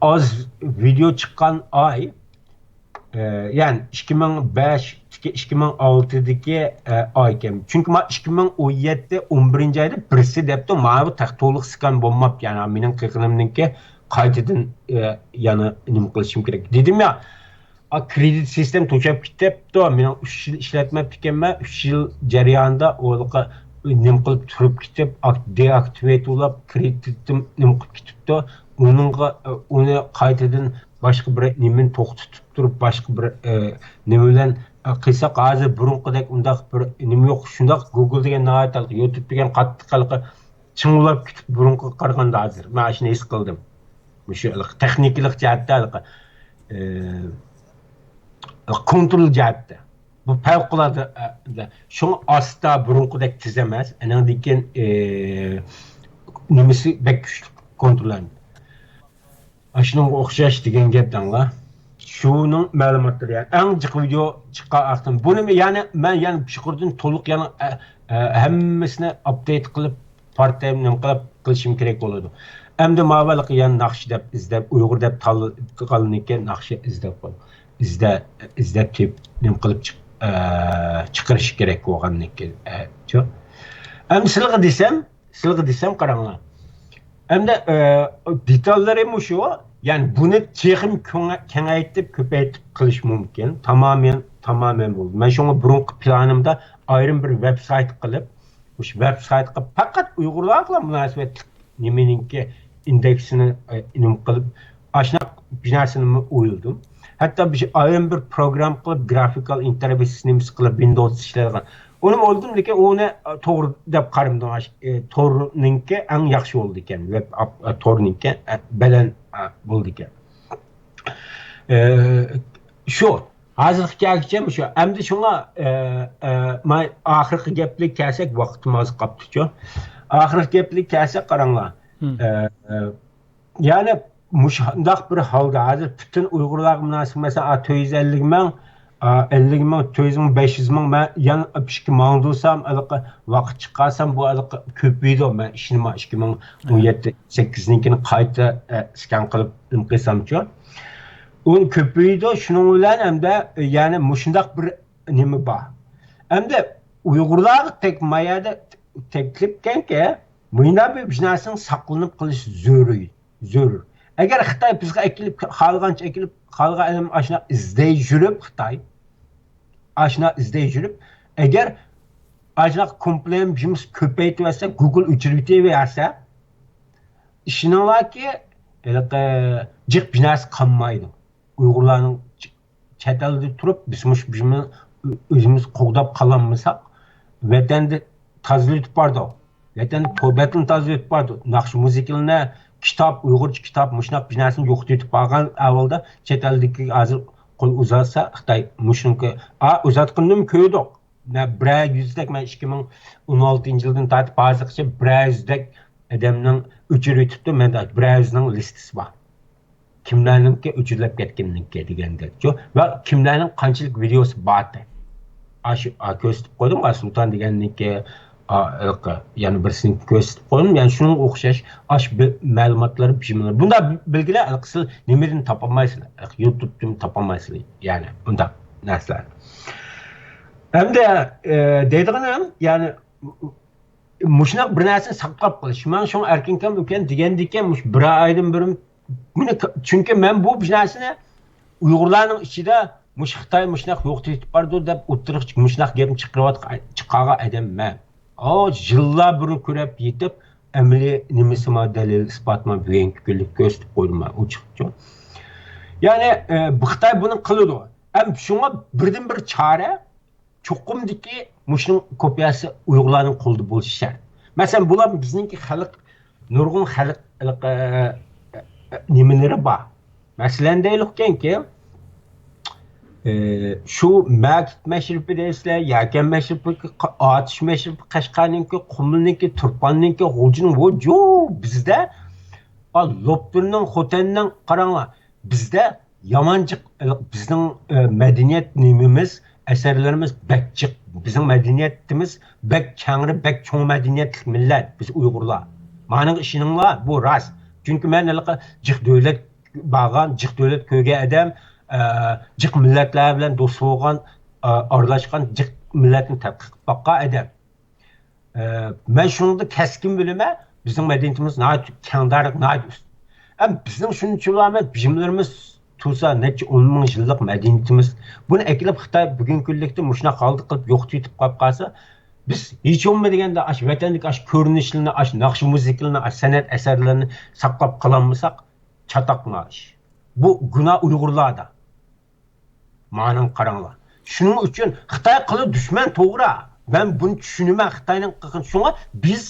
ئاز ۋىدېئو چىققان ئاي، ئە، يەنى ئىككى مىڭ بەشتىكى، ئىككى مىڭ ئالتىدىكى، ئە، ئاي ئىكەن. چۈنكى ما ئىككى مىڭ ئون يەتتە، ئون بىرىنچى ئايدا بىرسى دەپتۇ، ماۋۇ تېخى تولۇق سكان بولماپتۇ، يەنى مېنىڭ قىلغىنىمنىڭكى قايتىدىن، ئە، يەنە نېمە قىلىشىم كېرەك. دېدىم يا، ئا، كرېدىت سىستېم توشاپ كېتىپتۇ. مېنىڭ ئۈچ يىل ئىشلەتمەپتىكەنمەن. ئۈچ يىل جەريانىدا ئۇلىقى نېمە قىلىپ تۇرۇپ كېتىپ، ئاك-، دېئاكتىۋېت بولاپ، كرېدىتىم نېمە قىلىپ كېتىپتۇ. ئۇنىڭغا، ئۇنى قايتىدىن باشقا بىر نېمىنى توختىتىپ تۇرۇپ، باشقا بىر، ئە، نېمە بىلەن، ئە، قىلساق، ھازىر بۇرۇنقىدەك ئۇنداق بىر نېمە يوق. شۇنداق گوگل دېگەن ناھايىتى يۇتۇب دېگەن قاتتىق ھېلىقى چىڭ بولاپ كېتىپ، بۇرۇنقىغا قارىغاندا ھازىر مەن شۇنى ھېس قىلدىم. مۇشۇ ھېلىقى تېخنىكىلىق جەھەتتە ھېلىقى، ئى، كونترول جەھەتتە. بۇ پەۋقۇلئاددە، ئە، شۇڭا ئاستا، بۇرۇنقىدەك تېز ئەمەس. ئېنىڭدىن كېيىن، ئى، نېمىسى بەك كۈچلۈك كونترول. ئاشۇنىڭغا ئوخشاش دېگەن گەپ دەڭلا. شۇنىڭ مەلۇماتلىرى، يەنى ئەڭ جىق ۋىدېو چىققان ۋاقتىم. بۇنى يەنە مەن يەنە يۇقىرىدىن تولۇق يەنە، ئە، ئە، ھەممىسىنى ئاپدېيت قىلىپ، پارت تايم نېمە قىلىپ قىلىشىم كېرەك بولىدۇ. ئەمدى ماۋۇلۇق يەنە ناخشا دەپ ئىزدەپ، ئۇيغۇر دەپ تاللىغانلىكى ناخشا ئىزدەپ قوي-، ئىزدە-، ئىزدەپ تېپىپ نېمە قىلىپ چىق-، ئە، چىقىرىش كېرەك بولغاندىكىن، ئە، چۇ. ئەمدى سىلىغا دېسەم، سىلىغا دېسەم قاراڭلار. ئەمدى، ئە، دېتاللىرى مۇشۇ. يەنى بۇنى تېخىمۇ كۆڭە-، كېڭەيتىپ، كۆپەيتىپ قىلىش مۇمكىن. تامامەن، تامامەن بولدى. مەن شۇڭا بۇرۇنقى پىلانىمدا ئايرىم بىر ۋېب سايت قىلىپ، مۇشۇ ۋېب سايتقا پەقەت ئۇيغۇرلارغىلا مۇناسىۋەتلىك نېمىنىڭكى ئىندېكسىنى، ئە، نېمە قىلىپ، ئاشۇنداق بىر نەرسىنىمۇ ئويلىدىم. ھەتتا بىر ئايرىم بىر پروگرام قىلىپ، گرافىكال ئىنتېرفېيس نېمىسى قىلىپ، ۋىندوۋس ئىشلەيدىغان، ئۇنى ئويلىدىم، لېكىن ئۇنى توغرا دەپ قارىمىدىم. ئاش-، ئى، تورنىڭكى ئەڭ ياخشى بولىدىكەن، ۋېب ئاپ-، ئە، تورنىڭكى، ئە، بەلەن، ئە، بولىدىكەن. ئى، شۇ. ھازىرغىچە مۇشۇ. ئەمدى شۇڭا، ئە، ئە، ماي-، ئاخىرقى گەپلىك كەلسەك، ۋاقتىم ئاز قاپتۇچۇ. ئاخىرقى گەپلىك كەلسەك، قاراڭلار. ئە، ئە، يەنى مۇشۇنداق بىر ھالدا ھازىر پۈتۈن ئۇيغۇرلارغا مۇناسىپ، مەسىلەن، ئا، تۆت يۈز ئەللىك مىڭ، ئا، ئەللىك مىڭ، تۆت يۈز مىڭ، بەش يۈز مىڭ، مەن يەنە ئىككى ماڭدۇرسام، ھېلىقى ۋاقىت چىقارسام، بۇ ھېلىقى كۆپىيىدۇ. مەن ئىشىنىمەن، ئىككى مىڭ ئون يەتتە، سەككىزنىڭكىنى قايتا، ئە، سكان قىلىپ نېمە قىلسامچۇ. ئۇ كۆپىيىدۇ، شۇنىڭ بىلەن ھەمدە، ئە، يەنى مۇشۇنداق بىر نېمە بار. ئەمدى ئۇيغۇرلارغا تەك-، ما يەردە تەكلىپكەنكى، مۇنداق بىر نەرسىنىڭ ساقلىنىپ قېلىشى زۆرۈر، زۆرۈر. ئەگەر خىتاي بىزگە ئەكېلىپ، خالىغانچە ئەكېلىپ، خالىغان ئادەم ئاشۇنداق ئىزدەي يۈرۈپ، خىتاي ئاشۇنداق ئىزدەي يۈرۈپ، ئەگەر ئاشۇنداق كومپلېن بىزمىز كۆپەيتىۋەرسە، گۇگل ئۆچۈرۈۋېتىۋەرسە، ئىشىنىڭلاركى، ھېلىقى جىق بىر نەرسە قالمايدۇ. ئۇيغۇرلارنىڭ چ-، چەت ئەلدە تۇرۇپ، بىز مۇشۇ، بىز مۇ-، ئۆزىمىز قوغداپ قالالمىساق، ۋەتەندە تازىلىۋېتىپ بارىدۇ. ۋەتەندە تور بەتنى تازىلىۋېتىپ بارىدۇ. ناخشا مۇزىكىلىنى، كىتاب، ئۇيغۇرچە كىتاب، مۇشۇنداق بىر نەرسىنى يوقىتىۋېتىپ بارغان ئەھۋالدا چەت ئەلدىكى ھازىر قول ئۇزاتسا، خىتاي مۇشۇنىڭكى، ئا، ئۇزاتقىنىنىمۇ كۆردۇق. مەن بىرەر يۈزدەك، مەن ئىككى مىڭ ئون ئالتىنچى يىلدىن تارتىپ ھازىرغىچە بىرەر يۈزدەك ئادەمنىڭ ئۆچۈرۈۋېتىپتۇ. مەندە بىرەر يۈزنىڭ لىستىسى بار. كىملەرنىڭكى ئۆچۈرلەپ كەتكىنىنىڭكى دېگەندەكچۇ. ۋە كىملەرنىڭ قانچىلىك ۋىدېئوسى بارتى. ئاشۇ، ئا، كۆرسىتىپ قويدۇم، ئا، سۇلتان دېگەننىڭكى، ئا، ھېلىقى، يەنە بىرسىنى كۆرسىتىپ قويدۇم. يەنى شۇنىڭغا ئوخشاش ئاشۇ بىر مەلۇماتلار، بىملار. بۇنداق بىلگىلەر، ھېلىقى سىز نېمىدىن تاپالمايسىلەر. ھېلىقى يۇتۇبتىن تاپالمايسىلەر. يەنى بۇنداق نەرسىلەرنى. ھەمدە، ئە، دەيدىغىنىم، يەنى مۇشۇنداق بىر نەرسىنى ساقلاپ قېلىش. مەن شۇڭا ئەركىن ئاكام ئۆكەن دېگەندىكىن، مۇشۇ بىر ئايدىن بېرى مېنى، چۈنكى مەن بۇ بىر نەرسىنى ئۇيغۇرلارنىڭ ئىچىدە مۇشۇ خىتاي مۇشۇنداق يوقىتىپ بارىدۇ دەپ ئوتتۇرىغا چىق-، مۇشۇنداق گەپنى چىقىرىۋاتقان، چىقارغان ئادەم مەن. ئۇ يىللار بۇرۇن كۆرۈپ يېتىپ، ئەمەلىي نېمىسى ما، دەلىل ئىسپاتى ما، بۈگۈنكى كۈنلۈك كۆرسىتىپ قويدۇم مەن ئوچۇقچۇ. يەنى، ئە، بۇ خىتاي بۇنى قىلىدۇ. ھەم شۇڭا بىردىنبىر چارە، چوقۇمدىكى مۇشۇنىڭ كوپىيەسى ئۇيغۇرلارنىڭ قولىدا بولۇشى شەرت. مەسىلەن، بۇلار بىزنىڭكى خەلق، نۇرغۇن خەلق، ئە، ئە، نېمىلىرى بار. مەسىلەن، دەيلىككەنكى، ئە، شۇ مەكىت مەشرىپى دەيسىلەر، يەكەن مەشرىپى، ئاتۇش مەشرىپى، قەشقەرنىڭكى، قۇمۇلنىڭكى، تۇرپاننىڭكى، غۇلجىنىڭ، ۋۇجۇ، بىزدە، ئا، لوپنۇرنىڭ، خوتەننىڭ، قاراڭلار، بىزدە يامان جىق، بىزنىڭ، ئە، مەدەنىيەت نېمىمىز، ئەسەرلىرىمىز بەك جىق. بىزنىڭ مەدەنىيىتىمىز بەك كەڭرى، بەك چوڭ مەدەنىيەتلىك مىللەت بىز ئۇيغۇرلار. ماڭا ئىشىنىڭلار، بۇ راست. چۈنكى مەن ھېلىقى جىق دۆلەت بارغان، جىق دۆلەت كۆرگەن ئادەم، ئە، جىق مىللەتلەر بىلەن دوست بولغان، ئە، ئارىلاشقان، جىق مىللەتنى تەتقىق قىلىپ باققان ئادەم. ئە، مەن شۇنىڭدا كەسكىن بىلىمەن، بىزنىڭ مەدەنىيىتىمىز ناھايىتى كەڭدارلىق، ناھايىتى ئۈستۈن. ئەم، بىزنىڭ شۇنچىلا ئەمەس، بىيىملىرىمىز تۇرسا نەچچە ئون مىڭ يىللىق مەدەنىيىتىمىز. بۇنى ئەكېلىپ خىتاي بۈگۈنكى كۈنلۈكتە مۇشۇنداق ھالدا قىلىپ يوقىتىۋېتىپ قاپ قالسا، بىز ھېچ بولما دېگەندە ئاشۇ ۋەتەندىكى ئاشۇ كۆرۈنۈشلىرىنى، ئاشۇ ناخشا مۇزىكىلىرىنى، ئاشۇ سەنئەت ئەسەرلىرىنى ساقلاپ قالالمىساق، چاتاق مانا ئىش. بۇ گۇناھ ئۇيغۇرلاردا. مانا قاراڭلار. شۇنىڭ ئۈچۈن خىتاي قىلى دۈشمەن توغرا. مەن بۇنى چۈشىنىمەن خىتاينىڭ قىلغىنى. شۇڭا بىز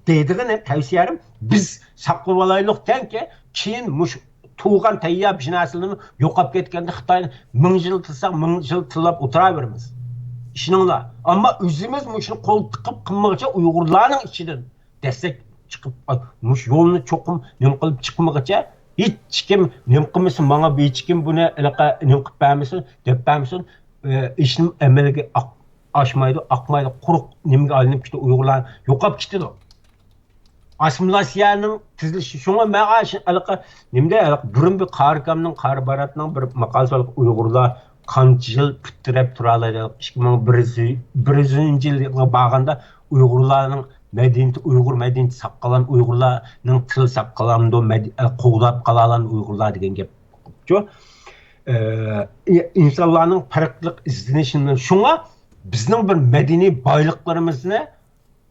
دەيدىغىنى تەۋسىيەم، بىز ساقلىۋالايلۇق تەنكى، كېيىن مۇشۇ تۇغان تەييار بىر نەرسىلىرىمىز يوقاپ كەتكەندە خىتاينى مىڭ يىل تىلساق، مىڭ يىل تىللاپ ئولتۇراۋېرىمىز. ئىشىنىڭلار. ئەمما ئۆزىمىز مۇشۇنى قول تىقىپ قىلمىغىچە ئۇيغۇرلارنىڭ ئىچىدىن دەسسەك چىقىپ، مۇشۇ يولنى چوقۇم نېمە قىلىپ چىقمىغىچە، ھېچكىم نېمە قىلمىسۇن، ماڭا ھېچكىم بۇنى ھېلىقى نېمە قىلىپ بەرمىسۇن، دەپ بەرمىسۇن، ئە، ھېچنېمە ئەمەلگە ئاق-، ئاشمايدۇ، ئاقمايدۇ، قۇرۇق نېمىگە ئايلىنىپ كېتىدۇ، ئۇيغۇرلار يوقاپ كېتىدۇ. ئاسسىمىلياتسىيەنىڭ تېزلىشى. شۇڭا مەن ئاشۇ ھېلىقى نېمىدە، ھېلىقى بۇرۇن بىر قارىكامنىڭ، قارا باراتنىڭ بىر ماقالىسى بار، ئۇيغۇرلار قانچە يىل پۇت تىرەپ تۇرالايدۇ؟ ئىككى مىڭ بىر يۈز، بىر يۈزىنچى يىلغا بارغاندا ئۇيغۇرلارنىڭ مەدەنىيىتى، ئۇيغۇر مەدەنىيىتى ساقلام، ئۇيغۇرلارنىڭ تىلى ساقلامدۇ، مەد-، قوغداپ قالالام ئۇيغۇرلار دېگەن گەپ قىپتۇ. ئى، ئىنسانلارنىڭ پەرقلىق ئىزدىنىشىنى، شۇڭا بىزنىڭ بىر مەدەنىي بايلىقلىرىمىزنى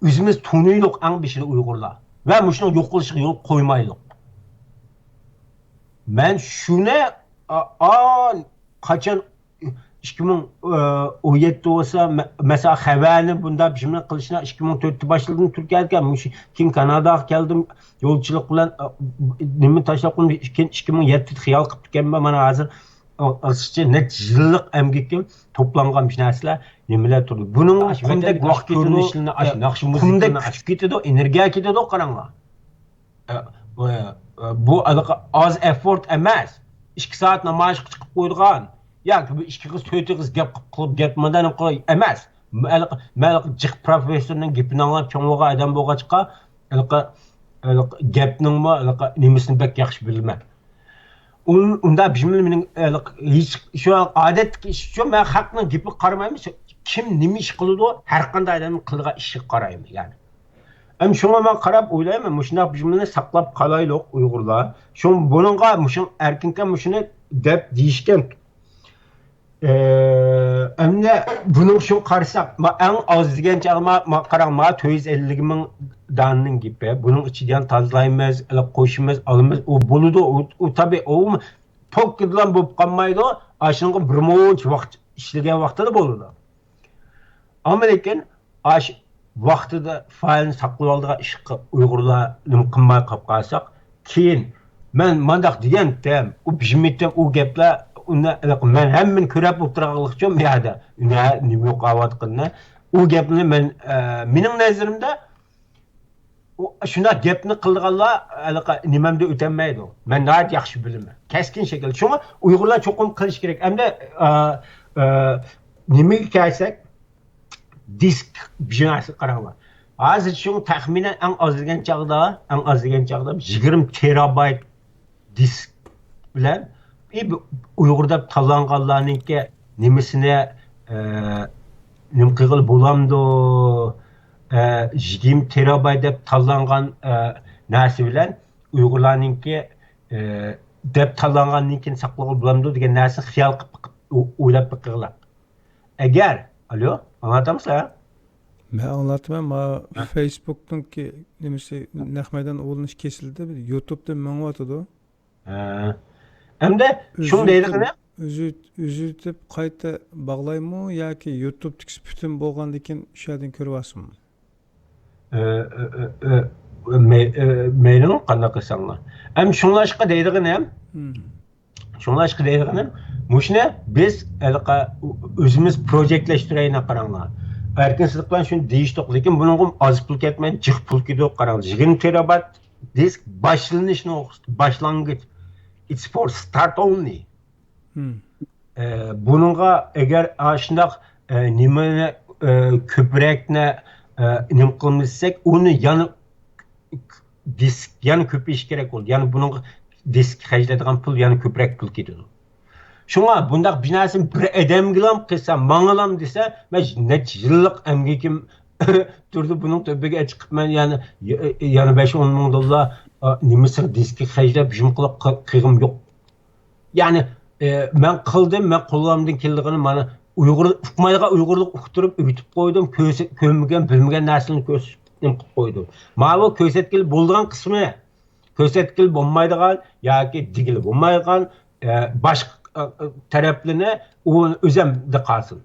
ئۆزىمىز تونۇيلۇق ئەڭ بېشىدا ئۇيغۇرلار ۋە مۇشۇنىڭ يوقىلىشىغا يول قويمايلۇق. مەن شۇنى، ئا، ئا، قاچان ئىككى مىڭ ئون يەتتە بولسا، مە-، مەسىلەن، خەۋەرنى بۇنداق بىر نېمە قىلىشنا ئىككى مىڭ تۆتتە باشلىدىم تۈركىيەدىكى. مۇشۇ كېيىن كاناداغا كەلدىم، يولچىلىق بىلەن، ئە، نېمە تاشلاپ قويدۇم. كېيىن ئىككى مىڭ يەتتىدە خىيال قىپتىكەنمەن، مانا ھازىر ئارتۇقچە نەچچە يىللىق ئەمگىكىم توپلانغان بىر نەرسىلەر، نېمىلەر تۇردى. بۇنىڭ ئاشۇ قۇمدەك ۋەتەندىكى ۋاقىت كۆرۈنۈشلىرىنى، ئاشۇ ناخشا قۇمدەك مۇزىكىنى، ئاشۇ كېتىدۇ، ئېنېرگىيە كېتىدۇ، قاراڭلار. ئە، ئە، ئە، بۇ ھېلىقى ئاز ئېفورت ئەمەس. ئىككى سائەت نامايىشقا چىقىپ قويىدىغان ياكى بۇ ئىككى قىز، تۆت قىز گەپ قىلىپ، گەپ مانداق قىلىپ ئەمەس. مەن ھېلىقى، مەن ھېلىقى جىق پروفېسسورنىڭ گېپىنى ئاڭلاپ چوڭ بولغان ئادەم بولغاچقا، ھېلىقى، ھېلىقى گەپنىڭمۇ ھېلىقى نېمىسىنى بەك ياخشى بىلىمەن. ئۇن-، ئۇنداق بىلمىدىم، مېنىڭ، ئە، ھېچ، شۇ ئادەتتىكى ئىش ئۈچۈن مەن خەقنىڭ گېپىگە قارىمايمەن. كىم نېمە ئىش قىلىدۇ، ھەر قانداق ئادەمنىڭ قىلىدىغان ئىشىغا قارايمەن، يەنى. ئەمدى شۇڭا مەن قاراپ ئويلايمەن، مۇشۇنداق بىلىمنى ساقلاپ قالايلۇق ئۇيغۇرلار. شۇ بۇنىڭغا مۇشۇ ئەركىنكەن مۇشۇنى دەپ دېيىشكەن. ئە، ئەمدى بۇنىڭ شۇ قارىساق، ما-، ئەڭ ئاز دېگەن چاغدا، ما-، ما-، قاراڭ، ما تۆت يۈز ئەللىك مىڭ دانىنىڭ گېپى. بۇنىڭ ئىچىدە يەنە تازىلايمىز، ئېلىپ قوشىمىز، ئالىمىز، ئۇ بولىدۇ. ئۇ، ئۇ تەبىئىي، ئۇ پوككىدىلا بولۇپ قالمايدۇ. ئاشۇنىڭغا بىر مۇنچە ۋاقىت ئىشلىگەن ۋاقتىدا بولىدۇ. ئەمما لېكىن ئاش ۋاقتىدا فايىلنى ساقلىۋالىدىغان ئىشقا ئۇيغۇرلار نېمە قىلماي قاپ قالساق، كېيىن مەن مانداق دېگەنتىم، ئۇ بىژمىتىم، ئۇ گەپلەر، ئۇنى مەن ھەممىنى كۆرەپ ئولتۇرغانلىقچۇ بۇ يەردە. نېمە يوقاۋاتقىنىنى. ئۇ گەپنى مەن، ئە، مېنىڭ نەزىرىمدە، ئۇ شۇنداق گەپنى قىلىدىغانلار ھېلىقى نېمەمدە ئۆتەلمەيدۇ. مەن ناھايىتى ياخشى بىلىمەن. كەسكىن شەكىلدە. شۇڭا ئۇيغۇرلار چوقۇم قىلىشى كېرەك. ئەمدى، ئا، ئا، نېمىگە كەلسەك، دىسك بىر نەرسىگە قاراڭلار. ھازىر شۇ تەخمىنەن ئەڭ ئاز دېگەن چاغدا، ئەڭ ئاز دېگەن چاغدا يىگىرمە تېرابايت دىسك بىلەن، ئى، بۇ ئۇيغۇر دەپ تاللانغانلارنىڭكى نېمىسىنى، ئە، نېمە قىلغىلى بولامدۇ؟ ئە، يىگىرمە تېرابايت دەپ تاللانغان، ئە، نەرسە بىلەن ئۇيغۇرلارنىڭكى، ئە، دەپ تاللانغاندىن كېيىن ساقلىغىلى بولامدۇ دېگەن نەرسىنى خىيال قىلىپ، ئو-، ئويلاپ بېقىڭلار. ئەگەر، ئالو، ئاڭلاتامسىلەر؟ مەن ئاڭلاتىمەن، ما ھە. فېيسبۇكنىڭكى نېمىسى، نەق مەيدان ئۇلىنىش كېسىلدى، يۇتۇبتا مېڭىۋاتىدۇ. ھە. ئەمدى شۇڭا دەيدىغىنىم، ئۈزۈت-، ئۈزۈتۈپ قايتا باغلايمۇ ياكى يۇتۇبتىكىسى پۈتۈن بولغاندىن كېيىن شۇ يەردىن كۆرۈۋالسىمۇ؟ ئە، ئە، ئە، ئە، مەي-، ئە، مەيلىڭ قانداق قىلساڭلار. ئەمدى شۇڭلاشقا دەيدىغىنىم، مم. شۇڭلاشقا دەيدىغىنىم، مۇشۇنى بىز ھېلىقى ئۆزىمىز پروجېكتلەشتۈرەيلى، قاراڭلار. ئەركىن سىدىق بىلەن شۇنى دېيىشتۇق، لېكىن بۇنىڭغا ئاز پۇل كەتمەيدۇ، جىق پۇل كېتىدۇ. قاراڭ، يىگىرمە تېرابايت دىسك باشلىنىشنىڭ باشلانغۇچ، it's for start only. مم. ئە، بۇنىڭغا ئەگەر ئاشۇنداق، ئە، نېمىنى، ئە، كۆپرەكنى، ئە، نېمە قىلمىساق، ئۇنى يەنە دىسك يەنە كۆپىيىشى كېرەك بولدى. يەنى بۇنىڭغا دىسك خەجلەيدىغان پۇل يەنە كۆپرەك پۇل كېتىدۇ. شۇڭا بۇنداق بىر نەرسىنى بىر ئادەمگىلام قىلسا، ماڭىلام دېسە، مەن نەچچە يىللىق ئەمگىكىم تۇردى، بۇنىڭ تۆپىگە چىقىپ مەن يەنە، يەنە بەش ئون مىڭ دوللار، ئا، نېمىسىغا دىسكى خەجلەپ، ژىم قىلىپ قىلغىنىم يوق. يەنى، ئى، مەن قىلدىم، مەن قولۇمدىن كېلىدىغىنى مانا ئۇيغۇر، ئۇقمايدىغان ئۇيغۇرلۇق ئۇقتۇرۇپ ئۆگىتىپ قويدۇم، كۆرسە-، كۆرمىگەن، بىلمىگەن نەرسىنى كۆرسىتىپ قويدۇم. ماۋۇ كۆرسەتكىلى بولىدىغان قىسمى، كۆرسەتكىلى بولمايدىغان ياكى دېگىلى بولمايدىغان، ئە، باشقا، ئە، ئە، تەرەپلىرىنى ئۇ ئۆزەمدە قالسۇن.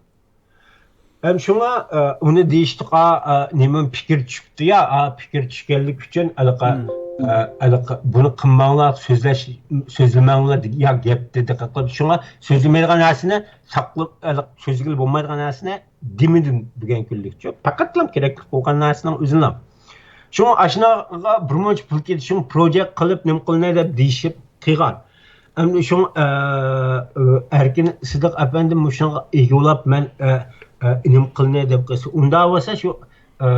ھەم شۇڭا، ئە، ئۇنى دېيىشتۇق، ئا، ئا، نېمە پىكىر چۈشۈپتۇ يا، ئا، پىكىر چۈشكەنلىك ئۈچۈن ئەلقا، مم. ئە، ئەلقا بۇنى قىلماڭلار، سۆزلەش، سۆزلىمەڭلار دېگەن يا گەپتە دىققەت قىلىپ، شۇڭا سۆزلىمەيدىغان نەرسىنى ساقلاپ، ئەلقا سۆزلىگىلى بولمايدىغان نەرسىنى دېمىدىم بۈگۈن كۈنلۈكچە. پەقەتلا كېرەكلىك بولغان نەرسىنىڭ ئۆزىنى. شۇڭا ئاشۇنىڭغا بىر مۇنچە پۇل كېتىشىمۇ پروجېكت قىلىپ نېمە قىلىناي دەپ دېيىشىپ قىلغان. ئەمدى شۇڭا، ئە، ئە، ئەركىن سىدىق ئەپەندى مۇشۇنىڭغا ئىگە بولاپ مەن، ئە، ئە، نېمە قىلىناي دەپ قىلسا، ئۇنداق بولسا شۇ، ئە،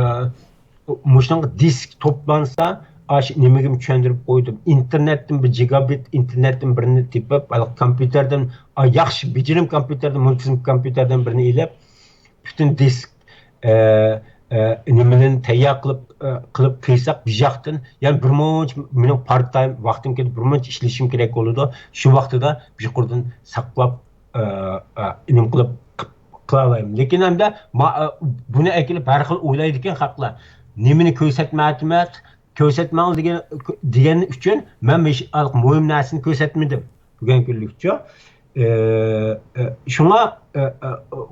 مۇشۇنىڭغا دىسك توپلانسا، ئاشۇ نېمىگىمۇ چۈشەندۈرۈپ قويدۇم. ئىنتېرنېتتىن بىر جىگابىت ئىنتېرنېتتىن بىرنى تېپىپ، ھېلىقى كومپيۇتېردىن، ئا، ياخشى بېجىرىم كومپيۇتېردىن، مۇنتىزىم كومپيۇتېردىن بىرنى ئېلىپ، پۈتۈن دىسك، ئە، ئە، نېمىلىرىنى تەييار قىلىپ، ئە، قىلىپ قىلساق، بىر ياقتىن يەنە بىر مۇنچە مېنىڭ پارت تايم ۋاقتىم كېتىپ، بىر مۇنچە ئىشلىشىم كېرەك بولىدۇ. شۇ ۋاقتىدا يۇقىرىدىن ساقلاپ، ئە، ئە، نېمە قىلىپ قىلالايمەن. لېكىن ئەمدى ما-، ئە، بۇنى ئەكېلىپ ھەر خىل ئويلايدىكەن خەقلەر. نېمىنى كۆرسەتمەتىمەت، كۆرسەتمەڭ دېگەن، دېگەن ئۈچۈن مەن مۇش-، مۇھىم نەرسىنى كۆرسەتمىدىم. بۈگۈنكى كۈنلۈكچە. ئە، ئە، شۇڭا، ئە، ئە،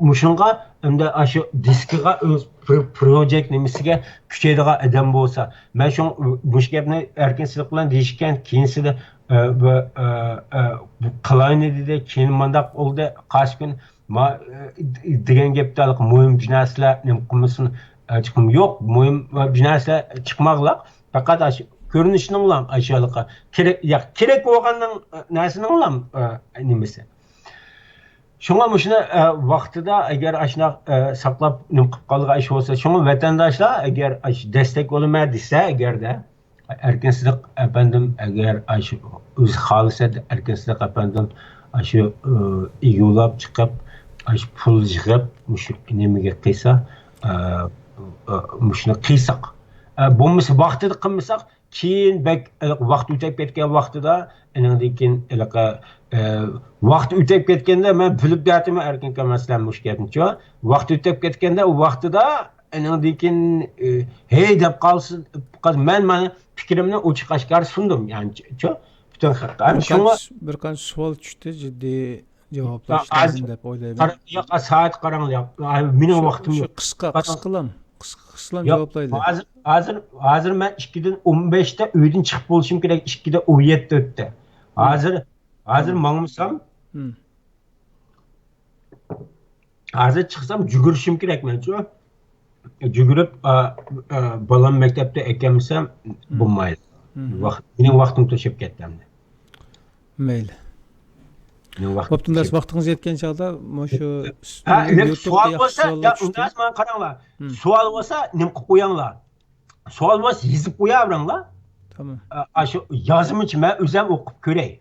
مۇشۇنىڭغا ئەمدى ئاشۇ دىسكىغا ئۆز پرو-، پروجېكت نېمىسىگە كۈچەيدىغان ئادەم بولسا، مەن شۇڭا مۇشۇ گەپنى ئەركىن سىدىق بىلەن دېيىشكەن، كېيىنسىدە، ئە، بۇ، ئە، ئە، بۇ قىلاينى دېدى، كېيىن مانداق بولدى، قايسى كۈن ما-، ئە، دېگەن گەپتە ھېلىقى مۇھىم بىر نەرسىلەر نېمە قىلمىسۇن، ئە، چىقىم يوق، مۇھىم بىر نەرسىلەر چىقماقلىق. پەقەت ئاشۇ كۆرۈنۈشنىڭلا ئاشۇ ھېلىقى كېرەك، يا، كېرەك بولغاننىڭ، ئە، نەرسىنىڭلا، ئە، نېمىسى. شۇڭا مۇشۇنى، ئە، ۋاقتىدا ئەگەر ئاشۇنداق، ئە، ساقلاپ نېمە قىلىپ قالغان ئىش بولسا، شۇڭا ۋەتەنداشلار ئەگەر ئاشۇ دەستەك بولىمەن دېسە، ئەگەردە ئەركىن سىدىق ئەپەندىم ئەگەر ئاشۇ ئۆزى خالىسا، ئەركىن سىدىق ئەپەندىم ئاشۇ، ئە، ئىگىلەپ چىقىپ، ئاشۇ پۇل يىغىپ، مۇشۇ نېمىگە قىلسا، ئە، ئە، مۇشۇنى قىلساق، ئە، بولمىسا ۋاقتىدا قىلمىساق، كېيىن بەك ھېلىقى ۋاقىت ئۆتۈپ كەتكەن ۋاقتىدا، ئېنىڭدىن كېيىن ھېلىقى، ئە، ۋاقىت ئۆتۈپ كەتكەندە مەن بىلىپ دەتىمەن ئەركىن ئاكا مەسىلەن مۇشۇ گەپنىچۇ. ۋاقىت ئۆتۈپ كەتكەندە ئۇ ۋاقتىدا ئېنىڭدىن كېيىن، ئە، ھەي دەپ قالسا، مەن مانا پىكرىمنى ئوچۇق ئاشكارا سۇندۇم، يەنى چۇ، پۈتۈن خەلققە. ھەم بىر شۇڭا قانچە، بىر قانچە سوئال چۈشتى، جىددىي جاۋابلاش ھازىر لازىم دەپ ئويلايمەن. قارا-، ياق، سائەت قاراڭ، ياق. مېنىڭ شۇ، ۋاقتىم شۇ يوق. قىسقا، قىسقىلام، قىسقا، قىسقىلام ياق، جاۋابلايلى. ھازىر، ھازىر، ھازىر مەن ئىككىدىن ئون بەشتە ئۆيدىن چىقىپ بولۇشۇم كېرەك، ئىككىدە ئون يەتتە ئۆتتى. ھازىر، ھازىر ماڭمىسام، ھازىر چىقسام يۈگۈرۈشۈم كېرەك مەنچۇ. يۈگۈرۈپ، ئا، ئا، بالام مەكتەپتە ئەكەلمىسەم بولمايدۇ. ۋاقىت، مېنىڭ ۋاقتىم توشۇپ كەتتى ئەمدى. مەيلى. مېنىڭ ۋاقتىم بوپتۇ، توشۇپ ھازىر ۋاقتىڭىز يەتكەن چاغدا مۇشۇ ھە، ئەگەر يۇتۇبتا سوئال ياخشى بولسا، سوئاللار يا، چۈشتى. ئۇنداق ماڭا قاراڭلار. سوئال بولسا، نېمە قىلىپ قوياڭلار. سوئال بولسا، يېزىپ قوياۋېرىڭلار. تامام. ئا، ئاشۇ يازمىچە مەن ئۆزۈم ئوقۇپ كۆرەي.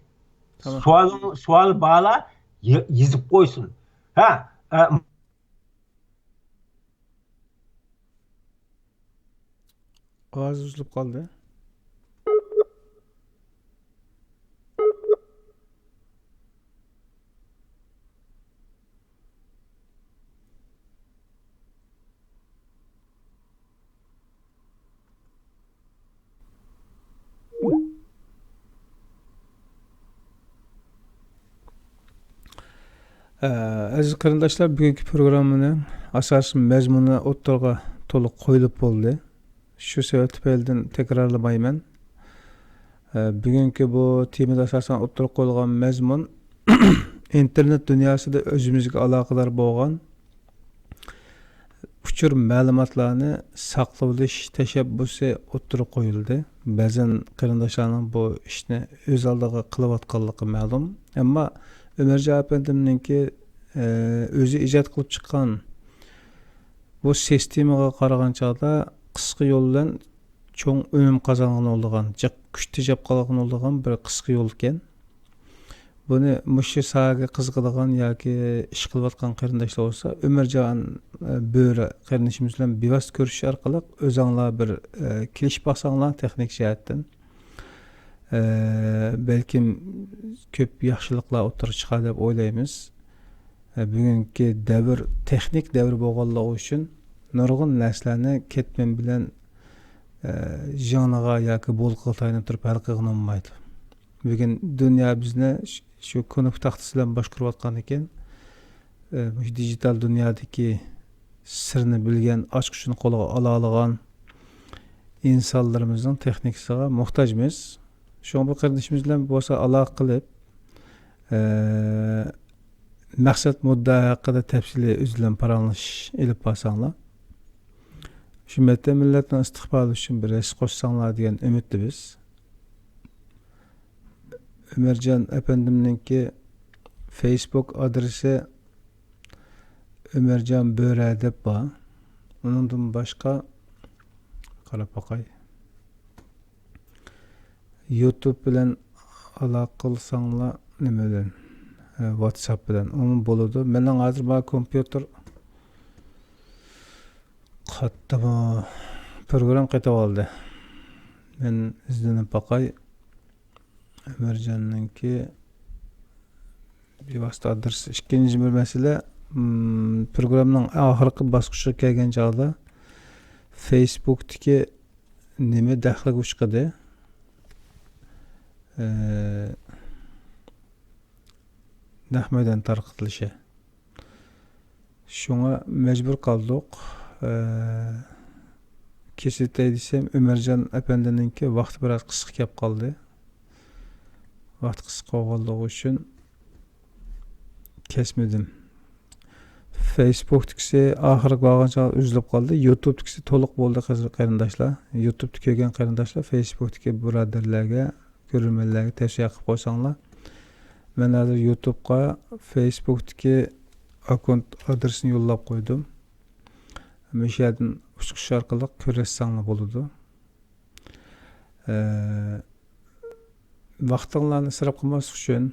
تامام. سوئالىڭ، سوئال بارلار، ي-، يېزىپ قويسۇن. ھە، ئا، ئاۋاز ئۈزۈلۈپ قالدى. ئە، ئەزىز قېرىنداشلار، بۈگۈنكى پروگراممىنىڭ ئاساسىي مەزمۇنى ئوتتۇرىغا تولۇق قويۇلۇپ بولدى. شۇ سەۋەب تۈپەيلىدىن تەكرارلىمايمەن. ئە، بۈگۈنكى بۇ تېمىدا ئاساسەن ئوتتۇرىغا قويۇلغان مەزمۇن ئىنتېرنېت دۇنياسىدا ئۆزىمىزگە ئالاقىدار بولغان ئۇچۇر مەلۇماتلارنى ساقلىۋېلىش تەشەببۇسى ئوتتۇرىغا قويۇلدى. بەزەن قېرىنداشلارنىڭ بۇ ئىشنى ئۆز ئالدىغا قىلىۋاتقانلىقى مەلۇم. ئەمما ئۆمەرجان ئەپەندىمنىڭكى، ئە، ئۆزى ئىجاد قىلىپ چىققان بۇ سىستېمىغا قارىغان چاغدا قىسقا يول بىلەن چوڭ ئۈنۈم قازانغىلى بولىدىغان، جىق كۈچ تېجەپ قالغىلى بولىدىغان بىر قىسقا يول ئىكەن. بۇنى مۇشۇ ساھەگە قىزىقىدىغان ياكى ئىش قىلىۋاتقان قېرىنداشلار بولسا، ئۆمەرجان، ئە، بۆرە قېرىندىشىمىز بىلەن بىۋاسىتە كۆرۈشۈش ئارقىلىق ئۆزەڭلار بىر، ئە، كېلىشىپ باقساڭلار تېخنىك جەھەتتىن، ئە، بەلكىم كۆپ ياخشىلىقلار ئوتتۇرىغا چىقار دەپ ئويلايمىز. ئە، بۈگۈنكى دەۋر تېخنىك دەۋر بولغانلىقى ئۈچۈن نۇرغۇن نەرسىلەرنى كەتمەن بىلەن، ئە، ژىڭنىغا ياكى بولقىغا تايىنىپ تۇرۇپ ھەل قىلغىلى بولمايدۇ. بۈگۈن دۇنيا بىزنى ش-، شۇ كۇنۇپكا تاختىسى بىلەن باشقۇرۇۋاتقان ئىكەن. ئە، مۇشۇ دىجىتال دۇنيادىكى سىرنى بىلگەن، ئاچقۇچىنى قولىغا ئالالىغان ئىنسانلىرىمىزنىڭ تېخنىكىسىغا موھتاجمىز. شۇڭا بۇ قېرىندىشىمىز بىلەن بولسا ئالاقە قىلىپ، ئە، مەقسەت مۇددىئا ھەققىدە تەپسىلىي ئۆزى بىلەن پاراڭلىشىش ئېلىپ بارساڭلار، شۇ مەتەن مىللەتنىڭ ئىستىقبالى ئۈچۈن بىر ھەسسە قوشساڭلار دېگەن ئۈمىدتىمىز. ئۆمەرجان ئەپەندىمنىڭكى فېيسبۇك ئادرېسى ئۆمەرجان بۆرە دەپ بار. ئۇنىڭدىن باشقا قاراپ باقاي. يۇتۇب بىلەن ئالاقە قىلساڭلار نېمە بىلەن؟ ھە، ۋاتساپ بىلەن. ئۇمۇ بولىدۇ. مېنىڭ ھازىر مانا كومپيۇتېر قاتتىمۇ پروگرام قېتىۋالدى. مەن ئىزدىنىپ باقاي. ئۆمەرجاننىڭكى بىۋاسىتە ئادرېسى. ئىككىنچى بىر مەسىلە، مم، پروگرامنىڭ ئاخىرقى باسقۇچىغا كەلگەن چاغدا فېيسبۇكتىكى نېمە دەخلىگە ئۇچقىدى؟ ئە، نەق مەيدان تارقىتىلىشى. شۇڭا مەجبۇر قالدۇق. ئە، كېسىۋېتەي دېسەم، ئۆمەرجان ئەپەندىنىڭكى ۋاقتى بىراز قىسقا كەپ قالدى. ۋاقتى قىسقا بولغانلىقى ئۈچۈن كەسمىدىم. فېيسبۇكتىكىسى ئاخىرىغا بارغانچە ئۈزۈلۈپ قالدى. يۇتۇبتىكىسى تولۇق بولدى، قېز-، قېرىنداشلار. يۇتۇبتا كۆرگەن قېرىنداشلار فېيسبۇكتىكى بۇرادەرلەرگە، كۆرۈرمەنلەرگە تەۋسىيە قىلىپ قويساڭلار. مەن ھازىر يۇتۇبقا فېيسبۇكتىكى ئاككونت ئادرېسىنى يوللاپ قويدۇم. مۇشۇ يەردىن ئۇچقۇچ ئارقىلىق كۆرۈۋەتسەڭلار بولىدۇ. ئە، ۋاقتىڭلارنى ئىسراپ قىلماسلىق ئۈچۈن،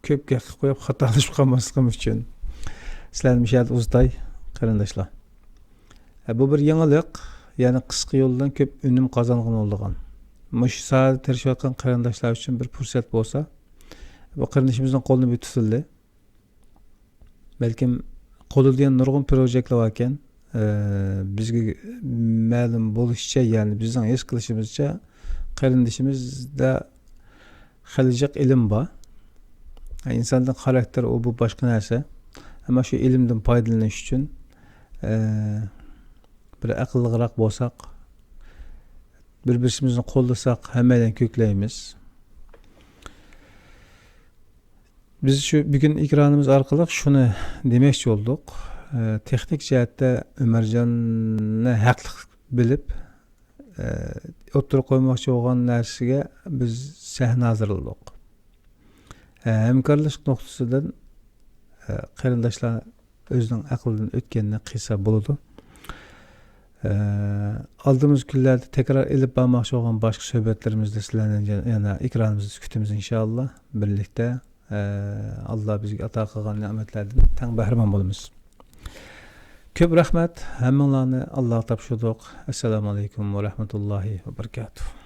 كۆپ گەپ قىلىپ قويۇپ خاتالىشىپ قالماسلىقىم ئۈچۈن سىلەرنى مۇشۇ يەردە ئۇزىتاي، قېرىنداشلار. ئە، بۇ بىر يېڭىلىق، يەنى قىسقا يولدىن كۆپ ئۈنۈم قازانغىلى بولىدىغان. مۇشۇ ساھەدە تىرىشىۋاتقان قېرىنداشلار ئۈچۈن بىر پۇرسەت بولسا، بۇ قېرىندىشىمىزنىڭ قولىنى بىر تۇتۇلدى. بەلكىم قولىدا يەنە نۇرغۇن پروژېكتلار باركەن. ئە، بىزگە مەلۇم بولۇشىچە، يەنى بىزنىڭ ھېس قىلىشىمىزچە، قېرىندىشىمىزدا خېلى جىق ئىلىم بار. ئىنساننىڭ خاراكتېرى ئۇ بۇ باشقا نەرسە. ئەمما شۇ ئىلىمدىن پايدىلىنىش ئۈچۈن، ئە، بىر ئەقىللىقراق بولساق، بىر-بىرىمىزنى قوللىساق، ھەممەيلەن كۆكلەيمىز. بىز شۇ بۈگۈن ئېكرانىمىز ئارقىلىق شۇنى دېمەكچى بولدۇق. ئە، تېخنىك جەھەتتە ئۆمەرجاننى ھەقلىق بىلىپ، ئە، ئوتتۇرىغا قويماقچى بولغان نەرسىگە بىز سەھنە ھازىرلىدۇق. ئە، ھەمكارلىشىش نۇقتىسىدىن، ئە، قېرىنداشلار ئۆزىنىڭ ئەقلىدىن ئۆتكەننى قىلسا بولىدۇ. ئە، ئالدىمىزدىكى كۈنلەردە تەكرار ئېلىپ بارماقچى بولغان باشقا سۆھبەتلىرىمىزدە سىلەرنى يەنە ئېكرانىمىزدا كۈتىمىز، ئىنشائاللا. بىرلىكتە، ئە، ئاللا بىزگە ئاتا قىلغان نېمەتلەردىن تەڭ بەھرىمەن بولىمىز. كۆپ رەھمەت. ھەممىڭلارنى ئاللاغا تاپشۇردۇق. ئەسسالامۇ ئەلەيكۇم ۋە رەھمەتۇللاھى ۋە بەرىكاتۇھ.